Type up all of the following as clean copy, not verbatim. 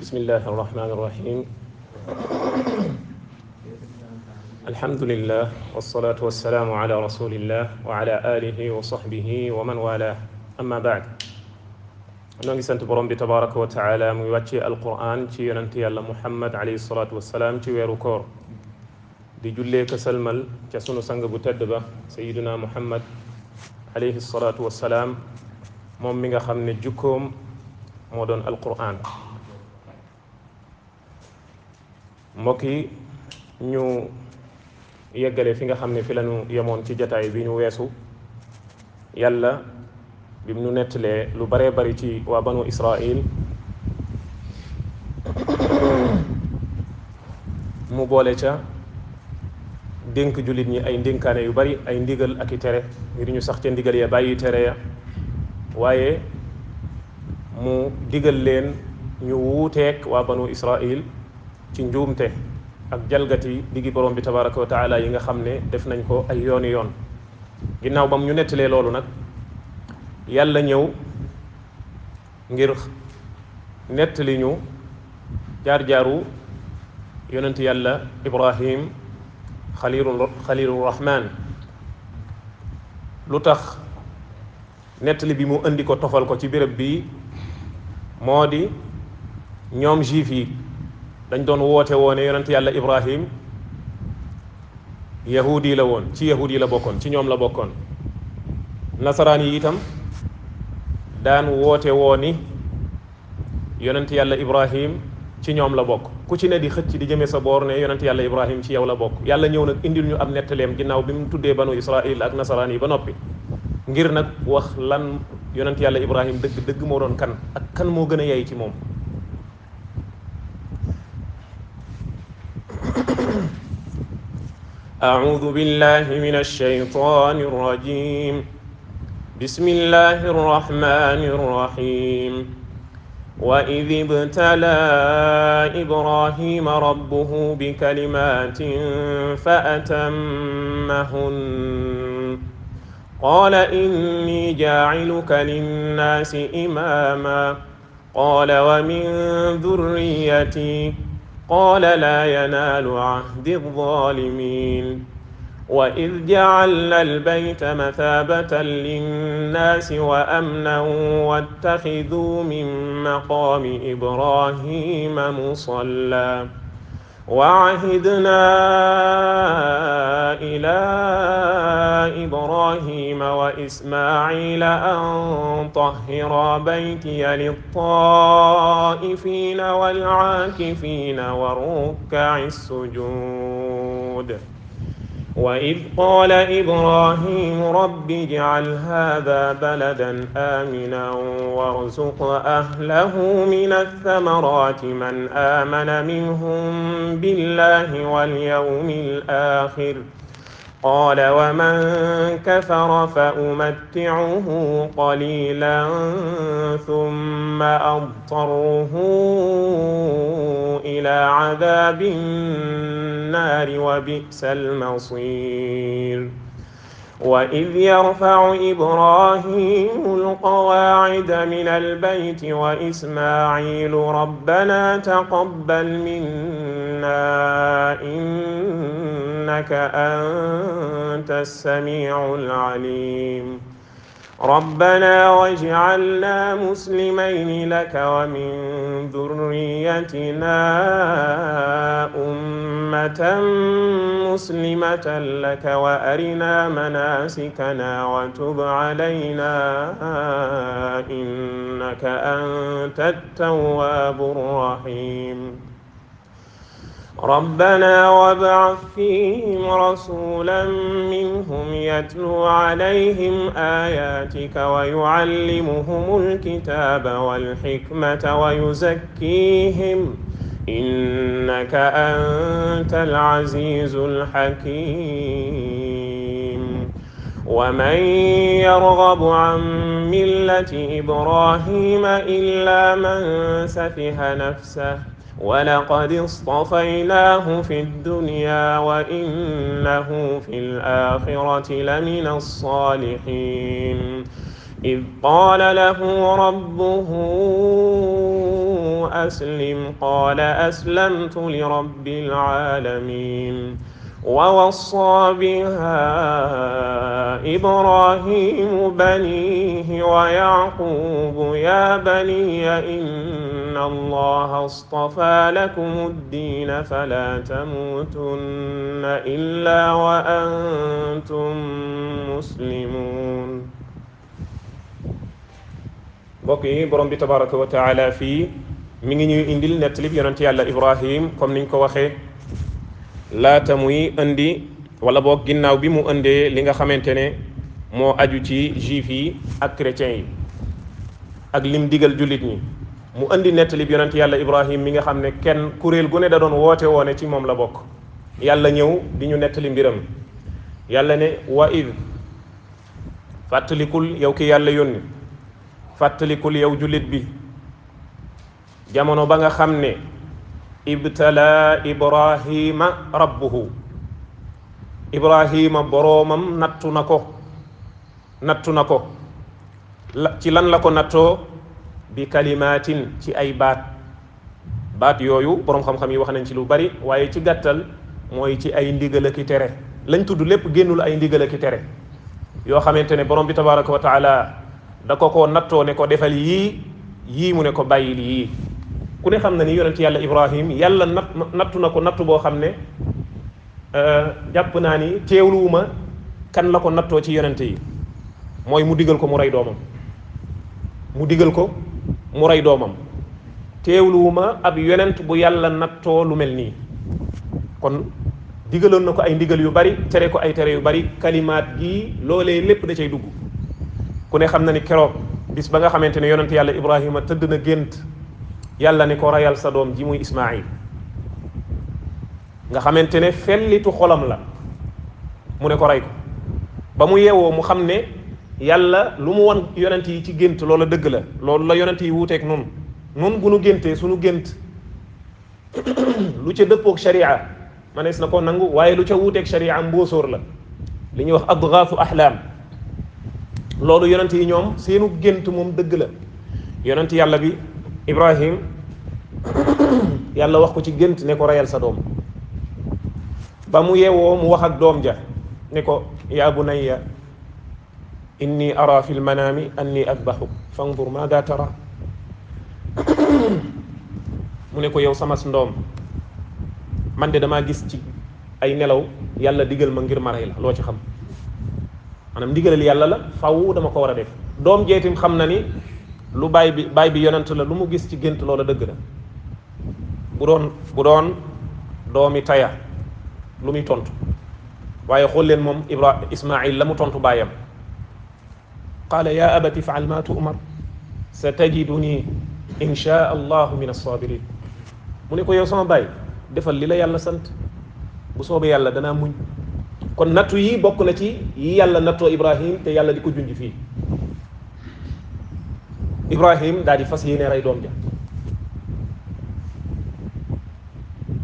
بسم الله الرحمن الرحيم. الحمد لله والصلاة والسلام على رسول الله وعلى آله وصحبه ومن والاه. أما بعد، نغي سانت بروم بي تبارك وتعالى مي واتي القرآن تي يونت يالله محمد عليه الصلاة والسلام تي ويرو كور دي جولي كسلمل تي سونو سانغ بو تيد با سيدنا محمد عليه الصلاة والسلام موم ميغا خامني جوكوم مودون القرآن. mbokki ñu yeggale fi nga xam ne fi lañu yemoon ci jataay bi ñu weesu. yàlla bi mu nettalee lu baree bari ci waa banu Israil mu boole ca dénk jullit ñi ay ndénkaane yu bari, ay ndigal ak i tere ngir ñu sax ca ndigal ya bàyyi tere ya, waaye mu digal leen ñu wuuteek waa banu Israil ci njuumte ak jalgati digi borom bi tabaraka wa taala yi nga xam ne def nañ ko ay yooni yoon. ginnaaw bam ñu nettalee loolu nag yàlla ñëw ngir nettali ñu jaar-jaaru yonent yàlla Ibrahim xalilu rahman. lu tax nettali bi mu indi ko tofal ko ci béréb bii moo di ñoom juif yi dañ doon woote woone yonent yàlla Ibrahim yahudi la woon, ci yahudi la bokkoon, ci ñoom la bokkoon. nasaraan yi itam daan woote wooni yonent yàlla Ibrahim ci ñoom la bokk, ku ci ne di xëcc di jëme sa boor ne yonent yàlla Ibrahim ci yow la bokk. yàlla ñëw nag indil ñu ab nettaleem ginnaaw bi mu tuddee banu Israil ak nasaraan yi ba noppi, ngir nag wax lan yonent yàlla Ibrahim dëgg dëgg moo doon kan ak kan moo gën a yey ci moom. أعوذ بالله من الشيطان الرجيم. بسم الله الرحمن الرحيم. وإذ ابتلى إبراهيم ربه بكلمات فأتمهن قال إني جاعلك للناس إماما قال ومن ذريتي قال لا ينال عهد الظالمين. وإذ جعلنا البيت مثابة للناس وأمنا واتخذوا من مقام إبراهيم مصلى وعهدنا إلى إبراهيم وإسماعيل أن طهرا بيتي للطائفين والعاكفين والركع السجود. وإذ قال إبراهيم رب اجعل هذا بلدا آمنا وارزق أهله من الثمرات من آمن منهم بالله واليوم الآخر قال ومن كفر فأمتعه قليلا ثم أضطره إلى عذاب النار وبئس المصير. وإذ يرفع إبراهيم القواعد من البيت وإسماعيل ربنا تقبل منا إنك أنت السميع العليم ربنا واجعلنا مسلمين لك ومن ذريتنا أمة مسلمة لك وأرنا مناسكنا وتب علينا إنك أنت التواب الرحيم. ربنا وابعث فيهم رسولا منهم يتلو عليهم آياتك ويعلمهم الكتاب والحكمة ويزكيهم إنك أنت العزيز الحكيم. ومن يرغب عن ملة إبراهيم إلا من سفه نفسه ولقد اصطفيناه في الدنيا وإنه في الآخرة لمن الصالحين. إذ قال له ربه أسلم قال أسلمت لرب العالمين ووصى بها إبراهيم بنيه ويعقوب يا بني إن الله اصطفى لكم الدين فلا تموتن إلا وأنتم مسلمون. mbokk yi borom bi tabaraka wa taala fii mi ngi ñuy indil nettali yonent yàlla Ibrahim comme niñ ko waxee laata muy indi wala boog ginnaaw bi mu indee li nga xamante ne moo aju ci juif yi ak chrétiens yi ak lim digal jullit ñi mu indi nettali yonent yàlla Ibrahim mi nga xam ne kenn kuréel gu ne da doon woote woone ci moom la bokk yàlla ñëw di ñu nettali mbiram yàlla ne wa id fàttalikul yow ki yàlla yónni fàttalikul yow jullit bi jamono ba nga xam ne ibtala ibrahima rabbuhu ibrahima boroomam nattu na ko ci lan la ko nattoo bi kalimatin ci ay baat yooyu boroom xam-xam yi wax nañ ci lu bari waaye ci gàttal mooy ci ay ndigal ak i tere lañ tudd lépp génnul ay ndigal ak i tere yoo xamante ne borom bi tabaraka wa taala da ko nattoo ne ko defal yii mu ne ko bàyyil yii ku ne xam na ni yonent yàlla Ibrahim yàlla nattu na ko nattu boo xam ne jàpp naa ni teewluwuma kan la ko nattoo ci yonent yi mooy mu digal ko mu rey doomam teewluwuma ab yonent bu yàlla nattoo lu mel nii kon digaloon na ko ay ndigal yu bari tere ko ay tere yu bari kalimaat gi loolee lépp da cay dugg ku ne xam na ni keroog bis ba nga xamante ne yonent yàlla Ibrahima tëdd na gént yàlla ni ko rayal sa doom ji muy Ismaïl nga xamante ne fellitu xolam la mu ne ko rey ko ba mu yeewoo mu xam ne yàlla lu mu won yonent yi ci gént loola dëgg la loolu la yonent yi wuuteeg nun bu nu géntee suñu gént lu ca dëppoog sharia manees na ko nangu waaye lu ca wuuteeg sharia mbóosóor la li ñuy wax adgaafu ahlaam loolu yonent yi ñoom seenu gént moom dëgg la yonent yàlla bi Ibrahim yàlla wax ko ci gént ne ko reyal sa doom ba mu yeewoo mu wax ak doom ja ne ko yaa bunayya inni ara fi lmanaami anni adbahuk fanzur maada tara mu ne ko yow sama ndoom man de damaa gis ci ay nelaw yàlla digal ma ngir ma rey la loo ci xam maanaam ndigalal yàlla la faw dama ko war a def doom jeetim xam na ni lu baay bi yonent la lu mu gis ci gént loola dëgg la bu doon doomi taya lu muy tontu waaye xool leen moom Ismaïl la mu tontu baayam qaala ya abati faal ma tu'mar satajiduni insha allahu min as-sabirin mu ne ko yow sama baay defal li la yàlla sant bu soobee yàlla danaa muñ kon nattu yi bokk na ci yi yàlla nattoo Ibrahim te yàlla di ko junj fii Ibrahim daal di fas yéene rey doom ja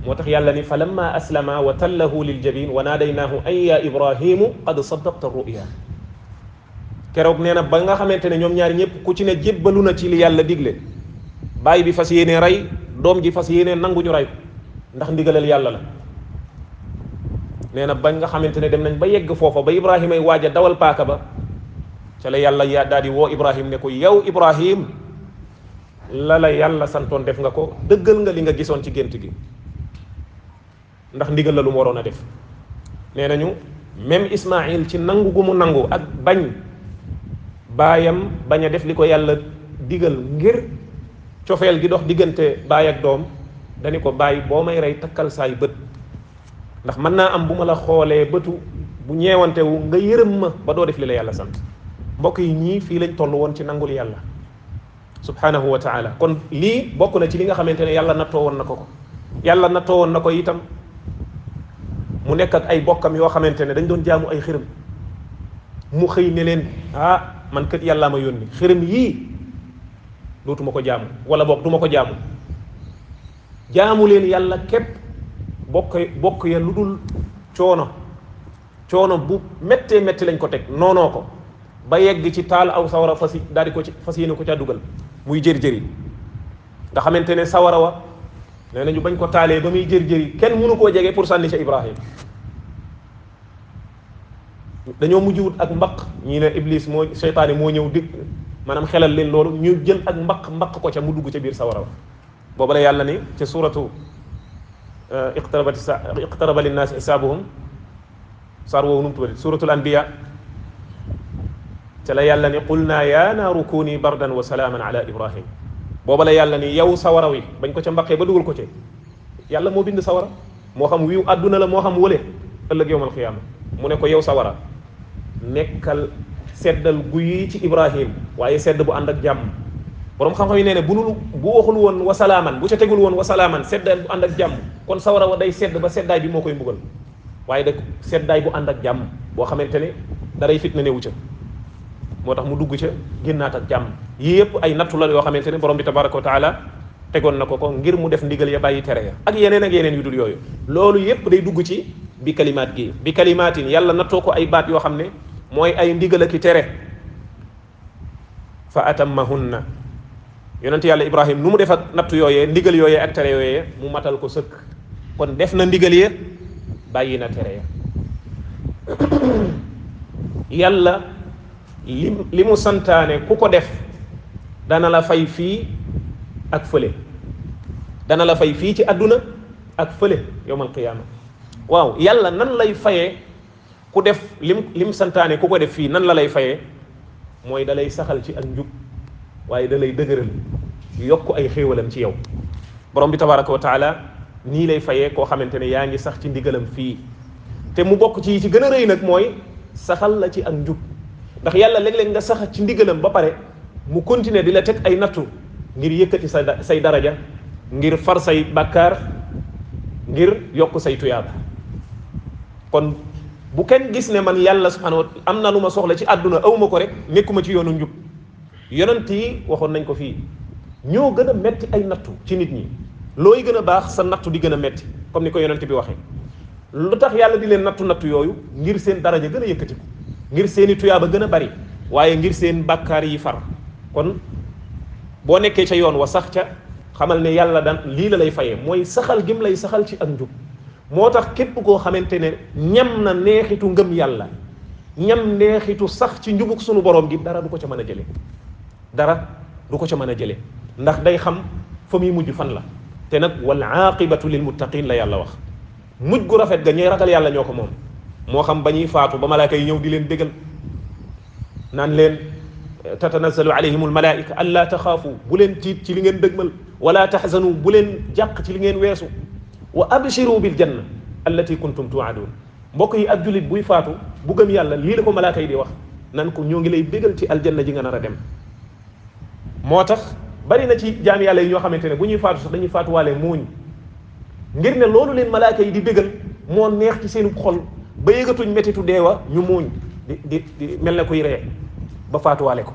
moo tax yàlla ni falamma aslama wa tallahu lil jabin wa naadaynaahu an ya Ibrahimu qad saddaqta ruya keroog nee na ba nga xamante ne ñoom ñaari ñëpp ku ci ne jébbalu na ci li yàlla digle baay bi fas yéene rey doom ji fas yéene nanguñu rey ko ndax ndigalal yàlla la nee na bañ nga xamante ne dem nañ ba yegg foofa ba Ibrahima ay waaj a dawal paaka ba ca la yàlla daal di woo Ibrahim ne ko yow Ibrahim la yàlla santoon def nga ko dëggal nga li nga gisoon ci gént gi ndax ndigal la lu mu waroon a def nee nañu même Ismaïl ci nangu gu mu nangu ak bañ baayam bañ a def li ko yàlla digal ngir cofeel gi dox diggante baay ak doom dañu ko bàyyi boo may rey takkal saay bët ndax mën naa am bu ma la xoolee bëtu bu ñeewantewu nga yërëm ma ba doo def li la yàlla sant mbokk yi ñii fii lañ toll woon ci nangul yàlla subhanahu wa taala kon lii bokk na ci li nga xamante ne yàlla nattoo woon na ko yàlla nattoo woon na ko itam mu nekk ak ay bokkam yoo xamante ne dañ doon jaamu ay xërëm mu xëy ne leen man kat yàllaa ma yónni xërëm yii dootuma ko jaamu wala boog duma ko jaamu leen yàlla képp bokk ya lu dul coono bu méttee métti lañ ko teg noonoo ko ba yegg ci taal aw sawara daal di ko ci fas yéene ko caa dugal muy jëri nga nga xamante ne sawara wa nee nañu bañ ko taalee ba muy jër-jëri kenn mënu koo jege pour sànni ca Ibrahim dañoo mujj wut ak mbaq ñii ne Iblis moo seytaane moo ñëw dig maanaam xelal leen loolu ñu jël ak mbaq ko ca mu dugg ca biir sawara wa booba la yàlla ni ca suratu iqtaraba linnaasi xisaabuhum saar woowu nu mu tuddati suratul anbiya ca la yàlla ni qul naa yaa naaru kuuni bardan wa salaaman ala Ibrahim booba la yàlla ni yow sawara wi bañ ko ca mbaqee ba dugal ko ca yàlla moo bind sawara moo xam wiiw àdduna la moo xam wële ëllëg yowmal xiyaama mu ne ko yow sawara nekkal seddal guyi ci Ibrahim waaye sedd bu ànd ak jàmm borom xam-xam yi nee ne bu waxul woon wasalaaman bu ca tegul woon wasalaaman seddaay bu ànd ak jàmm kon sawara wa day sedd ba seddaay bi moo koy mbugal waaye da seddaay bu ànd ak jàmm boo xamante ne daray fitna newu ca moo tax mu dugg ca génnaat ak jàmm yii yëpp ay nattu la yoo xamante ne borom bi tabaraka wa taala tegoon na ko ngir mu def ndigal ya bàyyi tere ya ak yeneen yu dul yooyu loolu yëpp day dugg ci bi kalimaat gi bi kalimaatin yàlla nattoo ko ay baat yoo xam ne mooy ay ndigal ak i tere fa atammahunna yonent yàlla Ibrahim nu mu def ak nattu yooyee ndigal yooyee ak tere yooyee mu matal ko sëkk kon def na ndigal ya bàyyi na tere ya yàlla li mu santaane ku ko def dana la fay fii ak fële dana la fay fii ci àdduna ak fële yawmal qiyaama waaw yàlla nan lay fayee ku def lim santaane ku ko def fii nan la lay fayee mooy da lay saxal ci ak njub waaye da lay dëgëral yokk ay xéewalam ci yow borom bi tabaraka wa taala nii lay fayee koo xamante ne yaa ngi sax ci ndigalam fii te mu bokk ci gën a rëy nag mooy saxal la ci ak njub ndax yàlla léeg-léeg nga sax ci ndigalam ba pare mu continuer di la teg ay nattu ngir yëkkati say daraja ngir far say bàkkaar ngir yokk say tuyaaba kon bu kenn gis ne man yàlla subhanahu wa am na lu ma soxla ci àdduna awma ko rek nekkuma ci yoonu njub yonent yi waxoon nañ ko fii ñoo gën a metti ay nattu ci nit ñi looy gën a baax sa nattu di gën a metti comme ni ko yonent bi waxee lu tax yàlla di leen nattu yooyu ngir seen daraja gën a yëkkatiku ngir seeni tuyaaba gën a bari waaye ngir seen bàkkaar yi far kon boo nekkee ca yoon wa sax ca xamal ne yàlla daan lii la lay fayee mooy saxal gim lay saxal ci ak njub moo tax képp koo xamante ne ñam na neexitu ngëm yàlla ñam neexitu sax ci njubug sunu borom gi dara du ko ca mën a jële dara du ko ca mën a jële ndax day xam fa muy mujj fan la te nag wal aaqibatu lil muttaqin la yàlla wax mujj gu rafet ga ñuy ragal yàlla ñoo ko moom moo xam ba ñuy faatu ba malaaka yi ñëw di leen bégal naan leen tatanazzalu alayhim almalaika an laa taxaafu bu leen tiit ci li ngeen dëgmal wala taxzanu bu leen jàq ci li ngeen weesu wa abshiru bil janna allati kuntum tuadun mbokk yi ak jullit buy faatu bu gëm yàlla lii la ko malaaka yi di wax nan ko ñoo ngi lay bégal ci aljanna ji nga nar a dem moo tax bari na ci jaam yàlla yi ñoo xamante ne bu ñuy faatu sax dañuy faatuwaale muuñ ngir ne loolu leen malaaka yi di bégal moo neex ci seen xol ba yëgatuñ mettitu deewa ñu muuñ di mel ne kuy ree ba faatuwaale ko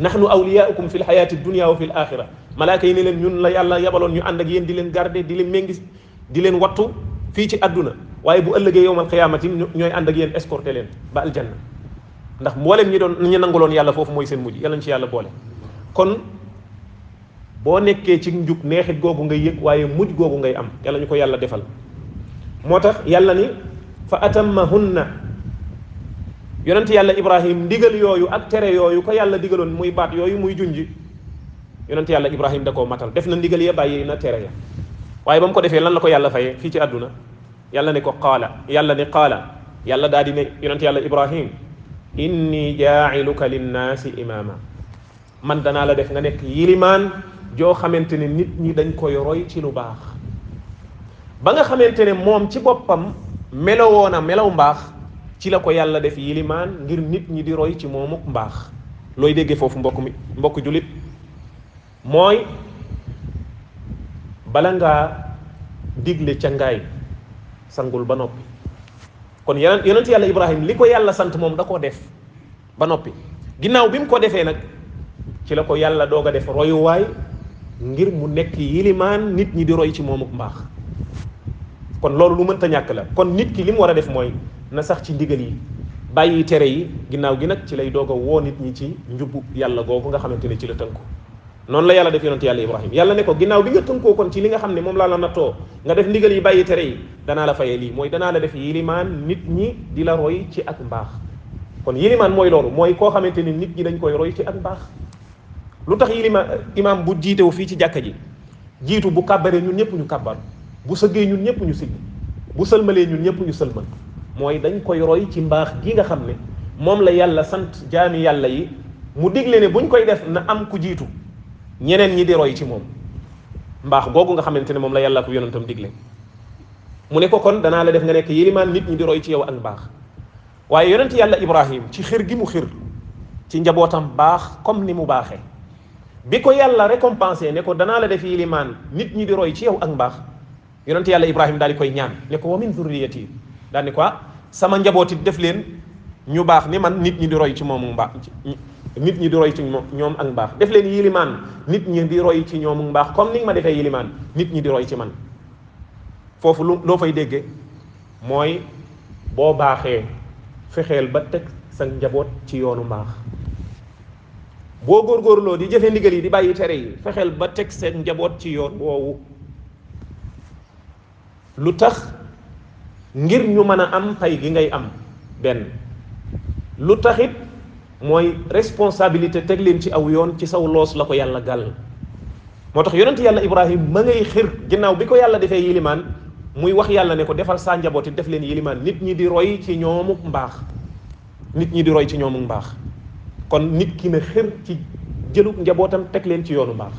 nahnu awliyaukum fi lxayaati dunia wa fi l axira malaaka yi ne leen ñun la yàlla yabaloon ñu ànd ak yéen di leen garder di leen méngi di leen wattu fii ci àdduna waaye bu ëllëgee yowmal qiyaamati ñooy ànd ak yéen escorté leen ba aljanna ndax mboolem ñi nanguloon yàlla foofu mooy seen mujj yàlla ñu ci yàlla boole kon boo nekkee ci njub neexit googu ngay yëg waaye mujj googu ngay am yàlla ñu ko yàlla defal moo tax yàlla ni fa atammahunna yonent yàlla Ibrahim ndigal yooyu ak tere yooyu ko yàlla digaloon muy baat yooyu muy junji yonent yàlla Ibrahim da koo matal def na ndigal ya bàyyi na tere ya waaye ba mu ko defee lan la ko yàlla fayee fii ci àdduna yàlla ne ko qaala yàlla daal di ne yonent yàlla Ibrahim inni jaa'iluka linnaasi imaama man danaa la def nga nekk yilimaan joo xamante ne nit ñi dañ koy roy ci lu baax ba nga xamante ne moom ci boppam melowoona melaw mbaax ci la ko yàlla def yilimaan ngir nit ñi di roy ci moomuk mbaax looy déggee foofu mbokk jullit mooy bala ngaa digle ca ngaay sangul ba noppi kon yonent yàlla Ibrahim li ko yàlla sant moom da koo def ba noppi ginnaaw bi mu ko defee nag ci la ko yàlla doog a def royuwaay ngir mu nekk yilimaan nit ñi di roy ci moomuk mbaax kon loolu lu mënta ñàkk la kon nit ki li mu war a def mooy na sax ci ndigal yi bàyyi tere yi ginnaaw gi nag ci lay doog a woo nit ñi ci njubbu yàlla googu nga xamante ne ci la tënku noonu la yàlla def yonent yàlla Ibrahim. yàlla ne ko ginnaaw bi nga tënkoo kon ci li nga xam ne moom laa la nattoo nga def ndigal yi bàyyi tere yi danaa la fayee lii mooy danaa la def yilimaan nit ñi di la roy ci ak mbaax. kon yilimaan mooy loolu mooy koo xamante ni nit ñi dañ koy roy ci ak mbaax. lu tax yilimaan imaam bu jiitewu fii ci jàkka ji jiitu bu kàbbaree ñun ñëpp ñu kàbbar bu sëggee ñun ñëpp ñu sigg bu sëlmalee ñun ñëpp ñu sëlmal mooy dañ koy roy ci mbaax gi nga xam ne moom la yàlla sant jaami yàlla yi mu digle ne buñ koy def na am ku jiitu ñeneen ñi di roy ci moom mbaax googu nga xamante ne moom la yàlla ko yonentam digle mu ne ko kon danaa la def nga nekk yilimaan nit ñi di roy ci yow ak mbaax. waaye yonent yàlla Ibrahim ci xir gi mu xir ci njabootam baax comme ni mu baaxee bi ko yàlla récompensé ne ko danaa la def yilimaan nit ñi di roy ci yow ak mbaax yonent yàlla Ibrahim daal di koy ñaan ne ko wa min zurriyati daal ni ko sama njabooti def leen ñu baax ni man nit ñi di roy ci moomu mbaax nit ñi di roy ci ñoom ak mbaax def leen yilimaan nit ñi di roy ci ñoom mbaax comme ni nga ma defee yilimaan nit ñi di roy ci man. foofu loo fay déggee mooy boo baaxee fexeel ba teg sa njaboot ci yoonu mbaax boo góorgóorloo di jëfe ndigal yi di bàyyi tere yi fexeel ba teg seen njaboot ci yoon woowu. lu tax ngir ñu mën a am pay gi ngay am benn lu taxit mooy responsabilité teg leen ci aw yoon ci saw loos la ko yàlla gàll. moo tax yonent yàlla Ibrahim ma ngay xir ginnaaw bi ko yàlla defee yilimaan muy wax yàlla ne ko defal saa njaboot it def leen yilimaan nit ñi di roy ci ñoomu mbaax nit ñi di roy ci ñoomu mbaax kon nit ki na xir ci jëlug njabootam teg leen ci yoonu mbaax.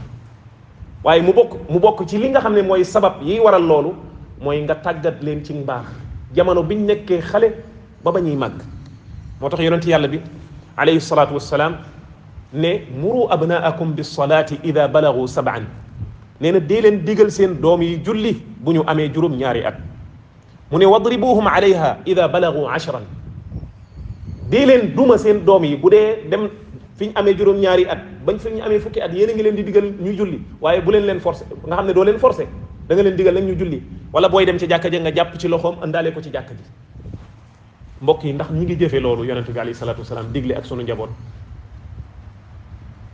waaye mu bokk ci li nga xam ne mooy sabab yi waral loolu mooy nga tàggat leen ci mbaax jamono biñ nekkee xale ba ba ñuy màgg. moo tax yonent yàlla bi alayhi salaatu wassalaam ne muru abnaakum bis salaati ida balagu sab'an nee na dee leen digal seen doom yi julli bu ñu amee juróom-ñaari at mu ne wadribuhum alayha ida balagu ashran dee leen duma seen doom yi bu dee dem fi ñu amee juróom-ñaari at bañ fi ñu amee fukki at yéen a ngi leen di digal ñuy julli waaye bu leen forcé nga xam ne doo leen forcé da nga leen digal nag ñu julli wala booy dem ci jàkka ja nga jàpp ci loxoom andaale ko ci jàkka ji. mbokk yi ndax ñu ngi jëfe loolu yonente bi alayhi salaatu wasalaam digle ak sunu njaboot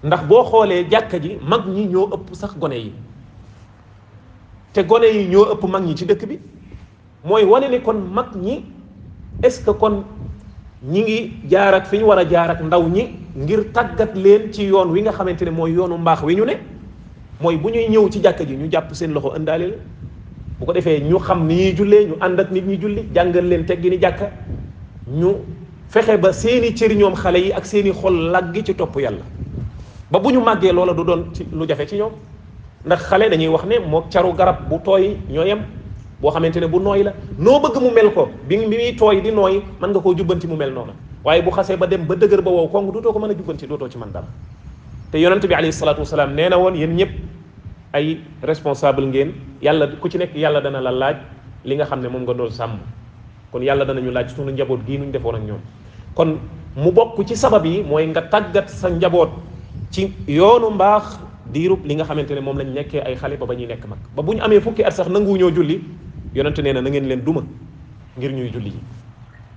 ndax boo xoolee jàkka ji mag ñi ñoo ëpp sax gone yi te gone yi ñoo ëpp mag ñi ci dëkk bi mooy wane ne kon mag ñi est-ce que kon ñi ngi jaar ak fi ñu war a jaar ak ndaw ñi ngir tàggat leen ci yoon wi nga xamante ne mooy yoonu mbaax wi ñu ne mooy bu ñuy ñëw ci jàkka ji ñu jàpp seen loxo ëndaale la bu ko defee ñu xam ni ñuy jullee ñu ànd ak nit ñi julli jàngal leen teggi ni jàkka ñu fexe ba seeni cëri ñoom xale yi ak seeni xol laggi ci topp yàlla ba bu ñu màggee loola du doon ci lu jafe ci ñoom ndax xale dañuy wax ne moo caru garab bu tooy ñoo yem boo xamante ne bu nooy la noo bëgg mu mel ko bi muy tooy di nooy mën nga koo jubbanti mu mel noonu waaye bu xasee ba dem ba dëgër ba wow kong dootoo ko mën a jubbanti dootoo ci mën dara te yonent bi alayhi salaatu wasalaam nee na woon yéen ñëpp ay responsable ngeen yàlla ku ci nekk yàlla dana la laaj li nga xam ne moom nga doon sàmm kon yàlla danañu laaj sunu njaboot gii nuñ defoon ak ñoom kon mu bokk ci sabab yi mooy nga tàggat sa njaboot ci yoonu mbaax diirub li nga xamante ne moom lañ nekkee ay xale ba ñuy nekk mag ba bu ñu amee fukki at sax nangu ñoo julli yonente nee na ngeen leen duma ngir ñuy julli ji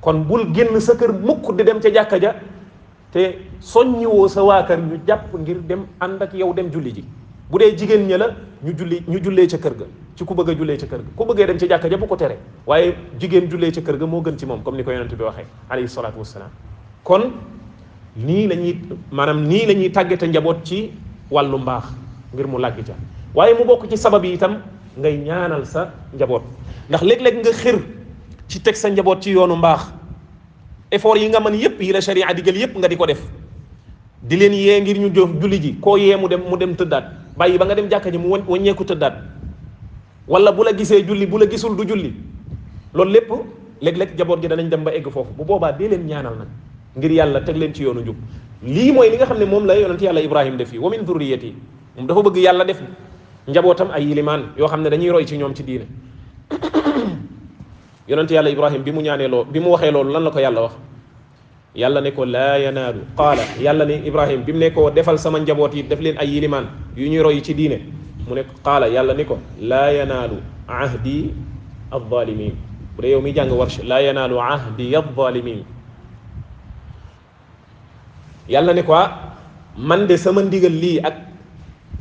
kon bul génn sa kër mukk di dem ca jàkka ja te soññiwoo sa waa kër ñu jàpp ngir dem ànd ak yow dem julli ji bu dee jigéen ña la ñu jullee ca kër ga ci ku bëgg a jullee ca kër ga ku bëggee dem ca jàkka ja bu ko tere waaye jigéen jullee ca kër ga moo gën ci moom comme ni ko yonente bi waxee alayhi salaatu wassalaam kon nii la ñuy tàggate njaboot ci wàllu mbaax ngir mu làggi ca waaye mu bokk ci sabab yi itam ngay ñaanal sa njaboot ndax léeg-léeg nga xir ci teg sa njaboot ci yoonu mbaax effort yi nga mën yépp yi la sharia digal yépp nga di ko def di leen yee ngir ñu jox julli ji koo yee mu dem tëddaat bàyyi ba nga dem jàkka ji mu wàññeeku tëddaat wala bu la gisee julli bu la gisul du julli loolu lépp léeg-léeg njaboot gi danañ dem ba egg foofu bu boobaa dee leen ñaanal nag ngir yàlla teg leen ci yoonu njub lii mooy li nga xam ne moom la yonent yàlla Ibrahim def fii wa min dhurriyyati moom dafa bëgg yàlla def njabootam ay yilimaan yoo xam ne dañuy roy ci ñoom ci diine yonent yàlla Ibrahim bi mu ñaanee loolu bi mu waxee loolu lan la ko yàlla wax yàlla ne ko laa yanaalu qaala yàlla ne Ibrahim bi mu ne ko defal sama njaboot yi def leen ay yilimaan yu ñuy roy ci diine mu ne qaala yàlla ne ko laa yanaalu ahdi adh-dhalimin bu dee yow mi jàng Warsh laa yanaalu ahdi adh-dhalimin yàlla ne ko man de sama ndigal lii ak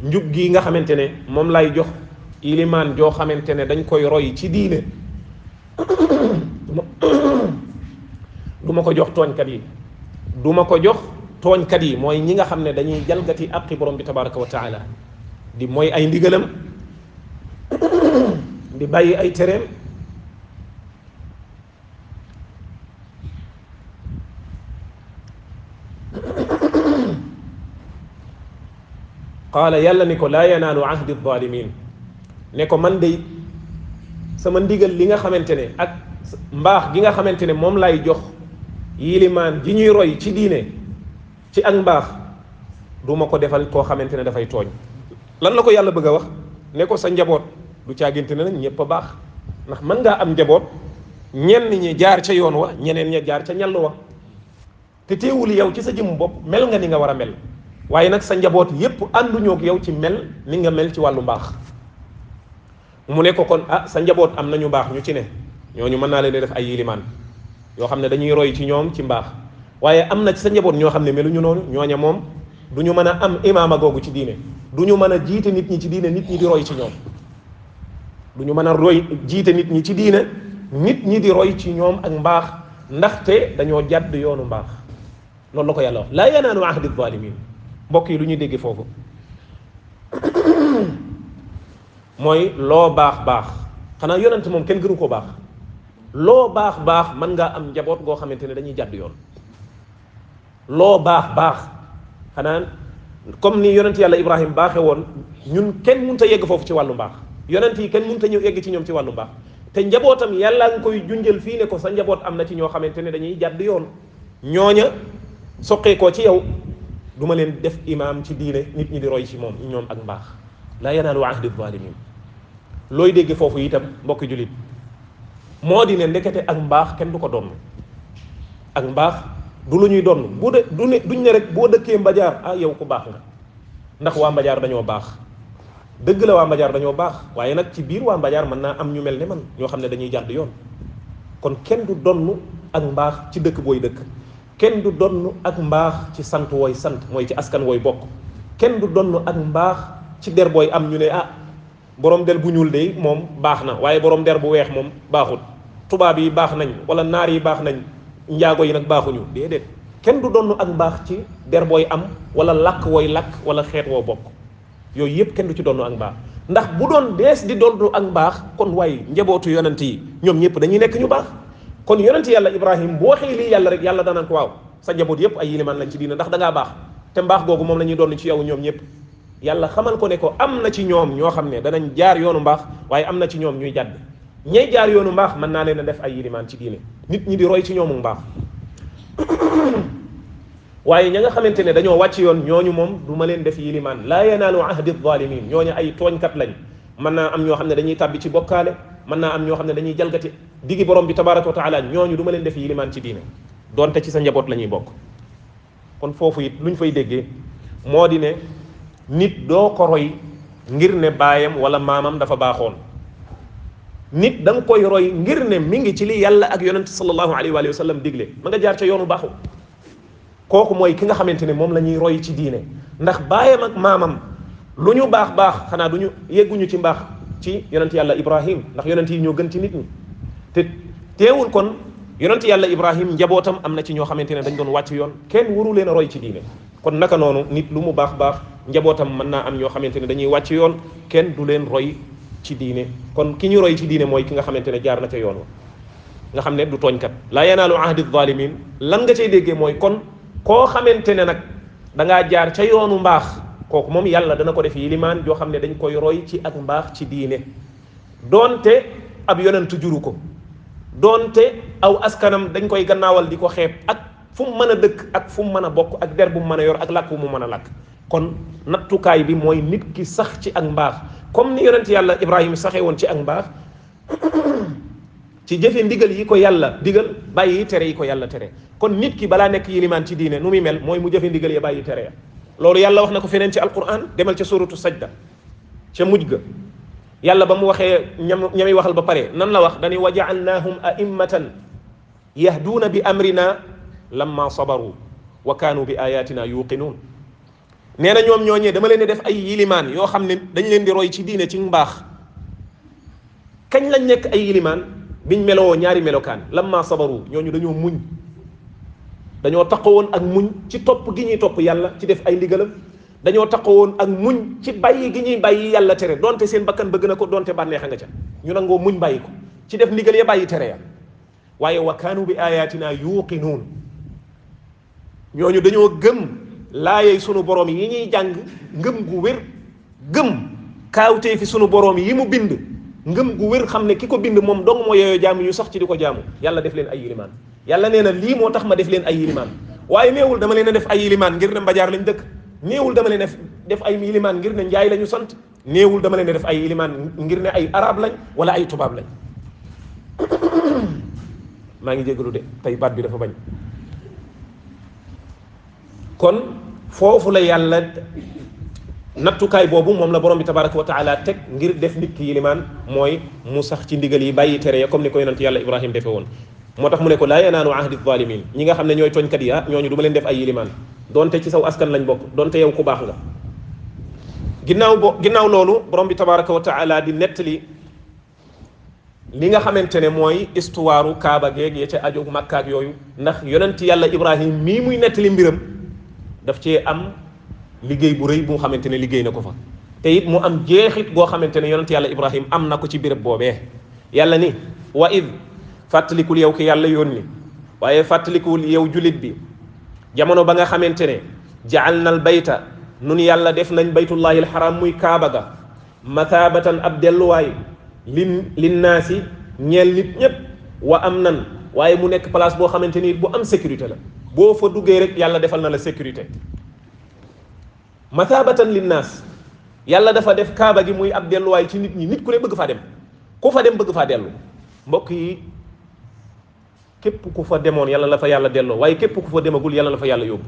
njub gi nga xamantene mom lay jox iliman jo xamantene dañ koy roy ci diine duma ko jox tooñkat yi duma ko jox tooñkat yi mooy ñi nga xam ne dañuy jalgati àqi borom bi tabaraka wa taala di mooy ay ndigalam di bàyyi ay tereem qaala yàlla ni ko laa yanaalu ahdi zalimin ne ko man day sama ndigal li nga xamante ne ak mbaax gi nga xamante ne moom lay jox yilimaan ji ñuy roy ci diine ci ak mbaax du ma ko defal koo xamante ne dafay tooñ lan la ko yàlla bëgg a wax ne ko sa njaboot du caaginte ne nag ñëpp a baax ndax mën ngaa am njaboot ñenn ñi jaar ca yoon wa ñeneen ña jaar ca ñall wa te teewul yow ci sa jëmm bopp mel nga ni nga war a mel waaye nag sa njaboot yépp ànduñoo ak yow ci mel ni nga mel ci wàllu mbaax mu ne ko kon ah sa njaboot am nañu baax ñu ci ne ñooñu mën naa leen def ay yilimaan yoo xam ne dañuy roy ci ñoom ci mbaax waaye am na ci sa njaboot ñoo xam ne meluñu noonu ñooña moom du ñu mën a am imaama googu ci diine du ñu mën a jiite nit ñi ci diine nit ñi di roy ci ñoom du ñu mën a roy jiite nit ñi ci diine nit ñi di roy ci ñoom ak mbaax ndaxte dañoo jàdd yoonu mbaax loolu la ko yàlla wax laa yanaalu ahdi zalimin mbokk yi lu ñuy dégg foofu mooy loo baax baax xanaa yonent moom kenn gënu ko baax loo baax baax mën ngaa am njaboot goo xamante ne dañuy jàdd yoon loo baax baax xanaa comme ni yonent yàlla Ibrahim baaxe woon ñun kenn mënut a yegg foofu ci wàllu mbaax yonent yi kenn mënut a ñëw yegg ci ñoom ci wàllu mbaax te njabootam yàlla nga koy junjal fii ne ko sa njaboot am na ci ñoo xamante ne dañuy jàdd yoon ñooña soqeekoo ci yow duma leen def imaam ci diine nit ñi di roy ci moom ñoom ak mbaax laa yanaalu ahdi zalimin looy dégg foofu itam mbokki jullit moo di ne ndekete ak mbaax kenn du ko donn ak mbaax du lu ñuy donn bu de du ne duñ ne rek boo dëkkee mbajaar ah yow ku baax nga ndax waa mbajaar dañoo baax dëgg la waa mbajaar dañoo baax waaye nag ci biir waa mbajaar mën naa am ñu mel ne man ñoo xam ne dañuy jàdd yoon kon kenn du donn ak mbaax ci dëkk booy dëkk kenn du donn ak mbaax ci sant wooy sant mooy ci askan wooy bokk kenn du donn ak mbaax ci der booy am ñu ne ah borom der bu ñuul de moom baax na waaye borom der bu weex moom baaxut tubaab yi baax nañ wala naar yi baax nañ njaago yi nag baaxuñu déedéet kenn du donn ak mbaax ci der booy am wala làkk wooy làkk wala xeet woo bokk yooyu yëpp kenn du ci donn ak mbaax ndax bu doon dees di donn ak mbaax kon waaye njabootu yonent yi ñoom ñëpp dañuy nekk ñu baax kon yonent yàlla Ibrahim bu waxee lii yàlla rek yàlla danaan ko waaw sa njaboot yëpp ay yilimaan lañ ci diina ndax da ngaa baax te mbaax googu moom la ñuy donn ci yow ñoom ñëpp yàlla xamal ko ne ko am na ci ñoom ñoo xam ne danañ jaar yoonu mbaax waaye am na ci ñoom ñuy jàdd ñay jaar yoonu mbaax mën naa leen a def ay yilimaan ci diine nit ñi di roy ci ñoomu mbaax waaye ña nga xamante ne dañoo wàcc yoon ñooñu moom du ma leen def yilimaan laa yanaalu ahdi zalimin ñooñu ay tooñkat lañ mën naa am ñoo xam ne dañuy tàbbi ci bokkaale mën naa am ñoo xam ne dañuy jalgati digi borom bi tabaraka wa taala ñooñu du ma leen def yilimaan ci diine donte ci sa njaboot la ñuy bokk kon foofu it luñ fay déggee moo di ne nit doo ko roy ngir ne baayam wala maamam dafa baaxoon nit da nga koy roy ngir ne mi ngi ci li yàlla ak yonent sallallahu alayhi wa sallam digle ma nga jaar ca yoonu baaxu kooku mooy ki nga xamante ne moom la ñuy roy ci diine ndax baayam ak maamam lu ñu baax baax xanaa du ñu yegguñu ci mbaax ci yonent yàlla Ibrahim ndax yonent yi ñoo gën ci nit ñi te teewul kon yonent yàlla Ibrahim njabootam am na ci ñoo xamante ne dañ doon wàcc yoon kenn waru leen a roy ci diine kon naka noonu nit lu mu baax baax njabootam mën naa am ñoo xamante ne dañuy wàcc yoon kenn du leen roy ci diine kon ki ñu roy ci diine mooy ki nga xamante ne jaar na ca yoon wa nga xam ne du tooñkat laa yanaalu ahdi zalimin lan nga cay déggee mooy kon koo xamante ne nag da ngaa jaar ca yoonu mbaax kooku moom yàlla dana ko def yilimaan joo xam ne dañ koy roy ci ak mbaax ci diine doonte ab yonent juru ko doonte aw askanam dañ koy gannaawal di ko xeeb ak fu mu mën a dëkk ak fu mu mën a bokk ak der bu mu mën a yor ak làkk bu mu mën a làkk kon nattukaay bi mooy nit ki sax ci ak mbaax comme ni yonent yàlla Ibrahima saxee woon ci ak mbaax ci jëfe ndigal yi ko yàlla digal bàyyi tere yi ko yàlla tere kon nit ki balaa nekk yilimaan ci diine nu muy mel mooy mu jëfe ndigal ya bàyyi tere ya loolu yàlla wax na ko feneen ci alquran demal ca suratu sajda ca mujj ga yàlla ba mu waxee ñami waxal ba pare nan la wax dani wa ja'alnahum a'immatan yahduuna bi amrina lamma sabaru wa kaanu bi ayatina yuqinuun nee na ñoom ñooñee dama leen di def ay yilimaan yoo xam ne dañ leen di roy ci diine ci mbaax. kañ lañ nekk ay yilimaan biñ meloo ñaari melokaan lamma sabaru ñooñu dañoo muñ dañoo taxawoon ak muñ ci topp gi ñuy topp yàlla ci def ay ndigalam dañoo taxawoon ak muñ ci bàyyi gi ñuy bàyyi yàlla tere donte seen bakkan bëgg na ko donte bànneexa nga ca ñu nangoo muñ bàyyi ko ci def ndigal ya bàyyi tere ya waaye wa kaanu bi ayatina yuqinuun ñooñu dañoo gëm laayey sunu borom yi ñuy jàng ngëm gu wér gëm kaawtee fi sunu borom yi mu bind ngëm gu wér xam ne ki ko bind moom dong moo yeyoo jaamu ñu sax ci di ko jaamu yàlla def leen ay yilimaan yàlla nee na lii moo tax ma def leen ay yilimaan waaye néewul dama leen a def ay yilimaan ngir ne mbajaar lañ dëkk néewul dama leen a def ay yilimaan ngir ne njaay la ñu sant néewul dama leen a def ay yilimaan ngir ne ay arab lañ wala ay tubaab lañ maa ngi jégalu de tey baat bi dafa bañ kon foofu la yàlla nattukaay boobu moom la borom bi tabaraka wa taala teg ngir def nit ki yilimaan mooy mu sax ci ndigal yi bàyyi tere ya comme ni ko yonent yàlla ibrahim defe woon moo tax mu ne ko laa yanaanu ahdi zalimin ñi nga xam ne ñooy tooñkat yi ñooñu du ma leen def ay yilimaan donte ci saw askan lañ bokk donte yow ku baax nga ginnaaw loolu borom bi tabaraka wa taala di nettali li nga xamante ne mooy histoire kaaba geeg ya ca aju Makka ak yooyu ndax yonent yàlla ibrahim mii muy nettali mbiram daf cee am liggéey bu rëy bu nga xamante ne liggéey na ko fa te it mu am jeexit goo xamante ne yonent yàlla ibrahim am na ko ci béréb boobee yàlla ni wa id fàttalikul yow ki yàlla yónni waaye fàttalikul yow julit bi jamono ba nga xamante ne jaal nal bayta nun yàlla def nañ baytullahi alxaram muy kaaba ga mathabatan ab delluwaay linnaasi ñeel nit ñépp wa am nan waaye mu nekk place boo xamante ni bu am sécurité la boo fa duggee rek yàlla defal na la sécurité mathabatan linnaas yàlla dafa def kaaba gi muy ab delluwaay ci nit ñi nit ku ne bëgg faa dem ku fa dem bëgg faa dellu mbokk yi képp ku fa demoon yàlla la fa yàlla delloo waaye képp ku fa demagul yàlla la fa yàlla yóbbu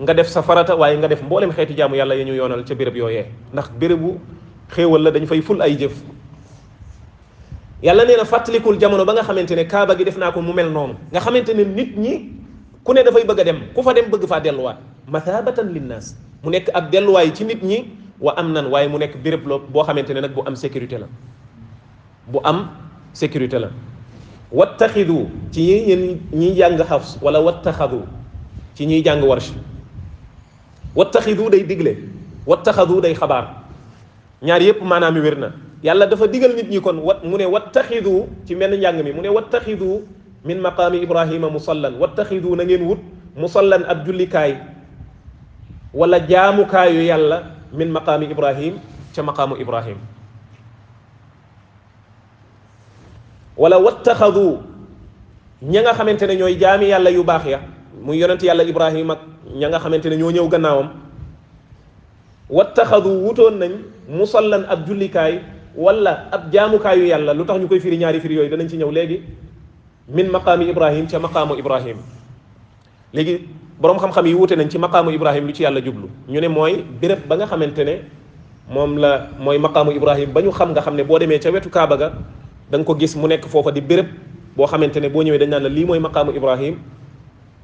nga def sa farata waaye nga def mboolem xeeti jaamu yàlla ya ñu yoonal ca béréb yooyee ndax bérébu xéewal la dañ fay ful ay jëf yàlla nee na fàttalikul jamono ba nga xamante ne kaaba gi def naa ko mu mel noonu nga xamante ne nit ñi ku ne dafay bëgg a dem ku fa dem bëgg faa delluwaat mathabatan linnaas mu nekk ab delluwaay ci nit ñi wa am nan waaye mu nekk béréb la boo xamante ne nag bu am sécurité la bu am sécurité la wattaxidu ci yéen ñiy jàng xafs wala wattaxadu ci ñiy jàng warsh wattaxidu day digle wattaxadu day xabaar ñaar yépp maanaam mi wér na yàlla dafa digal nit ñi kon mu ne wattaxidu ci menn njàng mi mu ne wattaxidu min maqaami ibrahima musallan wattaxidu na ngeen wut musallan ab jullikaay wala jaamukaayu yàlla min maqaami ibrahim ca maqaamu ibrahim wala wattaxadu ña nga xamante ne ñooy jaami yàlla yu baax ya muy yonent yàlla ibrahim ak ña nga xamante ne ñoo ñëw gannaawam wattaxadu wutoon nañ musallan ab jullikaay wala ab jaamukaayu yàlla lu tax ñu koy firi ñaari firi yooyu danañ ci ñëw léegi min maqaami ibrahim ca maqaamu ibrahim léegi boroom xam-xam yi wute nañ ci maqaamu ibrahim lu ci yàlla jublu ñu ne mooy béréb ba nga xamante ne moom la mooy maqaamu ibrahim ba ñu xam nga xam ne boo demee ca wetu kaaba ga da nga ko gis mu nekk foofa di béréb boo xamante ne boo ñëwee dañ naan la lii mooy maqaamu ibrahim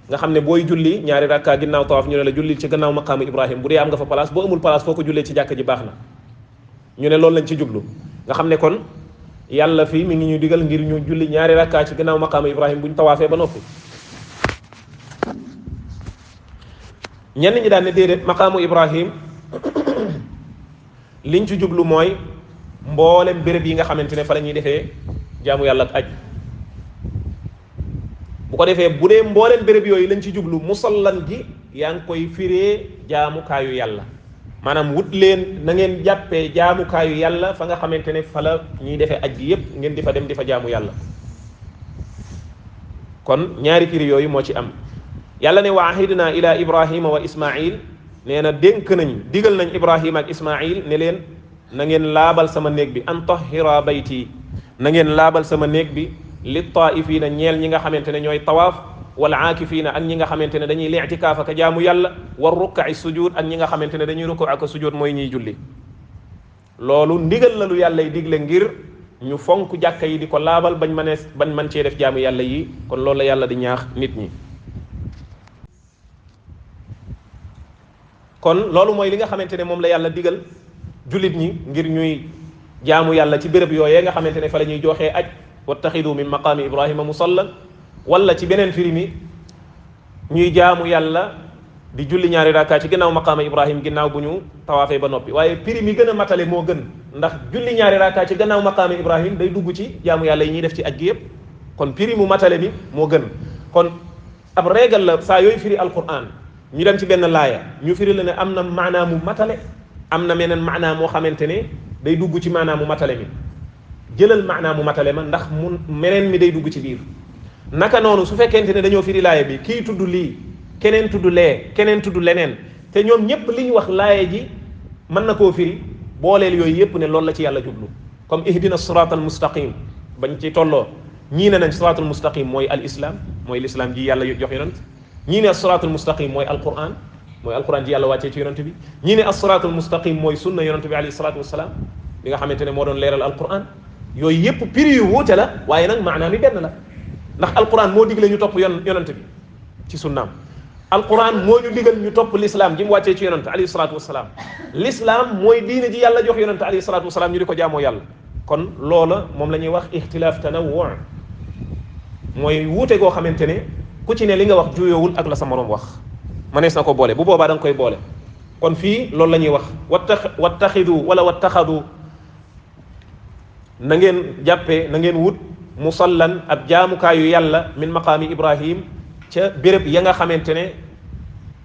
nga xam ne booy julli ñaari rakka ginnaaw tawaaf ñu ne la julli ci gannaaw maqaamu ibrahim bu dee am nga fa place boo amul place foo ko jullee ci jàkka ji baax na ñu ne loolu lañ ci jublu nga xam ne kon yàlla fii mi ngi ñu digal ngir ñu julli ñaari rakka ci gannaaw maqaamu ibrahim bu ñu tawaafee ba noppi ñenn ñi daan ne déedéet maqaamu ibrahim liñ ci jublu mooy mboolem béréb yi nga xamante ne fa la ñuy defee jaamu yàlla ak aj bu ko defee bu dee mboolem béréb yooyu lañ ci jublu musallan gi yaa ngi koy firee jaamukaayu yàlla maanaam wut leen na ngeen jàppee jaamukaayu yàlla fa nga xamante ne fa la ñuy defee aj gi yépp ngeen di fa dem di fa jaamu yàlla kon ñaari firi yooyu moo ci am yàlla ne wa ahidna ila ibrahima wa ismail nee na dénk nañ digal nañ ibrahima ak ismail ne leen na ngeen laabal sama néeg bi an tahira bayti na ngeen laabal sama néeg bi li taa'ifiina ñeel ñi nga xamante ne ñooy tawaaf wal aakifiina ak ñi nga xamante ne dañuy li'tikaaf ak jaamu yàlla war rukka'i sujud ak ñi nga xamante ne dañuy rukku ak sujud mooy ñiy julli loolu ndigal la lu yàlla yi digle ngir ñu fonk jàkka yi di ko laabal bañ man cee def jaamu yàlla yi kon loolu la yàlla di ñaax nit ñi kon loolu mooy li nga xamante ne moom la yàlla digal jullit ñi ngir ñuy jaamu yàlla ci béréb yooyee nga xamante ne fa la ñuy joxee aj wattaxidu min maqaami ibrahima musallan wala ci beneen firi mi ñuy jaamu yàlla di julli ñaari rakka ci gannaaw maqaama ibrahim ginnaaw bu ñu tawaafee ba noppi waaye firi mi gën a matale moo gën ndax julli ñaari rakka ci gannaaw maqaama ibrahim day dugg ci jaamu yàlla yi ñuy def ci aj gi yëpp kon firi mu matale mi moo gën kon ab régal la saa yooyu firi alquran ñu dem ci benn laaya ñu firi la ne am na maanaa mu matale am na meneen maanaa moo xamante ne day dugg ci maanaa mu matale mi jëlal maanaa mu matale ma ndax mu meneen mi day dugg ci biir naka noonu su fekkente ne dañoo firi laaya bi kii tudd lii keneen tudd lee keneen tudd leneen te ñoom ñépp li ñu wax laaya ji mën na koo firi booleel yooyu yépp ne loolu la ci yàlla jublu comme ihdina sirat al mustaqim bañ ci tolloo ñii ne nañ siratul mustaqim mooy al islam mooy l'islam ji yàlla jox yonent ñii ne as-siratul mustaqim mooy alquran ji yàlla wàccee ci yonent bi ñii ne as-siratul mustaqim mooy sunna yonent bi alayhi salatu wasalaam bi nga xamante ne moo doon leeral alquran yooyu yépp prix yu wuute la waaye nag maanaam mi benn la ndax alquran moo digle ñu topp yonent bi ci sunnaam alquran moo ñu digal ñu topp l'islam ji mu wàccee ci yonent alayhi salatu wasalaam l'islam mooy diine ji yàlla jox yonent alayhi salatu wasalaam ñu di ko jaamoo yàlla kon loola moom la ñuy wax ixtilaaf tanawwu mooy wuute goo xamante ne ku ci ne li nga wax juyoowul ak la sa moroom wax mënees na ko boole bu boobaa da nga koy boole kon fii loolu la ñuy wax wattaxidu wala wattaxadu na ngeen jàppee na ngeen wut musallan ab jaamukaayu yàlla min maqaami ibrahim ca béréb ya nga xamante ne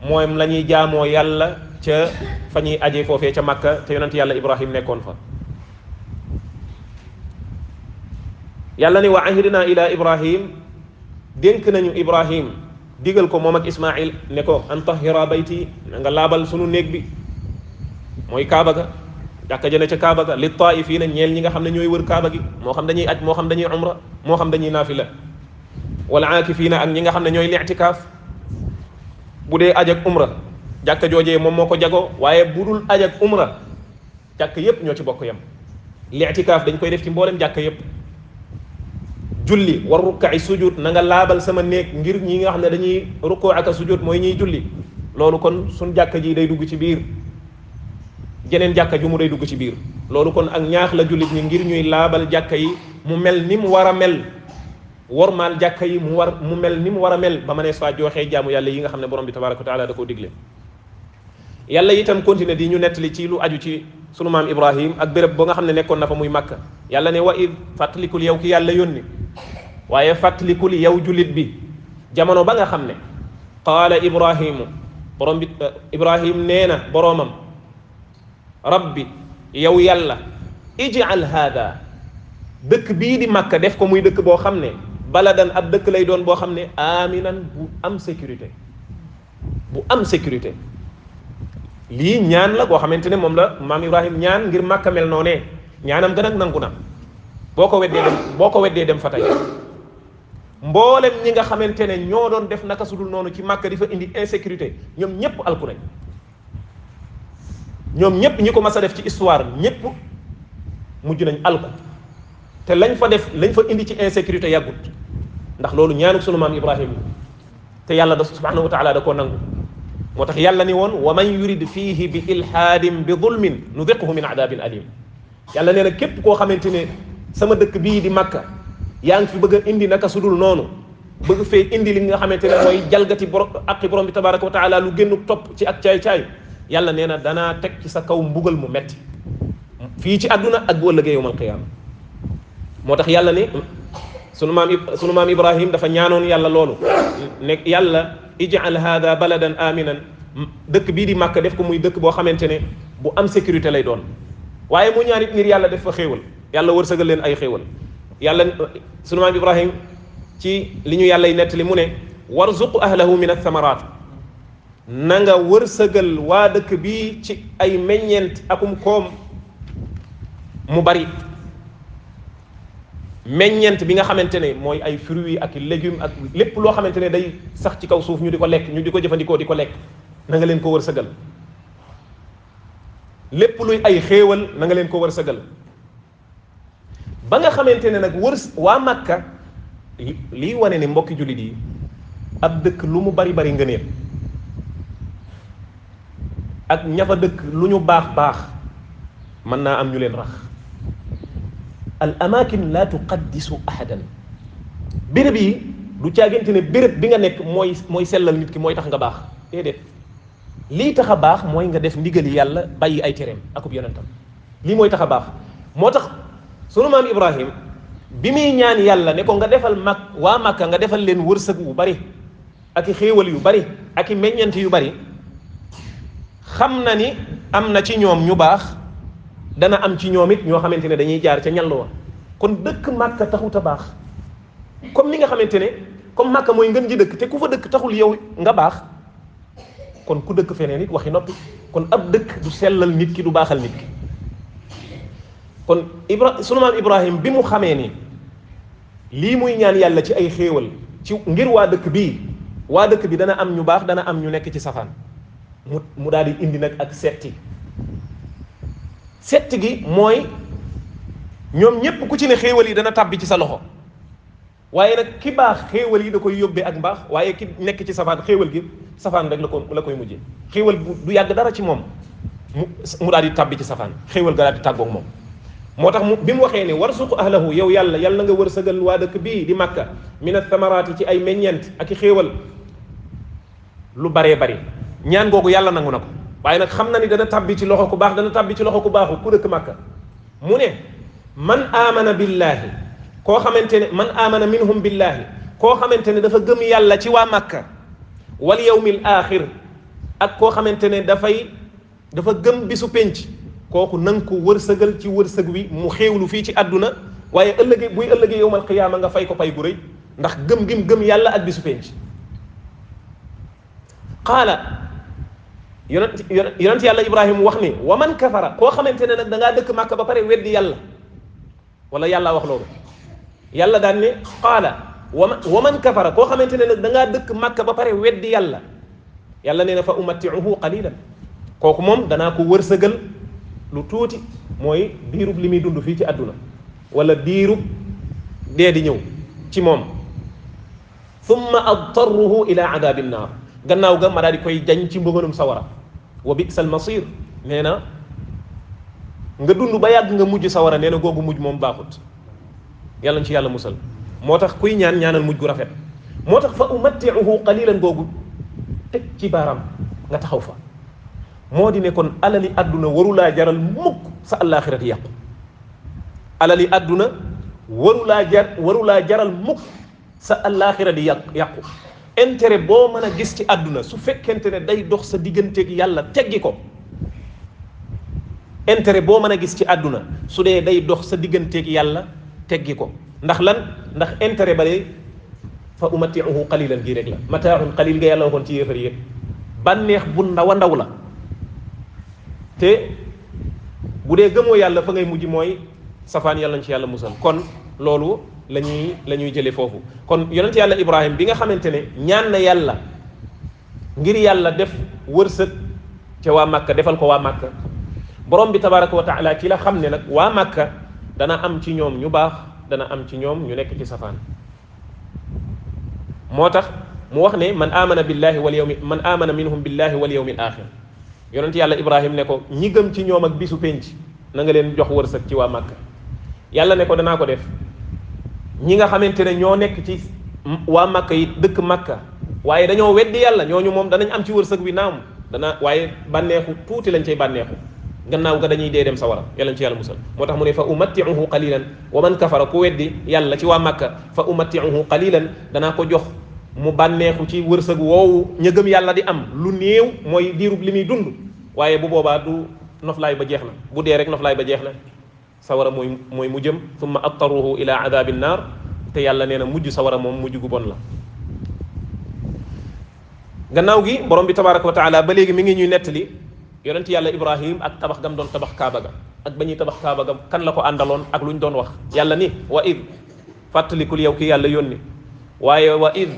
moom la ñuy jaamoo yàlla ca fa ñuy aje foofee ca Makka te yonent yàlla ibrahim nekkoon fa yàlla ni wa ahidna ila ibrahim dénk nañu ibrahim digal ko moom ak ismail ne ko an tahira bayti na nga laabal sunu néeg bi mooy kaaba ga jàkka jëne ca kaaba ga li taifina ñeel ñi nga xam ne ñooy wër kaaba gi moo xam dañuy aj moo xam dañuy umra moo xam dañuy naafila wala aakifina ak ñi nga xam ne ñooy li'tikaaf bu dee aj ak umra jàkka joojee moom moo ko jagoo waaye bu dul aj ak umra jàkk yépp ñoo ci bokk yam li'tikaaf dañ koy def ci mboolem jàkka yépp julli war rukkaay sujud na nga laabal sama néeg ngir ñi nga xam ne dañuy rukkoo ak a sujud mooy ñuy julli loolu kon suñ jàkka ji day dugg ci biir jeneen jàkka ju mu day dugg ci biir loolu kon ak ñaax la jullit ñi ngir ñuy laabal jàkka yi mu mel ni mu war a mel wormaal jàkka yi mu mel ni mu war a mel ba ma ne faa jooxee jaamu yàlla yi nga xam ne borom bi tabaraka wa taala da koo digle yàlla itam continué di ñu nettali ci lu aju ci sunu maam ibrahim ak béréb ba nga xam ne nekkoon na fa muy Makka yàlla ne wa id fàttalikul yow ki yàlla yónni waaye fàttalikul yow jullit bi jamono ba nga xam ne qaala ibrahimu borom bi ibrahim nee na boroomam rabbi yow yàlla ij'al haada dëkk bii di Makka def ko muy dëkk boo xam ne baladan ab dëkk lay doon boo xam ne aminan bu am sécurité lii ñaan la boo xamante ne moom la maam ibrahim ñaan ngir Makka mel noonee ñaanam gën ak nangu na boo ko weddee dem fa tey mboolem ñi nga xamante ne ñoo doon def naka sudul noonu ci Makka di fa indi insécurité ñoom ñépp alku nañ ñoom ñépp ñi ko mas a def ci histoire ñépp mujj nañ alku te lañ fa indi ci insécurité yàggut ndax loolu ñaanuk sunu maam ibrahim te yàlla da subhanahu wa taala da koo nangu moo tax yàlla ni woon wa man yurid fiihi bi ilhaadin bi zulmin nudiquhu min adabin alim yàlla nee na képp koo xamante ne sama dëkk bii di Makka yaa ngi fi bëgg a indi naka sudul noonu bëgg fee indi li nga xamante ne mooy jalgati aqi borom bi tabaraka wa taala lu génn topp ci ak caay-caay yàlla nee na danaa teg ci sa kaw mbugal mu metti fii ci àdduna ak bu ëllëgee yawmal qiyaama moo tax yàlla ne sunu maam ibrahim dafa ñaanoon yàlla loolu ne yàlla ij'al hada baladan aminan dëkk bii di Makka def ko muy dëkk boo xamante ne bu am sécurité lay doon waaye mu ñaan it ngir yàlla def fa xéewal yàlla wërsëgal leen ay xéewal yàlla sunu maam ibrahim ci li ñu yàlla y nettali mu ne warzuq ahlahu min athamarat na nga wërsëgal waa dëkk bii ci ay meññeent akum koom mu bari meññeent bi nga xamante ne mooy ay fruits ak légumes ak lépp loo xamante ne day sax ci kaw suuf ñu di ko lekk ñu di ko jëfandikoo di ko lekk na nga leen ko wërsëgal lépp luy ay xéewal na nga leen ko wërsëgal ba nga xamante ne nag waa Makka lii wane ni mbokki jullit yi ab dëkk lu mu bari bari ngëneel ak ña fa dëkk lu ñu baax baax mën naa am ñu leen rax. al amakin la tuqaddisu ahadan. béréb yi du caagante ne béréb bi nga nekk mooy sellal nit ki mooy tax nga baax déedéet. lii tax a baax mooy nga def ndigali yàlla bàyyi ay tereem akub yonentam lii mooy tax a baax. moo tax sunu maam Ibrahim bi muy ñaan yàlla ne ko nga defal waa Makka nga defal leen wërsëg wu bari ak i xéewal yu bari ak i meññant yu bari xam na ni am na ci ñoom ñu baax dana am ci ñoom it ñoo xamante ne dañuy jaar ca ñall wa kon dëkk Makka taxut a baax comme ni nga xamante ne comme Makka mooy ngën ji dëkk te ku fa dëkk taxul yow nga baax kon ku dëkk feneen it waxi noppi kon ab dëkk du sellal nit ki du baaxal nit ki. kon sunu maam Ibrahim bi mu xamee ni lii muy ñaan yàlla ci ay xéewal ci ngir waa dëkk bi dana am ñu baax dana am ñu nekk ci safaan mu daal di indi nag ak setti gi mooy ñoom ñépp ku ci ne xéewal yi dana tàbbi ci sa loxo waaye nag ki baax xéewal yi da koy yóbbee ak mbaax waaye ki nekk ci safaan xéewal gi safaan rek la koy mujjee xéewal du yàgg dara ci moom mu daal di tàbbi ci safaan xéewal ga daal di tàggoog moom. moo tax bi mu waxee ne warsuq ahlahu yow yàlla na nga wërsëgal waa dëkk bii di Makka min athamaraati ci ay meññeent ak i xéewal lu baree bari ñaan googu yàlla nangu na ko waaye nag xam na ni dana tàbbi ci loxo ku baax dana tàbbi ci loxo ku baaxu ku dëkk Makka mu ne man amana billaahi koo xamante ne man amana minhum billaahi koo xamante ne dafa gëm yàlla ci waa Makka wal yawmil aaxir ak koo xamante ne dafa gëm bisu penc kooku nanga ko wërsëgal ci wërsëg wi mu xéewlu fii ci àdduna waaye buy ëllëgee yowmal qiyaama nga fay ko pay gu rëy ndax gëm yàlla ak bisu penc. qaala yonent yàlla Ibrahima wax ni wa man kafara koo xamante ne nag da ngaa dëkk Màkka ba pare weddi yàlla wala yàlla wax loolu yàlla daan ne qaala wa man kafara koo xamante ne nag da ngaa dëkk Màkka ba pare weddi yàlla nee na fa umatti'uhu qalilan kooku moom danaa ko wërsëgal lu tuuti mooy diirub li muy dund fii ci àdduna wala diirub dee di ñëw ci moom thumma adtarruhu ila adabi nnaar gannaaw ga ma daal di koy jañ ci mbugalum sawara wa bi'sal masir nee na nga dund ba yàgg nga mujj sawara nee na googu mujj moom baaxut yàlla ci yàlla musal moo tax kuy ñaanal mujj gu rafet moo tax fa umatti'uhu qalilan googu teg ci baaraam nga taxaw fa moo di ne kon alali àdduna warulaa jaral mukk sa àllaaxira di yàqu alali àdduna warulaa jaral mukk sa àllaaxira di yàqu intérêt boo mën a gis ci àdduna su fekkente ne day dox sa digganteeg yàlla teggi ko intérêt boo mën a gis ci àdduna su dee day dox sa digganteeg yàlla teggi ko ndax lan ndax intérêt ba de fa umatti'uhu qalilan gii rek la mataaxun qalil nga yàlla waxoon ci yéefar yi bànneex bu ndaw a ndaw la te bu dee gëmoo yàlla fa ngay mujj mooy safaan yàlla ci yàlla musal kon loolu la ñuy jëlee foofu kon yonent yàlla Ibrahim bi nga xamante ne ñaan na yàlla ngir yàlla def wërsëg ca waa Makka defal ko waa Makka borom bi tabaraka wa taala ci la xam ne nag waa Makka dana am ci ñoom ñu baax dana am ci ñoom ñu nekk ci safaan moo tax mu wax ne man amana minhum billahi wal yawmil axir yonent yàlla Ibrahim ne ko ñi gëm ci ñoom ak bisu penc na nga leen jox wërsëg ci waa Makka yàlla ne ko danaa ko def ñi nga xamante ne ñoo nekk ci waa Makka yi dëkk Makka waaye dañoo weddi yàlla ñooñu moom danañ am ci wërsëg wi naam waaye bànneexu tuuti lañ cay bànneexu gannaaw ga dañuy dee dem sawara yàlla ci yàlla musal moo tax mu ne fa umatti'uhu qalilan wa man kafara ku weddi yàlla ci waa Makka fa umatti'uhu qalilan danaa ko jox mu bànneexu ci wërsëg woowu ña gëm yàlla di am lu néew mooy diirub li muy dund waaye bu boobaa du noflaay ba jeex na bu dee rek noflaay ba jeex na sawara mooy mu jëm thumma attaruhu ila adabi nnaar te yàlla nee na mujj sawara moom mujj gu bon la gannaaw gi borom bi tabaraka wa taala ba léegi mi ngi ñuy nettali yonent yàlla Ibrahim ak tabax gam doon tabax kaaba ga ak ba ñuy tabax kaaba ga kan la ko àndaloon ak lu ñu doon wax yàlla ni wa id fàttalikul yow ki yàlla yónni waaye wa id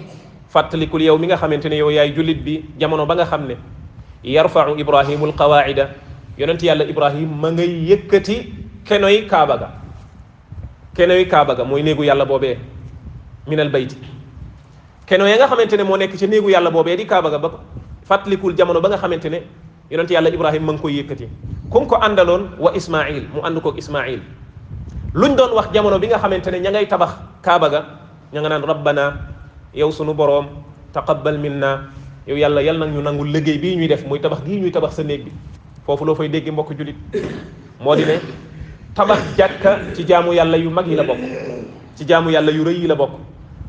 fàttalikul yow mi nga xamante ne yow yaay jullit bi jamono ba nga xam ne yarfa'u ibrahimul qawaida yonent yàlla Ibrahim ma ngay yëkkati kenoy kaaba ga mooy néegu yàlla boobee minal bayti keno ya nga xamante ne moo nekk ci néegu yàlla boobee di kaaba ga ba fàttalikul jamono ba nga xamante ne yonent yàlla Ibrahim ma ngi koy yëkkati ku ko àndaloon wa Ismail mu ànd koog Ismail luñ doon wax jamono bi nga xamante ne ña ngay tabax kaaba ga ña nga naan rabbana yow sunu boroom taqabbal minna yow yàlla yal nag ñu nangul liggéey bii ñuy def muy tabax gii ñuy tabax sa néeg bi foofu loo fay dégg mbokk julit moo di ne tabax jàkka ci jaamu yàlla yu mag yi la bokk ci jaamu yàlla yu rëy yi la bokk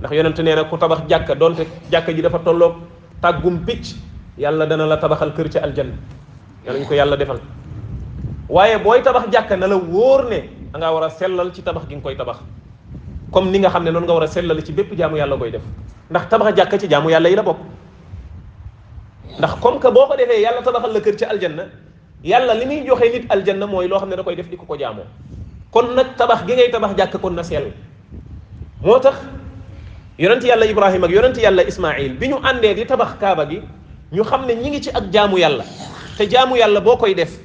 ndax yonent nee na ku tabax jàkka donte jàkka ji dafa tolloog tàggum picc yàlla dana la tabaxal kër ci aljanna yàlla ñu ko yàlla defal waaye booy tabax jàkka na la wóor ne da ngaa war a sellal ci tabax gi nga koy tabax comme ni nga xam ne noonu nga war a sellal ci bépp jaamu yàlla koy def ndax tabax jàkka ci jaamu yàlla yi la bokk ndax comme que boo ko defee yàlla tabaxal la kër ci aljanna yàlla li muy joxe nit aljanna mooy loo xam ne da koy def di ko jaamoo kon nag tabax gi ngay tabax jàkka kon na sell moo tax yonent yàlla Ibrahima ak yonent yàlla Ismail bi ñu àndee di tabax kaaba gi ñu xam ne ñi ngi ci ak jaamu yàlla te jaamu yàlla boo koy def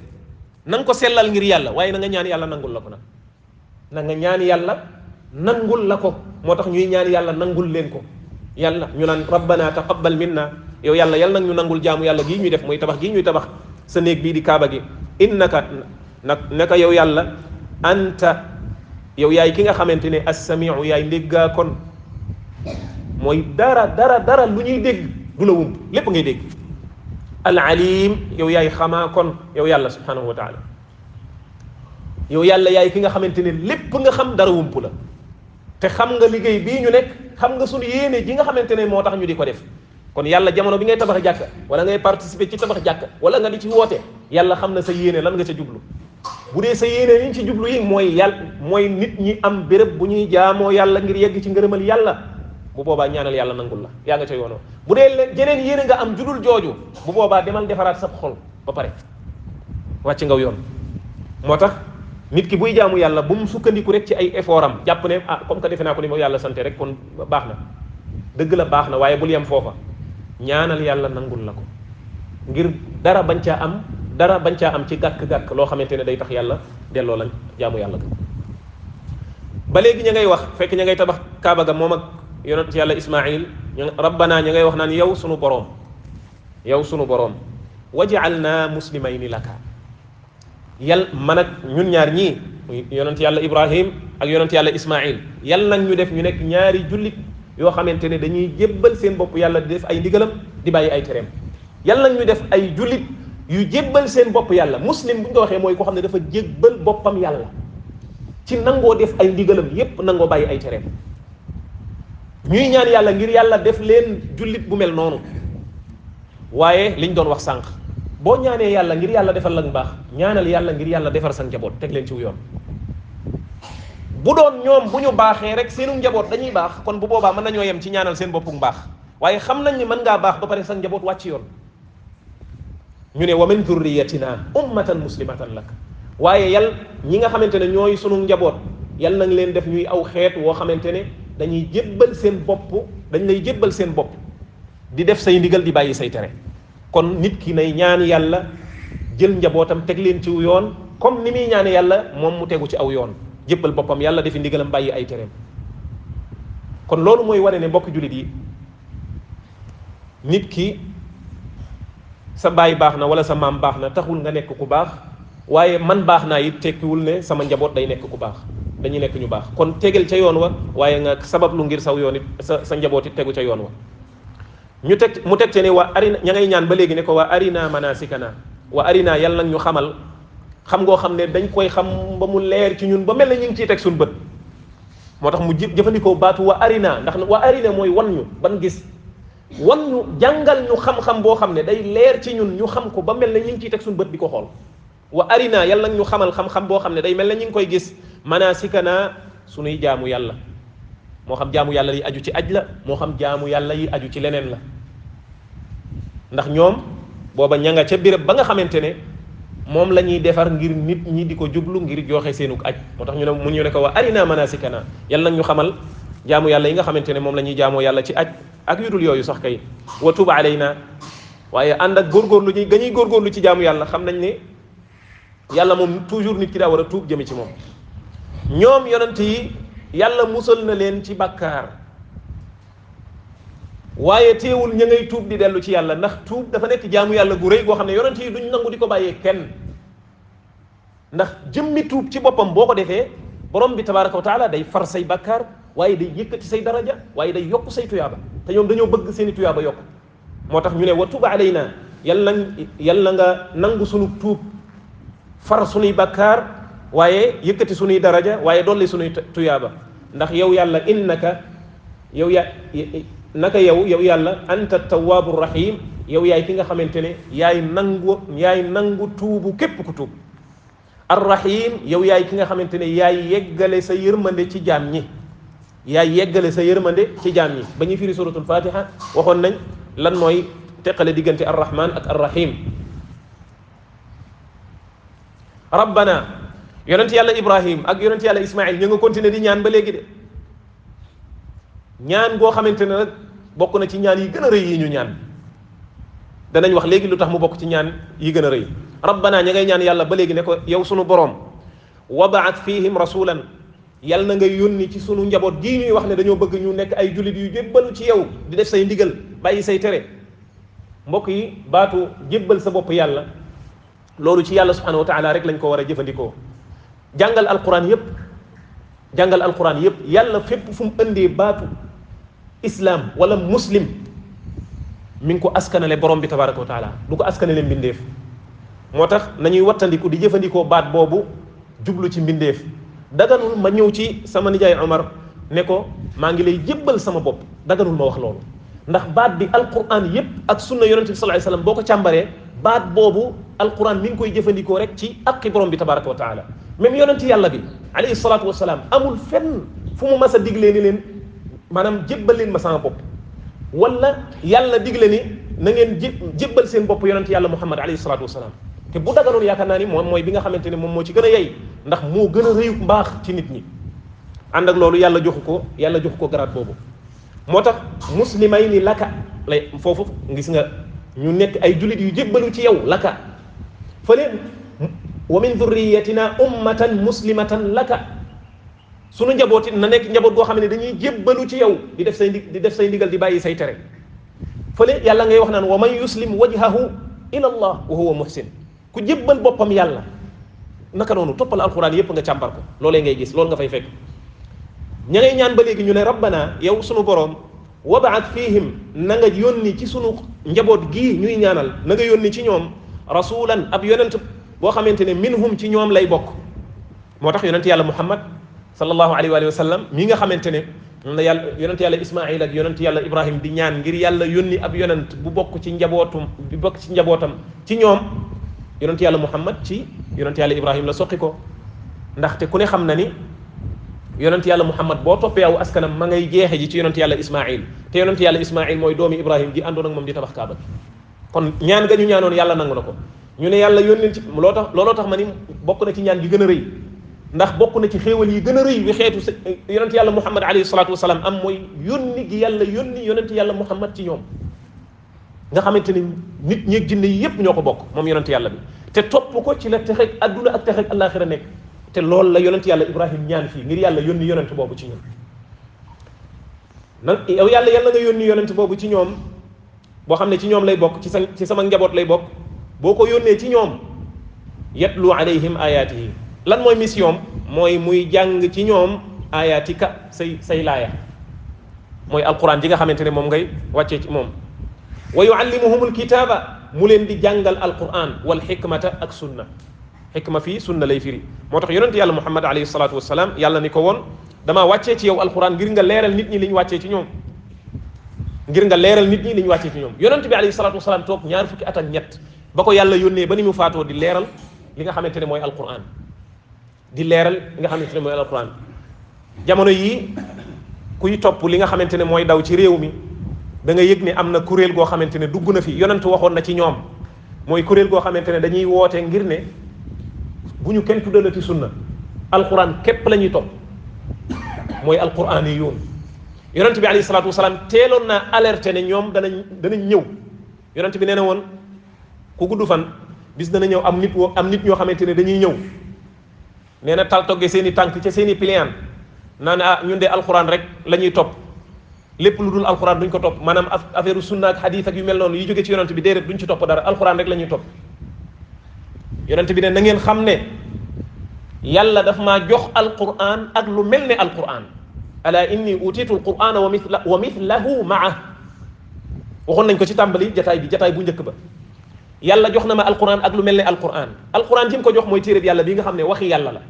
na nga ko sellal ngir yàlla waaye na nga ñaan yàlla nangul la ko nag na nga ñaan yàlla nangul la ko moo tax ñuy ñaan yàlla nangul leen ko yàlla ñu naan rabbana taqabbal minna yow yàlla yàlla nag ñu nangul jaamu yàlla gii ñuy def muy tabax gii ñuy tabax sa néeg bii di kaaba gi innaka naka yow yàlla anta yow yaay ki nga xamante ne as-samiu yaay ndéggaa kon mooy dara lu ñuy dégg du la wump lépp ngay dégg al alim yow yaay xamaa kon yow yàlla subhanahu wa taala yow yàlla yaay ki nga xamante ne lépp nga xam dara wump la te xam nga liggéey bii ñu nekk xam nga suñu yéene ji nga xamante ne moo tax ñu di ko def kon yàlla jamono bi ngay tabax jàkka wala ngay participer ci tabax jàkka wala nga di ci woote yàlla xam na sa yéene lan nga ca jublu bu dee sa yéene li ñu ci jublu yi mooy yàlla mooy nit ñi am béréb bu ñuy jaamoo yàlla ngir yegg ci ngërëmal yàlla bu boobaa ñaanal yàlla nangul la yaa nga ca yoonoo bu dee jeneen yéene nga am judul jooju bu boobaa demal defaraat sa xol ba pare wàcc ngaw yoon moo tax nit ki buy jaamu yàlla bu mu sukkandiku rek ci ay effort am jàpp ne comme que defe naa ko ni ma yàlla sante rek kon baax na dëgg la baax na waaye bul yem foofa ñaanal yàlla nangul la ko ngir dara bañ caa am ci gàkk-gàkk loo xamante ne day tax yàlla delloo la jaamu yàlla ga ba léegi ña ngay wax fekk ña ngay tabax kaaba ga moom ak yonent yàlla Ismail rabbana ña ngay wax naan yow sunu boroom waj'alna muslimayni laka man ak ñun ñaar ñii yonent yàlla Ibrahim ak yonent yàlla Ismail yal nag ñu def ñu nekk ñaari jullit yoo xamante ne dañuy jébbal seen bopp yàlla di def ay ndigalam di bàyyi ay tereem yal nag ñu def ay jullit yu jébbal seen bopp yàlla muslim bu ñu ko waxee mooy koo xam ne dafa jébbal boppam yàlla ci nangoo def ay ndigalam yépp nangoo bàyyi ay tereem ñuy ñaan yàlla ngir yàlla def leen jullit bu mel noonu waaye liñ doon wax sànq boo ñaanee yàlla ngir yàlla defal la baax ñaanal yàlla ngir yàlla defar sa njaboot teg leen ci yoon bu doon ñoom bu ñu baaxee rek seenu njaboot dañuy baax kon bu boobaa mën nañoo yem ci ñaanal seen boppum baax waaye xam nañ ni mën ngaa baax ba pare sa njaboot wàcc yoon ñu ne wa min dhurriyatina ummatan muslimatan lak waaye yal ñi nga xamante ne ñooy sunu njaboot yal nañ leen def ñuy aw xeet woo xamante ne dañuy jébbal seen bopp dañ lay jébbal seen bopp di def say ndigal di bàyyi say tere kon nit ki nay ñaan yàlla jël njabootam teg leen ci yoon comme ni muy ñaane yàlla moom mu tegu ci aw yoon jébbal boppam yàlla defi ndigalam bàyyi ay tereem kon loolu mooy wane ne mbokk jullit yi nit ki sa baay baax na wala sa maam baax na taxul nga nekk ku baax waaye man baax naa it tekkiwul ne sama njaboot day nekk ku baax dañuy nekk ñu baax kon tegel ca yoon wa waaye nga sabablu ngir saw yoon it sa njaboot it tegu ca yoon wa ñu teg mu teg ci ne wa arina ña ngay ñaan ba léegi ne ko wa arina manasikana wa arina yàlla nag ñu xamal xam ngoo xam ne dañ koy xam ba mu leer ci ñun ba mel na ñu ngi ciy teg suñu bët moo tax mu jëfandikoo baatu wa arina ndax wa arina mooy wan ñu ban gis wan ñu jàngal ñu xam-xam boo xam ne day leer ci ñun ñu xam ko ba mel na ñu ngi ciy teg suñu bët di ko xool wa arina yàlla nag ñu xamal xam-xam boo xam ne day mel na ñu ngi koy gis manasikana suñuy jaamu yàlla moo xam jaamu yàlla yi aju ci aj la moo xam jaamu yàlla yi aju ci leneen la ndax ñoom booba ña nga ca béréb ba nga xamante ne moom la ñuy defar ngir nit ñi di ko jublu ngir joxe seenug aj moo tax ñu ne ko wa arina manasikana yàlla nag ñu xamal jaamu yàlla yi nga xamante ne moom la ñuy jaamoo yàlla ci aj ak yu dul yooyu sax kay wa tub alayna waaye ànd ak góorgóorlu ñi ga ñuy góorgóorlu ci jaamu yàlla xam nañ ne yàlla moom toujours nit ki daa war a tuub jëme ci moom ñoom yonent yi yàlla musal na leen ci bàkkaar waaye teewul ña ngay tuub di dellu ci yàlla ndax tuub dafa nekk jaamu yàlla gu rëy goo xam ne yonent yi duñ nangu di ko bàyyee kenn ndax jëmmi tuub ci boppam boo ko defee borom bi tabaraka wa taala day far say bakkaar waaye day yëkkati say daraja waaye day yokk say tuyaaba te ñoom dañoo bëgg seeni tuyaaba yokk moo tax ñu ne wa tub alayna yàlla nga nangu sunu tuub far sunuy bakkaar waaye yëkkati sunuy daraja waaye dolli sunuy tuyaaba ndax yow yàlla innaka yow naka yow yàlla anta tawaabu rahim yow yaay ki nga xamante ne yaay nangu tuubu képp ku tuub arrahim yow yaay ki nga xamante ne yaay yeggale sa yërmande ci jaam ñi ba ñuy firi suratul fatiha waxoon nañ lan mooy teqale diggante arrahman ak arrahim rabbana yonent yàlla ibrahim ak yonent yàlla ismail ñu nga continuer di ñaan ba léegi de ñaan goo xamante ne nag bokk na ci ñaan yi gën a rëy yi ñu ñaan danañ wax léegi lu tax mu bokk ci ñaan yi gën a rëy rabbana ña ngay ñaan yàlla ba léegi ne ko yow sunu boroom wabaat fihim rasulan yàlla na nga yónni ci sunu njaboot gii ñuy wax ne dañoo bëgg ñu nekk ay jullit yu jébbalu ci yow di def say ndigal bàyyi say tere mbokk yi baatu jébbal sa bopp yàlla loolu ci yàlla subhanahu wa taala rek lañ ko war a jëfandikoo jàngal alquran yépp yàlla fépp fu mu ëndee baatu islam wala muslim mi ngi ko askanale borom bi tabaraka wa taala du ko askanale mbindeef moo tax nañuy wattandiku di jëfandikoo baat boobu jublu ci mbindeef daganul ma ñëw ci sama nijaay Omar ne ko maa ngi lay jébbal sama bopp daganul ma wax loolu ndax baat bi alquran yépp ak sunna yonente bi sallallahu alayhi wasallam boo ko càmbaree baat boobu alquran mi ngi koy jëfandikoo rek ci aqi borom bi tabaraka wa taala même yonente yàlla bi alayhi salatu wasalaam amul fenn fu mu mas a diglee ni leen maanaam jébbal leen ma sama bopp wala yàlla digle ni na ngeen jébbal seen bopp yonente yàlla muhammad alayhi salatu wasalaam te bu daganoon yaakaar naa ni moom mooy bi nga xamante ne moom moo ci gën a yey ndax moo gën a rëyu mbaax ci nit ñi ànd ak loolu yàlla joxu ko garaat boobu moo tax muslimay ni laka lay foofu gis nga ñu nekk ay jullit yu jébbalu ci yow laka fële wa min dhurriyatina ummatan muslimatan laka sunu njaboot it na nekk njaboot goo xam ne dañuy jébbalu ci yow di def say ndigal di bàyyi say tere fële yàlla ngay wax naan wa man yuslim wajhahu ila allah wa huwa muhsin ku jébbal boppam yàlla naka noonu toppal alquran yépp nga càmbar ko loolee ngay gis loolu nga fay fekk ña ngay ñaan ba léegi ñu ne rabbana yow sunu boroom wabaat fihim na nga yónni ci sunu njaboot gii ñuy ñaanal na nga yónni ci ñoom rasulan ab yonent boo xamante ne minhum ci ñoom lay bokk moo tax yonent yàlla muhammad sallallahu alayhi wa sallam mi nga xamante ne moom la yàlla yonent yàlla ismail ak yonent yàlla ibrahim di ñaan ngir yàlla yónni ab yonent bu bokk ci njabootam ci ñoom yonent yàlla muhammad ci yonent yàlla ibrahim la soqi ko ndaxte ku ne xam na ni yonent yàlla muhammad boo toppee aw askanam ma ngay jeexe ji ci yonent yàlla ismail te yonent yàlla ismail mooy doomi ibrahim ji àndoon ak moom di tabax kaaba kon ñaan ga ñu ñaanoon yàlla nangu na ko ñu ne yàlla yónneen ci looloo tax ma ni bokk na ci ñaan gi gën a rëy ndax bokk na ci xéewal yi gën a rëy wi xeetu yonent yàlla muhammad alayhi salatu wasalaam am mooy yónni gi yàlla yónni yonent yàlla muhammad ci ñoom nga xamante ni nit ñeeg jinne yi yépp ñoo ko bokk moom yonent yàlla bi te topp ko ci la texeeg adduna ak texeeg àllaaxira nekk te loolu la yonent yàlla ibrahim ñaan fii ngir yàlla yónni yonent boobu ci ñoom nag yow yàlla nga yónni yonent boobu ci ñoom boo xam ne ci ñoom lay bokk ci sama njaboot lay bokk boo ko yónnee ci ñoom yatlu alayhim ayatihi lan mooy mission mooy muy jàng ci ñoom ayatika say laaya mooy alquran ji nga xamante ne moom ngay wàccee ci moom wa yuallimuhumul kitaaba mu leen di jàngal alquran wal xikmata ak sunna xikma fii sunna lay firi moo tax yonent yàlla muhammad alayhi salatu wasalaam yàlla ni ko woon damaa wàccee ci yow alquran ngir nga leeral nit ñi li ñu wàccee ci ñoom yonent bi alayhi salatu wasalaam toog ñaar fukki at ak ñett ba ko yàlla yónnee ba ni mu faatoo di leeral li nga xamante ne mooy alquran jamono yii kuy topp li nga xamante ne mooy daw ci réew mi da nga yëg ne am na kuréel goo xamante ne dugg na fi yonent waxoon na ci ñoom mooy kuréel goo xamante ne dañuy woote ngir ne bu ñu kenn tuddalati sunna alquran képp la ñuy topp mooy alquran yi yoon yonent bi alayhi salaatu wasalaam teeloon naa alerté ne ñoom danañ ñëw yonent bi nee na woon ku gudd fan bis dana ñëw am nit ñoo xamante ne dañuy ñëw nee na tal togge seen i tànk ca seen i pliant naa ne ñun de alquran rek la ñuy topp lépp lu dul alquran duñ ko topp maanaam affaire sunna ak hadith ak yu mel noonu yi jóge ci yonent bi déedéet duñ ci topp dara alquran rek la ñuy topp yonent bi ne na ngeen xam ne yàlla daf maa jox alquran ak lu mel ne alquran ala inni utitu alqurana wa mithlahu maa waxoon nañ ko ci tàmbali jataay bu njëkk ba yàlla jox na ma alquran ak lu mel ne alquran ji mu ko jox mooy téere bi yàlla bi nga xam ne waxi yàlla la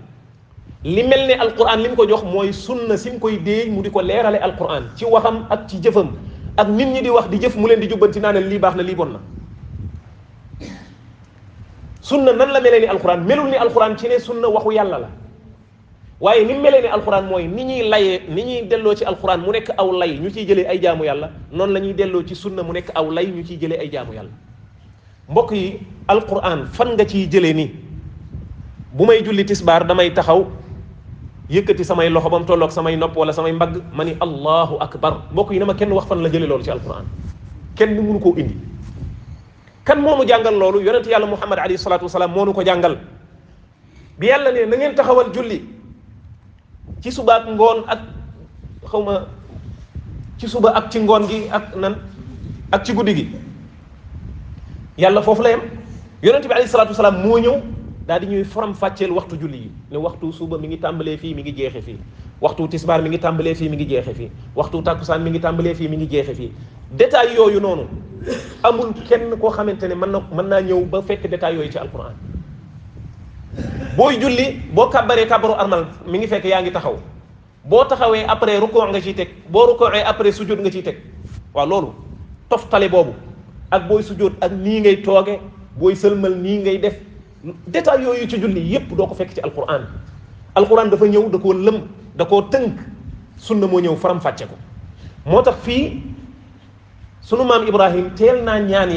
li mel ne alquran li mu ko jox mooy sunna si mu koy déey mu di ko leerale alquran ci waxam ak ci jëfam ak nit ñi di wax di jëf mu leen di jubbanti naa ne lii baax na lii bon na sunna nan la melee ni alquran melul ni alquran ci ne sunna waxu yàlla la waaye ni melee ni alquran mooy ni ñuy layee ni ñuy delloo ci alquran mu nekk aw lay ñu ciy jëlee ay jaamu yàlla noonu la ñuy delloo ci sunna mu nekk aw lay ñu ciy jëlee ay jaamu yàlla mbokk yi alquran fan nga ciy jëlee ni bu may julli tisbaar damay taxaw yëkkati samay loxo ba mu tolloog samay nopp wala samay mbagg ma ni allahu akbar mbokk yi na ma kenn wax fan la jëlee loolu ci alquran kenn mënu koo indi kan moonu jàngal loolu yonent yàlla muhammad alayhi salatu wasalaam moonu ko jàngal bi yàlla ne na ngeen taxawal julli ci suba ak ngoon ak xawma ci suba ak ci ngoon gi ak nan ak ci guddi gi yàlla foofu la yem yonent bi alayhi salatu wasalaam moo ñëw daal di ñuy faram fàcceel waxtu julli yi ne waxtu suba mi ngi tàmbalee fii mi ngi jeexe fii waxtu tisbaar mi ngi tàmbalee fii mi ngi jeexe fii waxtu tàkkusaan mi ngi tàmbalee fii mi ngi jeexe fii détail yooyu noonu amul kenn koo xamante ne mën naa ñëw ba fekk détail yooyu ci alquran booy julli boo kàbbaree kàbbaru armal mi ngi fekk yaa ngi taxaw boo taxawee après rukoo nga ciy teg boo rukoowee après sujjóot nga ciy teg waaw loolu toftale boobu ak booy sujjóot ak nii ngay tooge booy sëlmal nii ngay def détail yooyu ci julli yépp doo ko fekk ci alquran alquran dafa ñëw da koo lëm da koo tënk sunna moo ñëw faram fàcce ko moo tax fii sunu maam ibrahim teel naa ñaan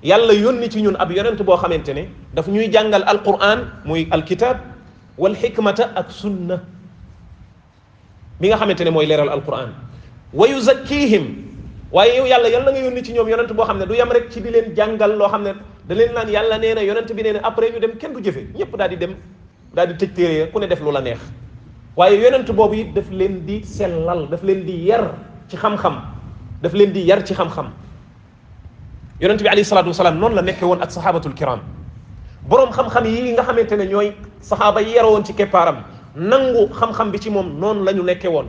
yàlla yónni ci ñun ab yonent boo xamante ne daf ñuy jàngal alquran muy alkitab wal xikmata ak sunna bi nga xamante ne mooy leeral alquran wa yuzakkihim waaye yow yàlla na nga yónni ci ñoom yonent boo xam ne du yem rek ci di leen jàngal loo xam ne da leen naan yàlla nee na yonent bi nee na après ñu dem kenn du jëfe ñëpp daal di dem daal di tëj téere ku ne def lu la neex waaye yonent boobu it daf leen di sellal daf leen di yar ci xam-xam daf leen di yar ci xam-xam yonent bi alayhi salaatu wasalaam noonu la nekke woon ak sahabatul kiram boroom xam-xam yi nga xamante ne ñooy sahaaba yi yar woon ci keppaaram nangu xam-xam bi ci moom noonu la ñu nekke woon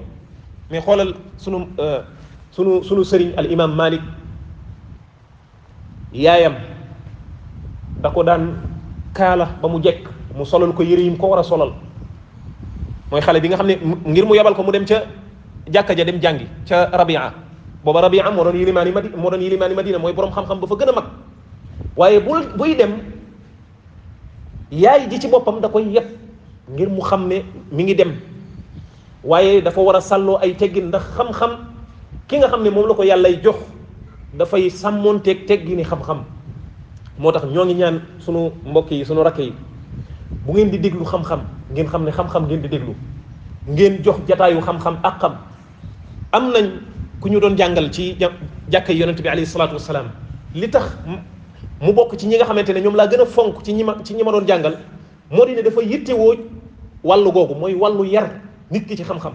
mais xoolal sunu sëriñ al imam malik yaayam da ko daan kaala ba mu jekk mu solal ko yëre yi mu ko war a solal mooy xale bi nga xam ne ngir mu yabal ko mu dem ca jàkka ja dem jàngi ca rabia booba rabia moo doon yilimaani madina mooy boroom xam-xam ba fa gën a mag waaye buy dem yaay ji ci boppam da koy yëpp ngir mu xam ne mi ngi dem waaye dafa war a sàlloo ay teggin ndax xam-xam ki nga xam ne moom la ko yàllay jox dafay sàmmoonteeg teggi ni xam-xam moo tax ñoo ngi ñaan sunu mbokk yi sunu rakk yi bu ngeen di déglu xam-xam ngeen xam ne xam-xam ngeen di déglu ngeen jox jataayu xam-xam ak xam am nañ ku ñu doon jàngal ci jàkka yi yonent bi alayhi salaatu wasalaam li tax mu bokk ci ñi nga xamante ne ñoom laa gën a fonk ci ñi ma doon jàngal moo di ne dafa yittewoo wàllu googu mooy wàllu yar nit ki ci xam-xam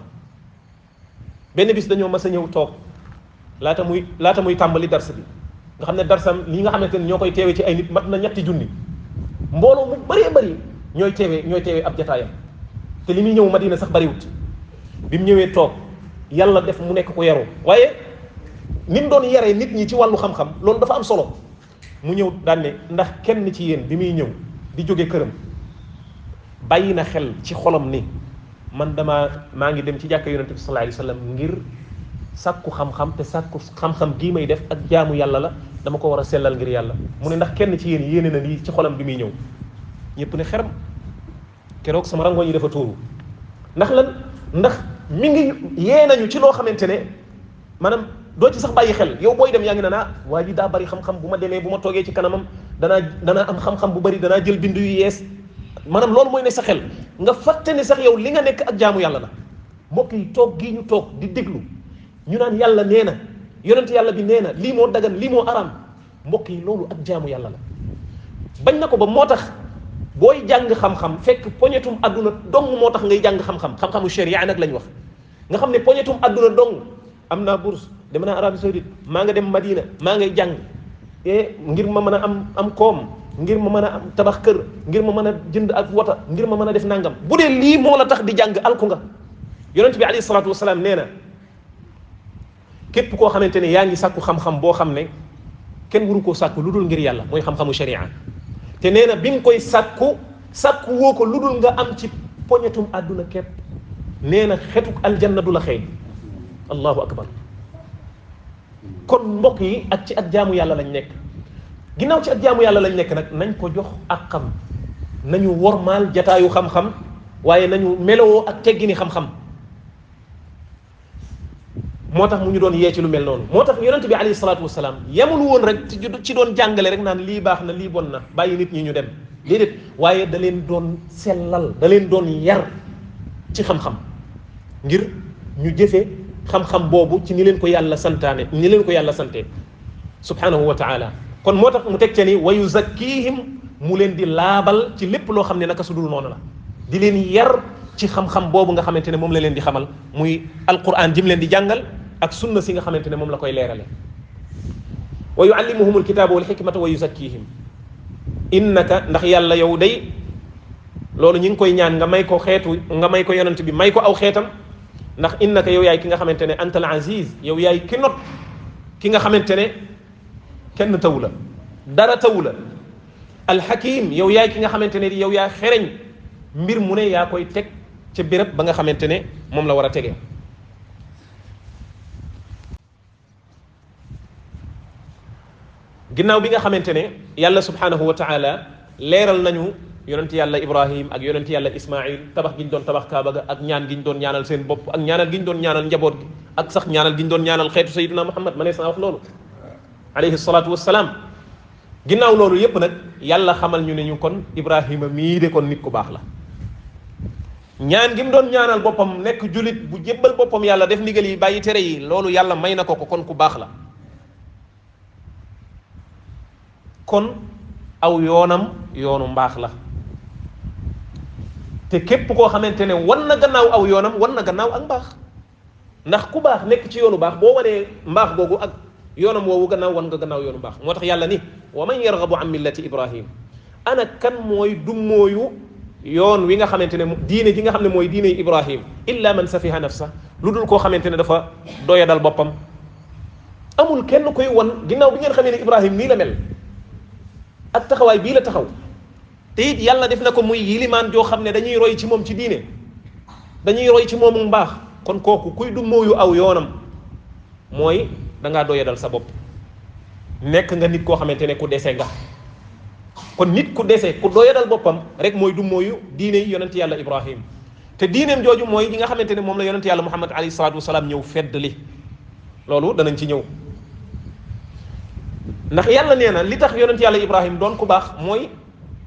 benn bis dañoo mas a ñëw toog laata muy tàmbali dars bi nga xam ne darsam li nga xamante ne ñoo koy teewee ci ay nit mat na 3 junni mbooloo mu bëree bëri ñooy teewee ab jataayam te li muy ñëw Madina sax bëriwut bi mu ñëwee toog yàlla def mu nekk ko yaru waaye ni mu doon yaree nit ñi ci wàllu xam-xam loolu dafa am solo mu ñëw daan ne ndax kenn ci yéen bi muy ñëw di jóge këram bàyyi na xel ci xolam ni man maa ngi dem ci jàkka yonente bi sallallahu alayhi wasallam ngir sàkku xam-xam te sàkku xam-xam gii may def ak jaamu yàlla la dama ko war a sellal ngir yàlla mu ne ndax kenn ci yéen yéene na lii ci xolam bi muy ñëw ñëpp ne xeram keroog sama rangoñ yi dafa tuuru ndax lan ndax mi ngi yee nañu ci loo xamante ne maanaam doo ci sax bàyyi xel yow booy dem yaa ngi ne naa waa ji daa bari xam-xam bu ma demee bu ma toogee ci kanamam danaa am xam-xam bu bari danaa jël bindu yu yees maanaam loolu mooy ne sa xel nga fàtte ne sax yow li nga nekk ak jaamu yàlla la mbokk yi toog gii ñu toog di déglu ñu naan yàlla nee na yonent yàlla bi nee na lii moo dagan lii moo araam mbokk yi loolu ak jaamu yàlla la bañ na ko ba moo tax booy jàng xam-xam fekk poñetum àdduna dong moo tax ngay jàng xam-xamu sharia nag lañ wax nga xam ne poñetum àdduna dong am naa bourse dem naa Arabie Saoudite maa nga dem Madina maa ngay jàng ngir ma mën a am koom ngir ma mën a am tabax kër ngir ma mën a jënd ak wota ngir ma mën a def nangam bu dee lii moo la tax di jàng alku nga yonent bi alayhi salaatu wasalaam nee na képp koo xamante ne yaa ngi sàkku xam-xam boo xam ne kenn waru koo sàkku lu dul ngir yàlla mooy xam-xamu sharia te nee na bi nga koy sàkku woo ko lu dul nga am ci poñetum àdduna képp nee na xetuk aljanna du la xëy allahu akbar kon mbokk yi ak jaamu yàlla lañ nekk ginnaaw ci ak jaamu yàlla lañ nekk nag nañ ko jox ak xam nañu wormaal jataayu xam-xam waaye nañu melowoo ak teggini xam-xam moo tax mu ñu doon yee ci lu mel noonu moo tax yonent bi alayhi salaatu wasalaam yemul woon rek ci doon jàngale rek naan lii baax na lii bon na bàyyi nit ñi ñu dem déedéet waaye da leen doon sellal da leen doon yar ci xam-xam ngir ñu jëfe xam-xam boobu ci ni leen ko yàlla santaane ni leen ko yàlla sante subhanahu wa taala kon moo tax mu teg ca ni wa yuzakkihim mu leen di laabal ci lépp loo xam ne naka su dul noonu la di leen yar ci xam-xam boobu nga xamante ne moom la leen di xamal muy alquran jim leen di jàngal ak sunna si nga xamante ne moom la koy leerale wa yuallimuhum alkitaba wal hikmata wa yuzakkihim innaka ndax yàlla yow day loolu ñi ngi koy ñaan nga may ko yonent bi may ko aw xeetam ndax innaka yow yaay ki nga xamante ne antal aziz yow yaay ki not ki nga xamante ne kenn tawu la dara tawu la alxakim yow yaay ki nga xamante ne yow yaa xereñ mbir mu ne yaa koy teg ca béréb ba nga xamante ne moom la war a tegee ginnaaw bi nga xamante ne yàlla subhanahu wa taala leeral nañu yonent yàlla ibrahim ak yonent yàlla ismail tabax gi ñu doon tabax kaaba ga ak ñaan gi ñu doon ñaanal seen bopp ak ñaanal gi ñu doon ñaanal njaboot gi ak sax ñaanal gi ñu doon ñaanal xeetu sayyidina muhammad ma ne saa wax loolu alayhi salaatu wassalaam ginnaaw loolu yépp nag yàlla xamal ñu ne ñu kon ibrahima mii de kon nit ku baax la ñaan gi mu doon ñaanal boppam nekk julit bu jébbal boppam yàlla def ndigal yi bàyyi tere yi loolu yàlla may na ko kon ku baax la kon aw yoonam yoonu mbaax la te képp koo xamante ne wan na gannaaw aw yoonam wan na gannaaw ak mbaax ndax ku baax nekk ci yoonu baax boo wanee mbaax googu ak yoonam woowu gannaaw wan nga gannaaw yoonu mbaax moo tax yàlla ni wa man yarghabu an millati ibrahim ana kan mooy dummóoyu yoon wi nga xamante ne diine ji nga xam ne mooy diine ibrahim illa man safiha nafsa lu dul koo xamante ne dafa doyadal boppam amul kenn koy wan ginnaaw bi ngeen xamee ne ibrahim nii la mel ak taxawaay bii la taxaw te it yàlla def na ko muy yilimaan joo xam ne dañuy roy ci moom ci diine dañuy roy ci moomu mbaax kon kooku kuy du mooyu aw yoonam mooy dangaa doyadal sa bopp nekk nga nit koo xamante ne ku dese nga kon nit ku dese ku doyadal boppam rek mooy du mooyu diine yi yonent yàlla ibrahim te diineem jooju mooy yi nga xamante ne moom la yonent yàlla muhammad alayhi salaatu wasalaam ñëw feddali loolu danañ ci ñëw ndax yàlla nee na li tax yonent yàlla ibrahim doon ku baax mooy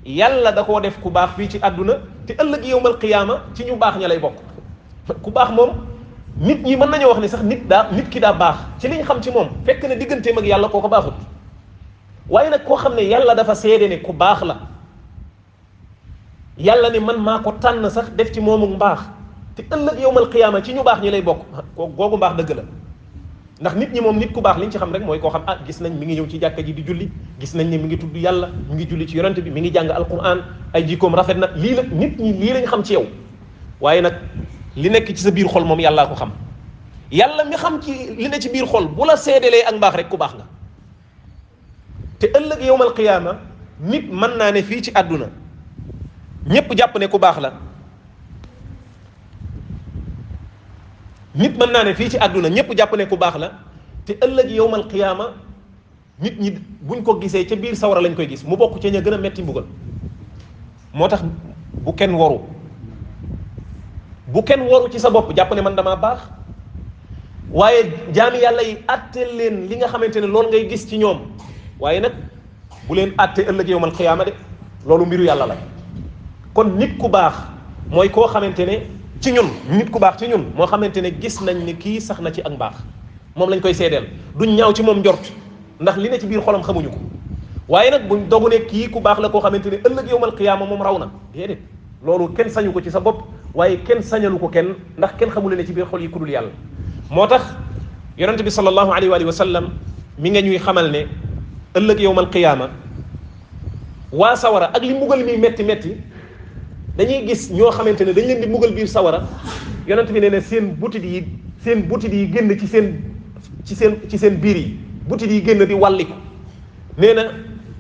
yàlla da koo def ku baax fii ci àdduna te ëllëg yawmal qiyaama ci ñu baax ña lay bokk ku baax moom nit ñi mën nañoo wax ne sax nit ki daa baax ci liñ xam ci moom fekk na digganteem ak yàlla kooko baaxut waaye nag koo xam ne yàlla dafa seede ne ku baax la yàlla ne man maa ko tànn sax def ci moomu mbaax te ëllëg yawmal qiyaama ci ñu baax ñi lay bokk googu mbaax dëgg la ndax nit ñi moom nit ku baax liñ ci xam rek mooy koo xam gis nañ mi ngi ñëw ci jàkka ji di julli gis nañ ne mi ngi tudd yàlla mi ngi julli ci yonent bi mi ngi jàng alquran ay jikkoom rafet na lii la nit ñi lii lañ xam ci yow waaye nag li nekk ci sa biir xol moom yàllaa ko xam yàlla mi xam ci li ne ci biir xol bu la seedelee ak mbaax rek ku baax nga te ëllëg yawmal qiyaama nit mën naa ne fii ci àdduna ñépp jàpp ne ku baax la nit mën naa ne fii ci àdduna ñépp jàpp ne ku baax la te ëllëg yawmal qiyaama nit ñi buñ ko gisee ca biir sawara lañ koy gis mu bokk ca ña gën a metti mbugal moo tax bu kenn waru ci sa bopp jàpp ne man damaa baax waaye jaami yàlla yi àtte leen li nga xamante ne loolu ngay gis ci ñoom waaye nag bu leen àtte ëllëg yawmal qiyaama de loolu mbiru yàlla la kon nit ku baax mooy koo xamante ne ci ñun nit ku baax ci ñun moo xamante ne gis nañ ni kii sax na ci ak mbaax moom lañ koy seedeel duñ ñaaw ci moom njort ndax li ne ci biir xolam xamuñu ko waaye nag buñ dogu ne kii ku baax la koo xamante ne ëllëg yawmal qiyaama moom raw na déedéet loolu kenn sañu ko ci sa bopp waaye kenn sañalu ko kenn ndax kenn xamule ne ci biir xol yi ku dul yàlla moo tax yonent bi sallallahu alayhi wa sallam mi nga ñuy xamal ne ëllëg yowmal qiyaama waa sawara ak li mbugal mi metti metti dañuy gis ñoo xamante ne dañ leen di mbugal biir sawara yonent bi nee na seen butit yi génn ci seen biir yi butit yi génn di wàlliku nee na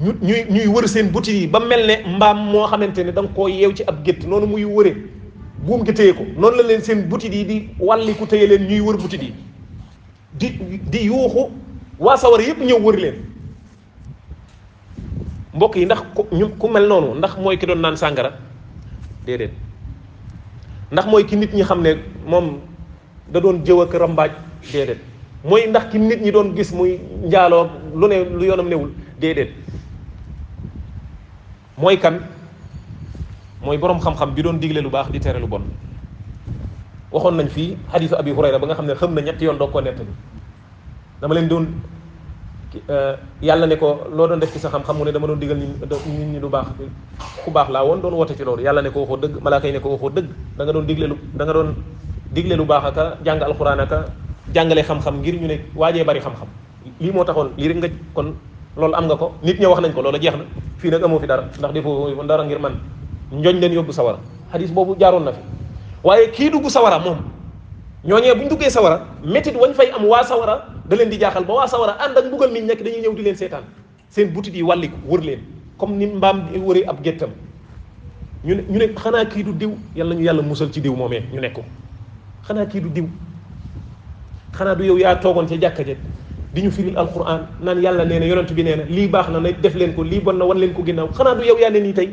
ñuy wër seen butit yi ba mel ne mbaam moo xamante ne da nga koo yeew ci ab gétt noonu muy wëre buum gi téye ko noonu la leen seen butit yi di wàlliku téye leen ñuy wër butit yi di yuuxu waa sawara yépp ñëw wër leen mbokk yi ndax ku mel noonu ndax mooy ki doon naan sàngara déedéet ndax mooy ki nit ñi xam ne moom da doon jëw ak rambaaj déedéet mooy ndax ki nit ñi doon gis muy njaaloo lu ne lu yoonam newul déedéet mooy kan mooy boroom xam-xam bi doon digle lu baax di tere lu bon waxoon nañ fii xadiisu abi hurayra ba nga xam ne xam na ñetti yoon doog koo nettali dama leen doon yàlla ne ko loo doon def ci sa xam-xam mu ne dama doon digal nit ñi lu baax ku baax laa woon doon woote ci loolu yàlla ne ko waxoo dëgg malaaka yi ne ko waxoo dëgg da nga doon digle lu baax aka jàng alxuraan aka jàngale xam-xam ngir ñu ne waajee bari xam-xam lii moo taxoon lii rek nga kon loolu am nga ko nit ña wax nañ ko loolu jeex na fii nag amoo fi dara ndax defoo dara ngir man njoñ leen yóbbu sawara xadis boobu jaaroon na fi waaye kii dugg sawara moom ñooñee buñ duggee sawara métit wañ fay am waa sawara da leen di jaaxal ba waa sawara ànd ak mbugal miñ nekk dañuy ñëw di leen seetaan seen butit yi wàlliku wër leen comme ni mbaam di wëri ab géttam ñu ne xanaa kii du diw yàlla ñu yàlla musal ci diw moomee ñu nekk ko xanaa kii du diw xanaa du yow yaa toogoon ca jàkka ja di ñu firil alquran naan yàlla nee na yonent bi nee na lii baax na na def leen ko lii bon na wan leen ko ginnaaw xanaa du yow yaa ne nii tey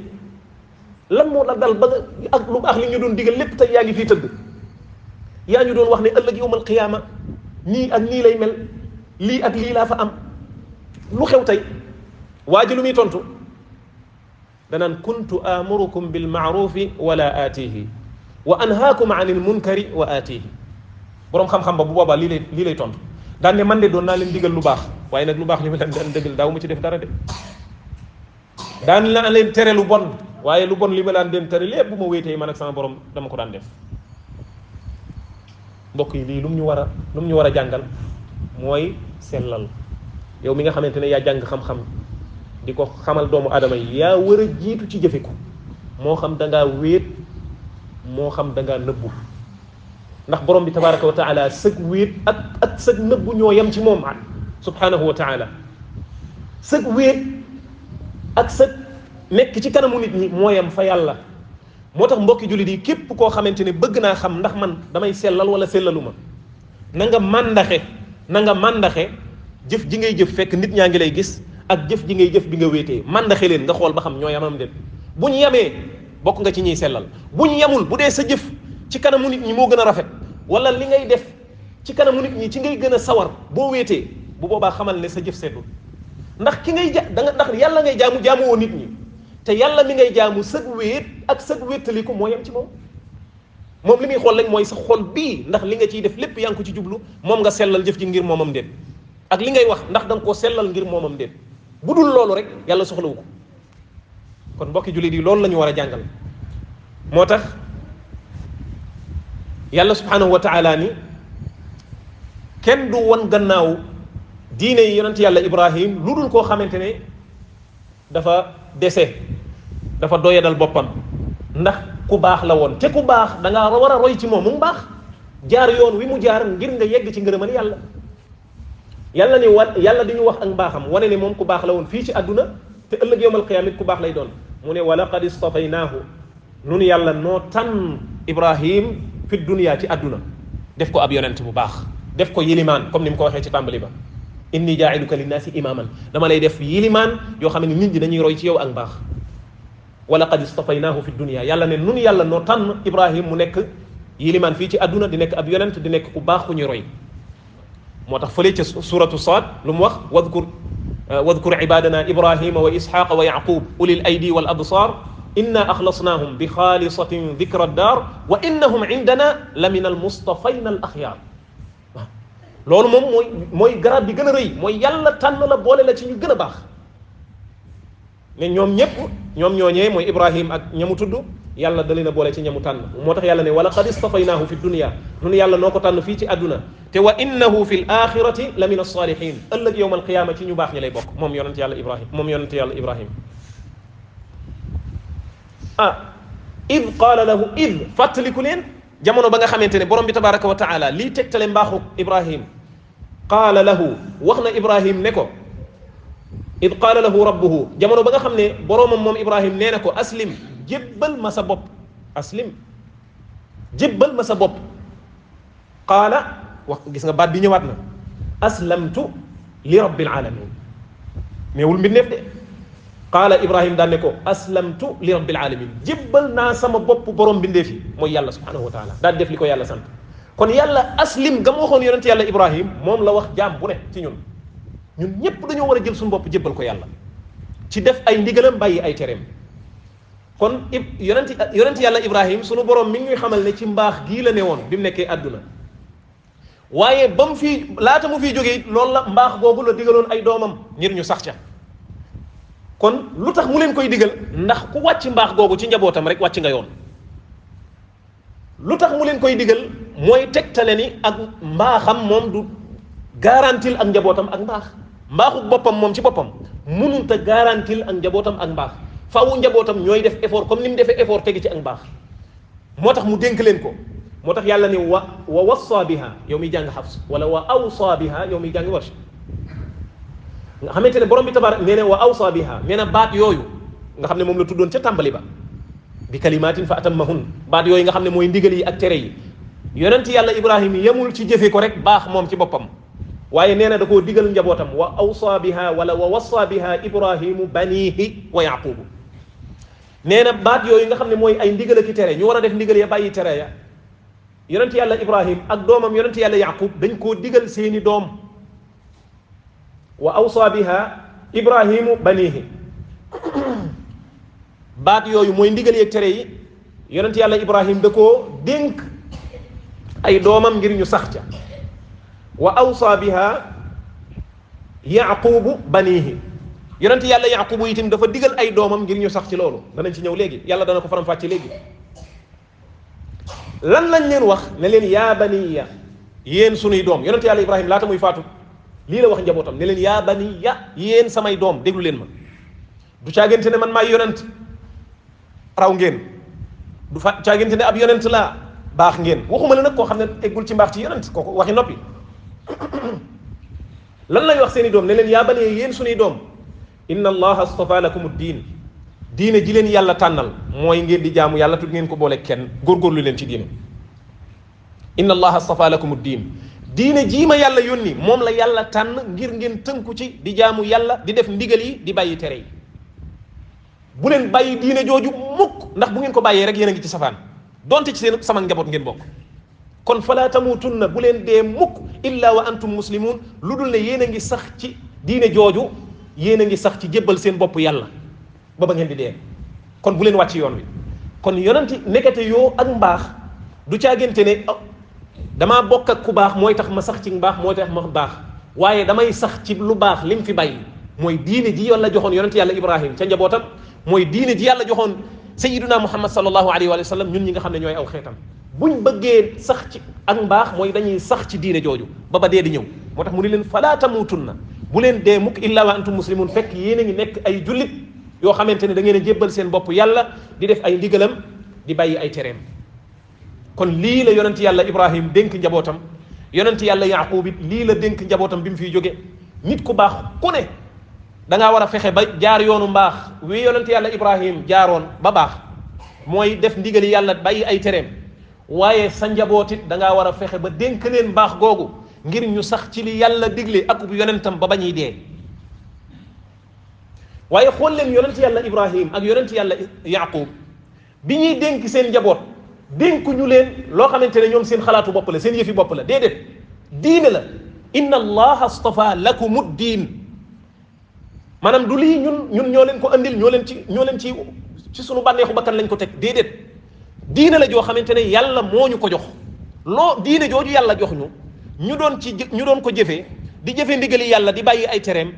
lan moo la dal ba nga ak lu baax li ñu doon digal lépp tey yaa ngi fii tëdd yaa ñu doon wax ne ëllëg yawmal qiyaama nii ak nii lay mel lii ak lii laa fa am lu xew tey waa ji lu muy tontu danaan kuntu amurukum bil maarufi wala aatihi wa anhaakum anil munkari wa aatihi boroom xam-xam ba bu boobaa lii lay tontu daan ne man de doon naa leen digal lu baax waaye nag lu baax li ma leen daan dëggal daaw ma ci def dara de daan naa leen tere lu bon waaye lu bon li ma laan den tere lépp bu ma wéetee man ak sama borom dama ko daan def mbokk yi lii lu mu ñu war a jàngal mooy sellal yow mi nga xamante ne yaa jàng xam-xam di ko xamal doomu aadama yi yaa war a jiitu ci jëfe ko moo xam da ngaa wéet moo xam da ngaa nëbbu ndax borom bi tabaraka wa taala sëg wéet ak sëg nëbbu ñoo yem ci moom subhanahu wa taala sëg wéet ak sëg nekk ci kanamu nit ñi moo yem fa yàlla moo tax mbokki jullit yi képp koo xamante ne bëgg naa xam ndax man damay sellal wala sellalu ma na nga màndaxe jëf ji ngay jëf fekk nit ñaa ngi lay gis ak jëf ji ngay jëf bi nga wéetee màndaxe leen nga xool ba xam ñoo yamam dem bu ñu yamee bokk nga ci ñiy sellal bu ñu yamul bu dee sa jëf ci kanamu nit ñi moo gën a rafet wala li ngay def ci kanamu nit ñi ci ngay gën a sawar boo wéetee bu boobaa xamal ne sa jëf seddul ndax ki ngay ndax yàlla ngay jaamu woo nit ñi te yàlla mi ngay jaamu sëg wéet ak sëg wéetaliku moo yem ci moom li muy xool rek mooy sa xol bii ndax li nga ciy def lépp yaa ngi ko ci jublu moom nga sellal jëf ji ngir moomam déet ak li ngay wax ndax da nga koo sellal ngir moomam déet bu dul loolu rek yàlla soxlawu ko kon mbokki jullit yi loolu la ñu war a jàngal moo tax yàlla subhanahu wa taala ni kenn du won gannaaw diine yi yonent yàlla Ibrahim lu dul koo xamante ne dafa doyadal boppam ndax ku baax la woon te ku baax da ngaa war a roy ci moom mu baax jaar yoon wi mu jaar ngir nga yegg ci ngërëmal yàlla yàlla di ñu wax ak mbaaxam wane ne moom ku baax la woon fii ci àdduna te ëllëg yawmal qiyaamah ku baax lay doon mu ne wa laqad istafaynaahu nun yàlla noo tànn Ibrahim fi dunya ci àdduna def ko ab yonent bu baax def ko yilimaan comme ni mu ko waxee ci tàmbali ba inni jaa'iluka linnaasi imaaman dama lay def yilimaan yoo xam ne nit ñi dañuy roy ci yow ak mbaax wa laqad istafaynaahu fi dunya yàlla ne nun yàlla noo tànn Ibrahim mu nekk yilimaan fii ci àdduna di nekk ab yonent di nekk ku baax ku ñuy roy moo tax fële ca suratu Saad lu mu wax wadkur ibadana ibrahima wa isxaqa wa yaqub ulil aydi wal absar inna axlasnaahum bi xaalisatin dikra daar wa innahum indana la min al mustafayna al axyaar waaw loolu moom mooy garab bi gën a rëy mooy yàlla tànn la boole la ci ñu gën a baax ne ñoom ñëpp ñoom ñooñee mooy Ibrahim ak ñamu tudd yàlla da leen a boole ci ñamu tànn moo tax yàlla ne wala qad istafaynaahu fi dunya nun yàlla noo ko tànn fii ci àdduna te wa innahu fi l axirati la min alsalihin ëllëg yowma alqiyama ci ñu baax ñi lay bokk moom yonent yàlla Ibrahim id qaala lahu id fàttaliku leen jamono ba nga xamante ne borom bi tabaraka wa taala lii tegtale mbaaxu Ibrahim qaala lahu wax na Ibrahim ne ko id qaala lahu rabbuhu jamono ba nga xam ne boromam moom Ibrahim nee na ko aslim jébbal ma sa bopp aslim jébbal ma sa bopp qaala wax gis nga baat bi ñëwaat na aslamtu li rabbil alamin neewul mbindeef de qaala Ibrahim daan ne ko aslamtu li rabbil alamin jébbal naa sama bopp borom mbindeef yi mooy yàlla subhanahu wa taala daal def li ko yàlla sant kon yàlla aslim ga ma waxoon yonent yàlla Ibrahim moom la wax jaam bu ne ci ñun ñëpp dañoo war a jël suñu bopp jébbal ko yàlla ci def ay ndigalam bàyyi ay tereem kon yonent yàlla Ibrahim sunu borom mi ngi ñuy xamal ne ci mbaax gii la ne woon bi mu nekkee àdduna waaye ba mu fii laata mu fiy jógee loolu la mbaax googu la digaloon ay doomam ngir ñu sax ca kon lu tax mu leen koy digal ndax ku wàcc mbaax googu ci njabootam rek wàcc nga yoon lu tax mu leen koy digal mooy tegtale ni ak mbaaxam moom du garantil ak njabootam ak mbaax mbaaxu boppam moom ci boppam mënut a garantil ak njabootam ak mbaax faawu njabootam ñooy def effort comme ni mu defee effort tegi ci ak mbaax moo tax mu dénk leen ko moo tax yàlla ne wa wassa biha yow miy jàng Hafs wala wa awsa biha yow miy jàng Warsh nga xamante ne borom bi tabarak nee na wa awsa biha nee na baat yooyu nga xam ne moom la tuddoon ca tàmbali ba bi kalimatin fa atammahun baat yooyu nga xam ne mooy ndigal yi ak tere yi yonent yàlla Ibrahim yemul ci jëfe ko rek baax moom ci boppam waaye nee na da koo digal njabootam wa awsa biha wala wa wassa biha Ibrahimu banihi wa yaqubu nee na baat yooyu nga xam ne mooy ay ndigal ak tere ñu war a def ndigal ya bàyyi tere ya yonent yàlla Ibrahim ak doomam yonent yàlla Yaqub dañ koo digal seeni doom wa awsa biha Ibrahimu banihi baat yooyu mooy ndigal yeeg tere yi yonent yàlla Ibrahim da koo dénk ay doomam ngir ñu sax ca wa awsa biha Yaqubu banihi yonent yàlla Yaqubu itam dafa digal ay doomam ngir ñu sax ci loolu danañ ci ñëw léegi yàlla dana ko faram-fàcce léegi lan lañ leen wax ne leen yaa baniya yéen sunuy doom yonent yàlla Ibrahim laata muy faatu lii la wax njabootam ne leen yaa baniya yéen samay doom déglu leen ma du caagante ne man maay yonent raw ngeen du fa caagante ne ab yonent laa baax ngeen waxuma la nag koo xam ne eggul ci mbaax ci yonent kooku waxi noppi lan lay wax seeni doom ne leen yaa baniya yéen sunuy doom inna allaha astafa lakum diin diine ji leen yàlla tànnal mooy ngeen di jaamu yàlla tut ngeen ko boole kenn góorgóorlu leen ci diine inna allaha astafa lakum diin diine jii ma yàlla yónni moom la yàlla tànn ngir ngeen tënku ci di jaamu yàlla di def ndigal yi di bàyyi tere yi bu leen bàyyi diine jooju mukk ndax bu ngeen ko bàyyee rek yéen a ngi ci safaan donte ci seen sama njaboot ngeen bokk kon fala tamutunna bu leen dee mukk illa wa antum muslimun lu dul ne yéen a ngi sax ci diine jooju yéen a ngi sax ci jébbal seen bopp yàlla ba ba ngeen di dee kon bu leen wàcc yoon wi kon yonenti nekkate yoo ak mbaax du caagante ne damaa bokk ak ku baax mooy tax ma sax ci mbaax mooy tax ma baax waaye damay sax ci lu baax lim fi bàyyi mooy diine ji yàlla joxoon yonent yàlla Ibrahim ca njabootam mooy diine ji yàlla joxoon sayyiduna Muhammad sallallahu alayhi wa sallam ñun ñi nga xam ne ñooy aw xeetam buñ bëggee sax ci ak mbaax mooy dañuy sax ci diine jooju ba dee di ñëw moo tax mu ni leen falaa tamuutunna bu leen dee mukk illa wa antum muslimun fekk yéen a ngi nekk ay jullit yoo xamante ne da ngeen a jébbal seen bopp yàlla di def ay ndigalam di bàyyi ay tereem kon lii la yonent yàlla Ibrahim dénk njabootam yonent yàlla Yaqub it lii la dénk njabootam bi mu fiy jóge nit ku baax ku ne da ngaa war a fexe ba jaar yoonu mbaax wi yonent yàlla Ibrahim jaaroon ba baax mooy def ndigali yàlla bàyyi ay tereem waaye sa njaboot it da ngaa war a fexe ba dénk leen mbaax googu ngir ñu sax ci li yàlla digle ak yonentam ba bañuy dee waaye xool leen yonent yàlla Ibrahim ak yonent yàlla Yaqub bi ñuy dénk seen njaboot dénku ñu leen loo xamante ne ñoom seen xalaatu bopp la seen yëfi bopp la déedéet diine la inna allaha astafa lakumu diin maanaam du lii ñun ñoo leen ko andil ñoo leen ci sunu bànneexu bakkan lañ ko teg déedéet diine la joo xamante ne yàlla moo ñu ko jox loo diine jooju yàlla jox ñu doon ko jëfee di jëfe ndigali yàlla di bàyyi ay tereem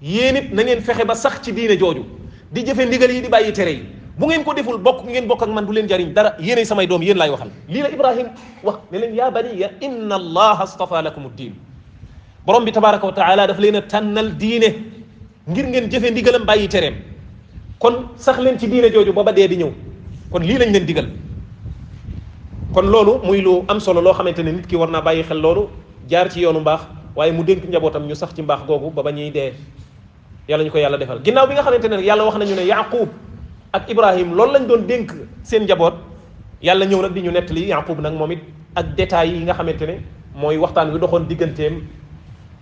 yéen it na ngeen fexe ba sax ci diine jooju di jëfe ndigal yi di bàyyi tere yi bu ngeen ko deful bokk ngeen bokk ak man du leen jariñ dara yéenay samay doom yéen laay waxal lii la Ibrahim wax ne leen yaa baniya inna allaha astafa lakum ad-din borom bi tabaraka wa taala daf leen a tànnal diine ngir ngeen jëfe ndigalam bàyyi tereem kon sax leen ci diine jooju booba dee di ñëw kon lii lañ leen digal kon loolu muy lu am solo loo xamante ne nit ki war naa bàyyi xel loolu jaar ci yoonu mbaax waaye mu dénk njabootam ñu sax ci mbaax googu ba ba ñuy dee yàlla ñu ko yàlla defal ginnaaw bi nga xamante ne yàlla wax nañu ne Yaqub ak Ibrahim loolu lañ doon dénk seen njaboot yàlla ñëw nag di ñu nettali Yaqub nag moom it ak détails yi nga xamante ne mooy waxtaan wi doxoon digganteem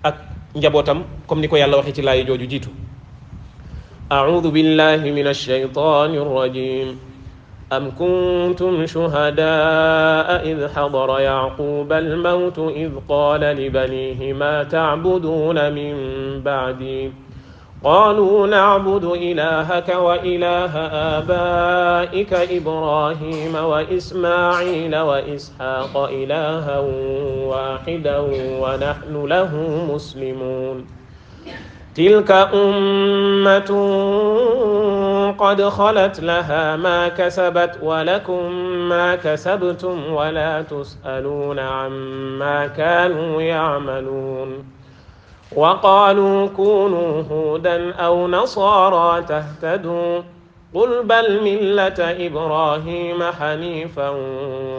ak njabootam comme ni ko yàlla waxee ci laay jooju jiitu a'udhu billahi minash shaytanir rajim am kuntum shuhadaa idh hadara yaquba al-mawtu idh qala li banihi ma ta'buduna min ba'di قالوا نعبد إلهك وإله آبائك إبراهيم وإسماعيل وإسحاق إلها واحدا ونحن له مسلمون تلك أمة قد خلت لها ما كسبت ولكم ما كسبتم ولا تسألون عما كانوا يعملون وقالوا كونوا هودا أو نصارى تهتدوا قل بل ملة إبراهيم حنيفا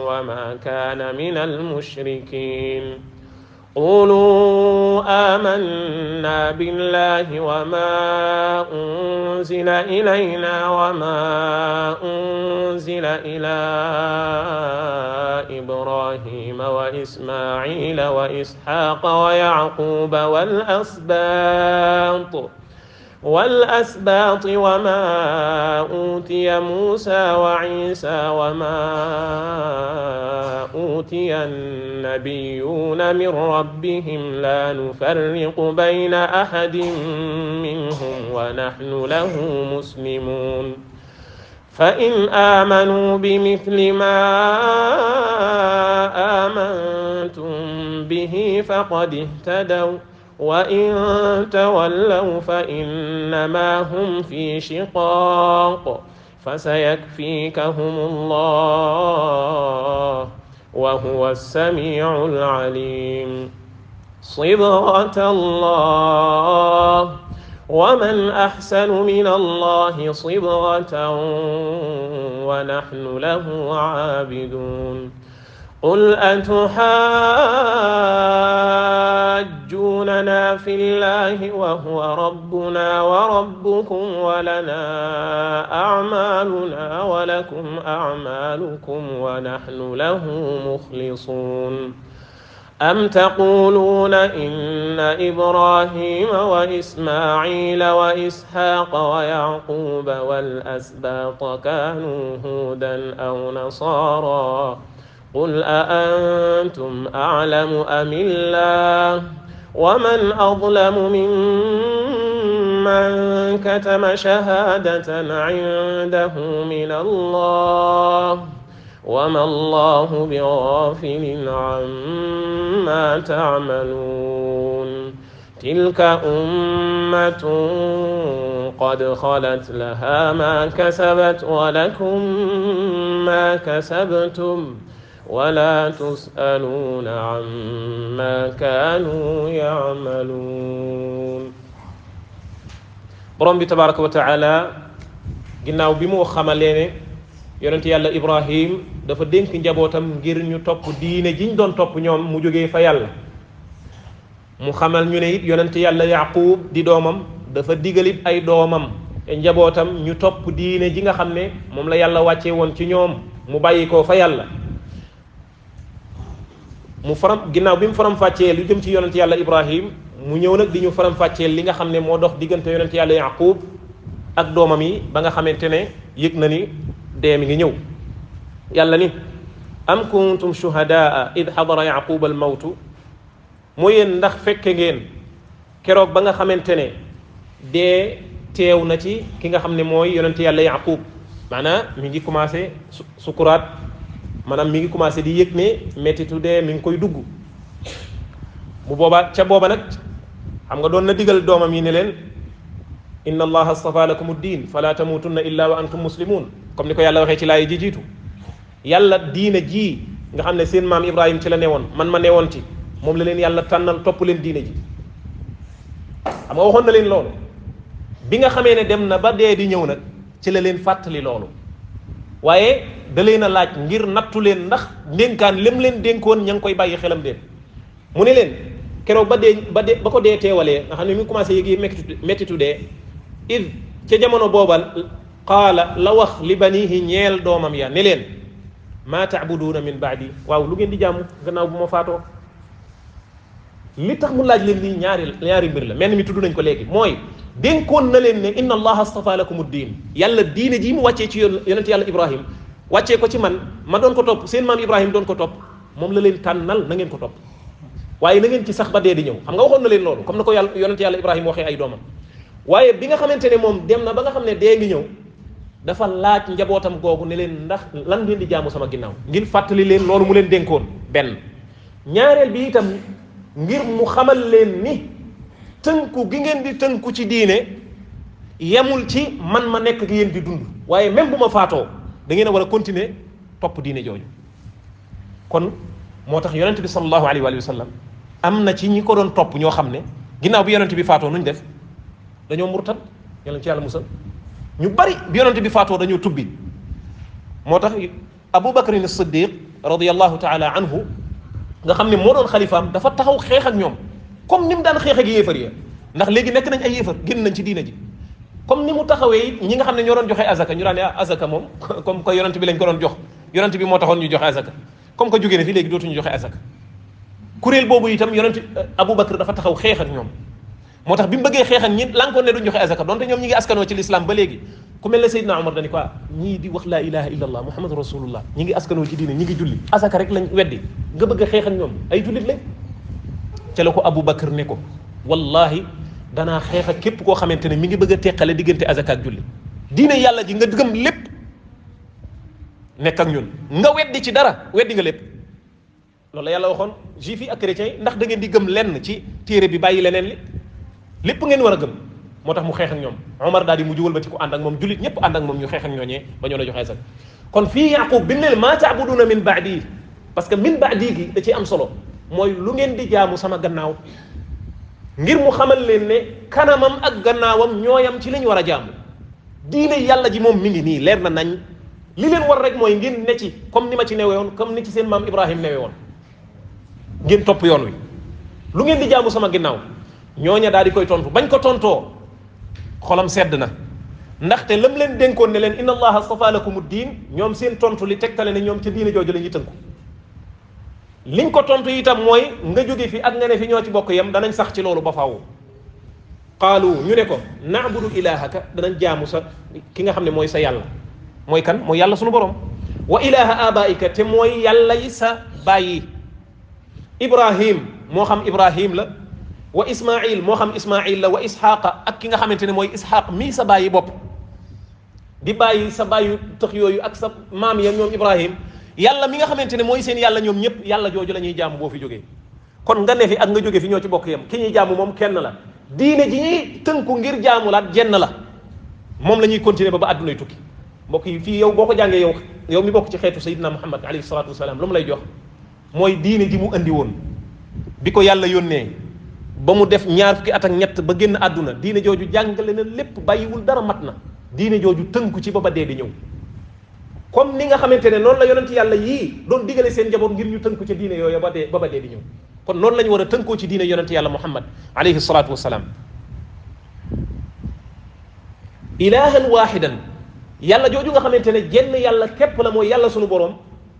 وما كان من المشركين قولوا آمنا بالله وما أنزل إلينا وما أنزل إلى إبراهيم وإسماعيل وإسحاق ويعقوب والأسباط وما أوتي موسى وعيسى وما أوتي النبيون من ربهم لا نفرق بين أحد منهم ونحن له مسلمون فإن آمنوا بمثل ما آمنتم به فقد اهتدوا وإن تولوا فإنما هم في شقاق فسيكفيكهم الله وهو السميع العليم صبغة الله ومن أحسن من الله صبغة ونحن له عابدون قل أتحاجوننا في الله وهو ربنا وربكم ولنا أعمالنا ولكم أعمالكم ونحن له مخلصون أم تقولون إن إبراهيم وإسماعيل وإسحاق ويعقوب والأسباط كانوا هودا أو نصارى قل أأنتم أعلم أم الله ومن أظلم ممن كتم شهادة عنده من الله وما الله بغافل عما تعملون تلك أمة قد خلت لها ما كسبت ولكم ما كسبتم ولا تسألون عما كانوا يعملون borom bi tabaraka wa taala ginnaaw bi mu xamalee ne yonent yàlla Ibrahim dafa dénk njabootam ngir ñu topp diine jiñ doon topp ñoom mu jógee fa yàlla mu xamal ñu ne it yonent yàlla Yaqub di doomam dafa digalit ay doomam te njabootam ñu topp diine ji nga xam ne moom la yàlla wàcce woon ci ñoom mu bàyyi ko fa yàlla mu faram ginnaaw bi mu faram fàccee lu jëm ci yonent yàlla Ibrahim mu ñëw nag di ñu faram fàccee li nga xam ne moo dox diggante yonent yàlla Yaqub ak doomam yi ba nga xamante ne yëg na ni dee mi ngi ñëw yàlla ni am kuntum shuhadaa id xadara Yaquba al mawtu moo yéen ndax fekke ngeen keroog ba nga xamante ne dee teew na ci ki nga xam ne mooy yonent yàlla Yaqub maanaam mi ngi commencé sukuraat maanaam mi ngi commencé di yëg ne mettitu dee mi ngi koy dugg bu boobaa ca booba nag xam nga doon na digal doomam yi ne leen inna allaha astafa lakum ad-din fala tamutunna illa wa antum muslimun comme ni ko yàlla waxee ci laay ji jiitu yàlla diine ji nga xam ne seen maam Ibrahim ci la newoon man ma newoon ci moom la leen yàlla tànnal topp leen diine ji xam nga waxoon na leen loolu bi nga xamee ne dem na ba dee di ñëw nag ci la leen fàttali loolu waaye da leen a laaj ngir nattu leen ndax ndénkaan lem leen dénkoon ña ngi koy bàyyi xelam déen mu ne leen keroog ba ko dee teewalee nga xam ne mi ngi commencé yéegi mettitu dee id ca jamono booba qaala la wax li banihi ñeel doomam ya ne leen maa taabuduuna min baadi waaw lu ngeen di jàmm gannaaw bu ma faatoo li tax mu laaj leen lii ñaari mbir la mel mi tudd nañ ko léegi mooy dénkoon na leen ne inna allaha astafa lakum ad-din yàlla diine ji mu wàccee ci yonent yàlla Ibrahim wàccee ko ci ma doon ko topp seen maam Ibrahim doon ko topp moom la leen tànnal na ngeen ko topp waaye na ngeen ci sax ba dee di ñëw xam nga waxoon na leen loolu comme na ko yàlla yonent yàlla Ibrahim waxee ay doomam waaye bi nga xamante ne moom dem na ba nga xam ne dee ngi ñëw dafa laaj njabootam googu ne leen ndax lan ngeen di jaamu sama ginnaaw ngir fàttali leen loolu mu leen dénkoon benn ñaareel bi itam ngir mu xamal leen ni tënku gi ngeen di tënku ci diine yemul ci man ma nekk ak yéen di dund waaye même bu ma faatoo da ngeen a war a continuer topp diine jooju kon moo tax yonent bi sallallahu alayhi wa sallam am na ci ñi ko doon topp ñoo xam ne ginnaaw bi yonent bi faatoo nuñ def dañoo murtad yàlla ci yàlla musal ñu bari bi yonent bi faatoo dañoo tubbi moo tax Abu Bakr as-Siddiq radiyallahu taala anhu nga xam ne moo doon xalifaam dafa taxaw xeex ak ñoom comme ni mu daan xeex ak yéefar ya ndax léegi nekk nañ ay yéefar génn nañ ci diina ji comme ni mu taxawee it ñi nga xam ne ñoo doon joxe azaka ñu daan ne azaka moom comme que yonent bi lañ ko doon jox yonent bi moo taxoon ñu joxe azaka comme que jógee na fi léegi dootuñu joxe azaka kuréel boobu itam yonent Abu Bakr dafa taxaw xeex ak ñoom moo tax bi mu bëggee xeex ak ñi lankoon ne duñ joxe azaka donte ñoom ñi ngi askanoo ci l'islam ba léegi ku mel ne Seydina Omar dañu ko ñii di wax laa ilaha illa allah muhammadu rasulullah ñi ngi askanoo ci diine ñi ngi julli azaka rek lañ weddi nga bëgg a xeex ak ñoom ay jullit lañ ca la ko Abu Bakr ne ko wallahi danaa xeex ak képp koo xamante ne mi ngi bëgg a teqale diggante azaka ak julli diine yàlla ji nga gëm lépp nekk ak ñun nga weddi ci dara weddi nga lépp loolu la yàlla waxoon juif yi ak chrétiens yi ndax da ngeen di gëm lenn ci téere bi bàyyi leneen li lépp ngeen war a gëm moo tax mu xeex ak ñoom Omar daal di mujj wëlbati ko ànd ak moom jullit ñëpp ànd ak moom ñu xeex ak ñooñee ba ñoo la joxe azaka kon fii Yaqub bi ne maa taabuduna min baadi parce que min baadi gi da ciy am solo mooy lu ngeen di jaamu sama gannaaw ngir mu xamal leen ne kanamam ak gannaawam ñooyam ci li ñu war a jaamu diine yàlla ji moom mi ngi nii leer na nañ li leen war rek mooy ngeen ne ci comme ni ma ci newe woon comme ni ci seen maam Ibrahim newe woon ngeen topp yoon wi lu ngeen di jaamu sama ginnaaw ñooña daal di koy tontu bañ ko tontoo xolam sedd na ndaxte lam leen dénkoon ne leen inna allaha astafa lakum diin ñoom seen tontu li tegtale ne ñoom ca diine jooju la ñuy tënku liñ ko tontu itam mooy nga jóge fi ak nga ne fi ñoo ci bokk yam danañ sax ci loolu ba faaw qaalu ñu ne ko na'budu ilahaka danañ jaamu sa ki nga xam ne mooy sa yàlla mooy kan mooy yàlla sunu borom wa ilaha abaika te mooy yàlla yi sa bàyyi Ibrahim moo xam Ibrahim la wa Ismail moo xam Ismail la wa Isxaaqa ak ki nga xamante ne mooy Isxaaq mii sa bàyyi bopp di bàyyi sa bàyyi tëx yooyu ak sa maam ya ñoom Ibrahim yàlla mi nga xamante ne mooy seen yàlla ñoom ñëpp yàlla jooju la ñuy jaamu boo fi jógee kon nga ne fi ak nga jóge fi ñoo ci bokk yam ki ñuy jaamu moom kenn la diine ji ñuy tënku ngir jaamu laat jenn la moom la ñuy continuer ba àddunay tukki mbokk yi fii yow boo ko jàngee yow mi bokk ci xeetu Sayyidina Muhammad alayhi salaatu wasalaam lu mu lay jox mooy diine ji mu andi woon bi ko yàlla yónnee ba mu def ñaar fukki at ak ñett ba génn àdduna diine jooju jàngale na lépp bàyyiwul dara mat na diine jooju tënku ci ba dee di ñëw comme ni nga xamante ne noonu la yonent yàlla yii doon digale seen njaboot ngir ñu tënku ci diine yooyu ba dee di ñëw kon noonu la ñu war a tënkoo ci diine yonent yàlla Muhammad alayhi salaatu wasalaam ilahan wahidan yàlla jooju nga xamante ne jenn yàlla képp la mooy yàlla sunu boroom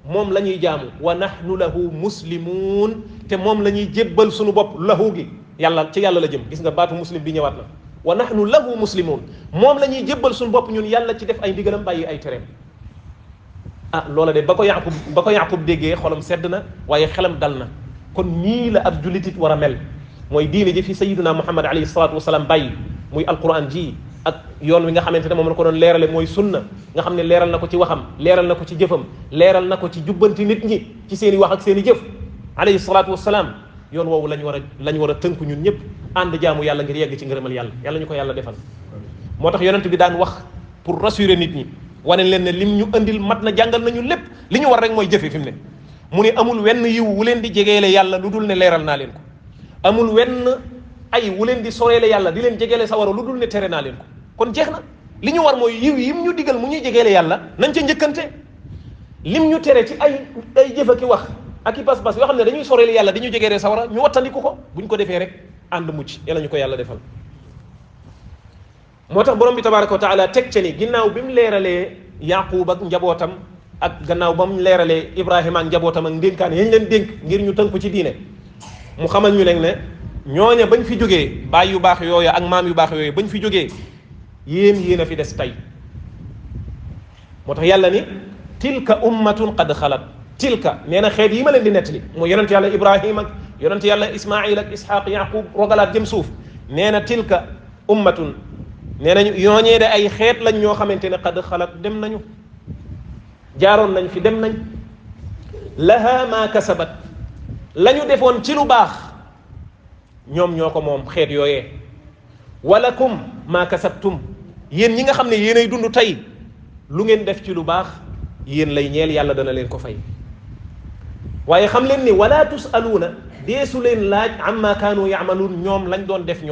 moom la ñuy jaamu wa nahnu lahu muslimuun te moom la ñuy jébbal sunu bopp lahu gi yàlla ci yàlla la jëm gis nga baatu muslim bi ñëwaat na wa nahnu lahu muslimuun moom la ñuy jébbal sunu bopp ñun yàlla ci def ay ndigalam bàyyi ay tereem ah loola de ba ko Yaqub déggee xolam sedd na waaye xelam dal na kon nii la ab jullitit war a mel mooy diine ji fi sayyiduna Muhammad alayhi salaatu wasalaam bàyyi muy alquran ji ak yoon wi nga xamante ne moom la ko doon leerale mooy sunna nga xam ne leeral na ko ci waxam leeral na ko ci jëfam leeral na ko ci jubbanti nit ñi ci seen i wax ak seen i jëf alayhi salaatu wasalaam yoon woowu lañ war a tënku ñun ñëpp ànd jaamu yàlla ngir yegg ci ngërëmal yàlla yàlla ñu ko yàlla defal moo tax yonent bi daan wax pour rassurer nit ñi wane leen ne lim ñu andil mat na jàngal nañu lépp li ñu war rek mooy jëfe fi mu ne mu ne amul wenn yiw wu leen di jegeele yàlla lu dul ne leeral naa leen ko amul wenn ay wu leen di soreele yàlla di leen jegeele sawara lu dul ne tere naa leen ko kon jeex na li ñu war mooy yiw yim ñu digal mu ñuy jegeele yàlla nañ ca njëkkante lim ñu tere ci ay jëf ak i wax ak i pas-pas yoo xam ne dañuy soreele yàlla di ñu jegeele sawara ñu wattandiku ko buñ ko defee rek ànd mucc yàlla ñu ko yàlla defal moo tax borom bi tabaraka wa taala teg ca ni ginnaaw bi mu leeralee Yaquub ak njabootam ak gannaaw ba mu leeralee Ibrahima ak njabootam ak ndénkaan yañ leen dénk ngir ñu tënku ci diine mu xamal ñu leen ne ñooña bañ fi jógee baay yu baax yooyu ak maam yu baax yooyu bañ fi jógee yéen a fi des tey moo tax yàlla ni tilka ummatun qad xalat tilka nee na xeet yi ma leen di nettali mooy yonent yàlla Ibrahima ak yonent yàlla Ismail ak Ishaq Yaqub rogalaat jëm suuf nee na tilka ummatun nee nañu ñooñee de ay xeet lañ ñoo xamante ne qad xalat dem nañu jaaroon nañ fi dem nañ laha ma kasabat la ñu defoon ci lu baax ñoom ñoo ko moom xeet yooyee walakum ma kasabtum yéen ñi nga xam ne yéenay dund tey lu ngeen def ci lu baax yéen lay ñeel yàlla dana leen ko fay waaye xam leen ni wala tusaluuna deesu leen laaj amma kaanu yaamaluun ñoom lañ doon def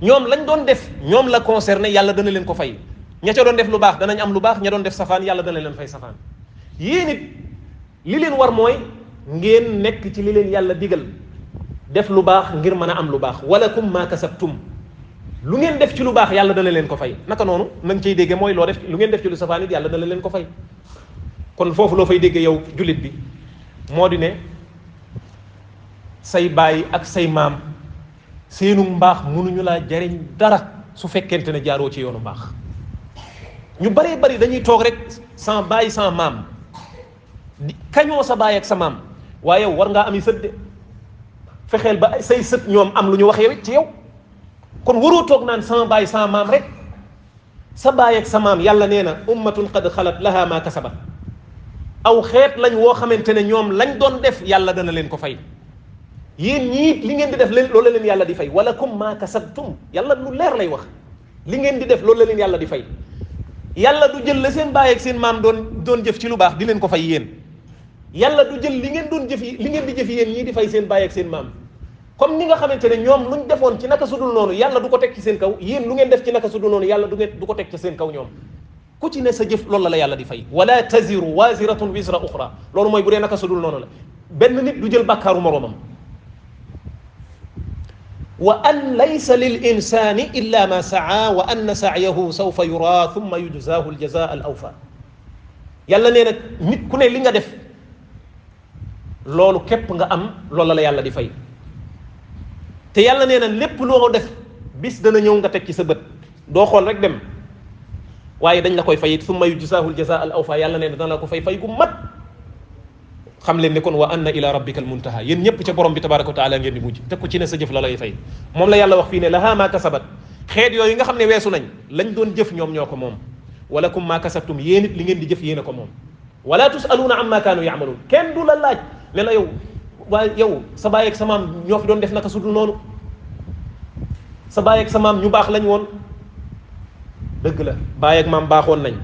ñoom lañ doon def ñoom la concerné yàlla dana leen ko fay ña ca doon def lu baax danañ am lu baax ña doon def safaan yàlla dana leen fay safaan yéen it li leen war mooy ngeen nekk ci li leen yàlla digal def lu baax ngir mën a am lu baax walakum ma kasabtum lu ngeen def ci lu baax yàlla dana leen ko fay naka noonu nañ cay déggee mooy loo def lu ngeen def ci lu safaan it yàlla dana leen ko fay kon foofu loo fay déggee yow jullit bi moo di ne say baay ak say maam seenu mbaax mënuñu laa jariñ dara su fekkente ne jaaroo ci yoonu mbaax ñu bëree bëri dañuy toog rek sans baay sans maam di kañoo sa baay ak sa maam waaye war ngaa ami sët de fexeel ba say sët ñoom am lu ñu wax yow it ci yow kon waroo toog naan sans baay sans maam rek sa baay ak sa maam yàlla nee na ummatun qad xalat laha ma kasabat aw xeet lañ woo xamante ne ñoom lañ doon def yàlla dana leen ko fay yéen ñii li ngeen di def leen loolu la leen yàlla di fay walakum ma kasabtum yàlla lu leer lay wax li ngeen di def loolu la leen yàlla di fay yàlla du jël la seen baay ak seen maam doon jëf ci lu baax di leen ko fay yéen yàlla du jël li ngeen doon jëf li ngeen di jëf yéen ñii di fay seen baay ak seen maam comme ni nga xamante ne ñoom luñ defoon ci naka sudul noonu yàlla du ko teg ci seen kaw yéen lu ngeen def ci naka sudul noonu yàlla du ko teg ci seen kaw ñoom ku ci ne sa jëf loolu la yàlla di fay wala taziru waziratun wisra uxra loolu mooy bu dee naka sudul noonu la benn nit du jël bàkkaaru moroomam wa an laysa lil insani illa ma saa wa anna sa'yahu sawfa yura thumma yujzahu al jazaa al awfa yàlla nee na nit ku ne li nga def loolu képp nga am loolu la yàlla di fay te yàlla nee na lépp loo def bis dana ñëw nga teg ci sa bët doo xool rek dem waaye dañ la koy fay thumma yujzahu al jazaa al awfa yàlla nee na dana la ko fay gu mat xam leen ne kon wa anna ila rabbika al muntaha yéen ñëpp ca borom bi tabaraka wa taala ngeen di mujj te ku ci ne sa jëf la lay fay moom la yàlla wax fii ne laha ma kasabat xeet yooyu nga xam ne weesu nañ lañ doon jëf ñoom ñoo ko moom walakum ma kasabtum yéen it li ngeen di jëf yéen a ko moom wala tusaluuna amma kaanu yaamaluun kenn du la laaj ne la yow waaye yow sa baay ak sa maam ñoo fi doon def naka sudul noonu sa baay ak sa maam ñu baax lañ woon dëgg la baay ak maam baaxoon nañ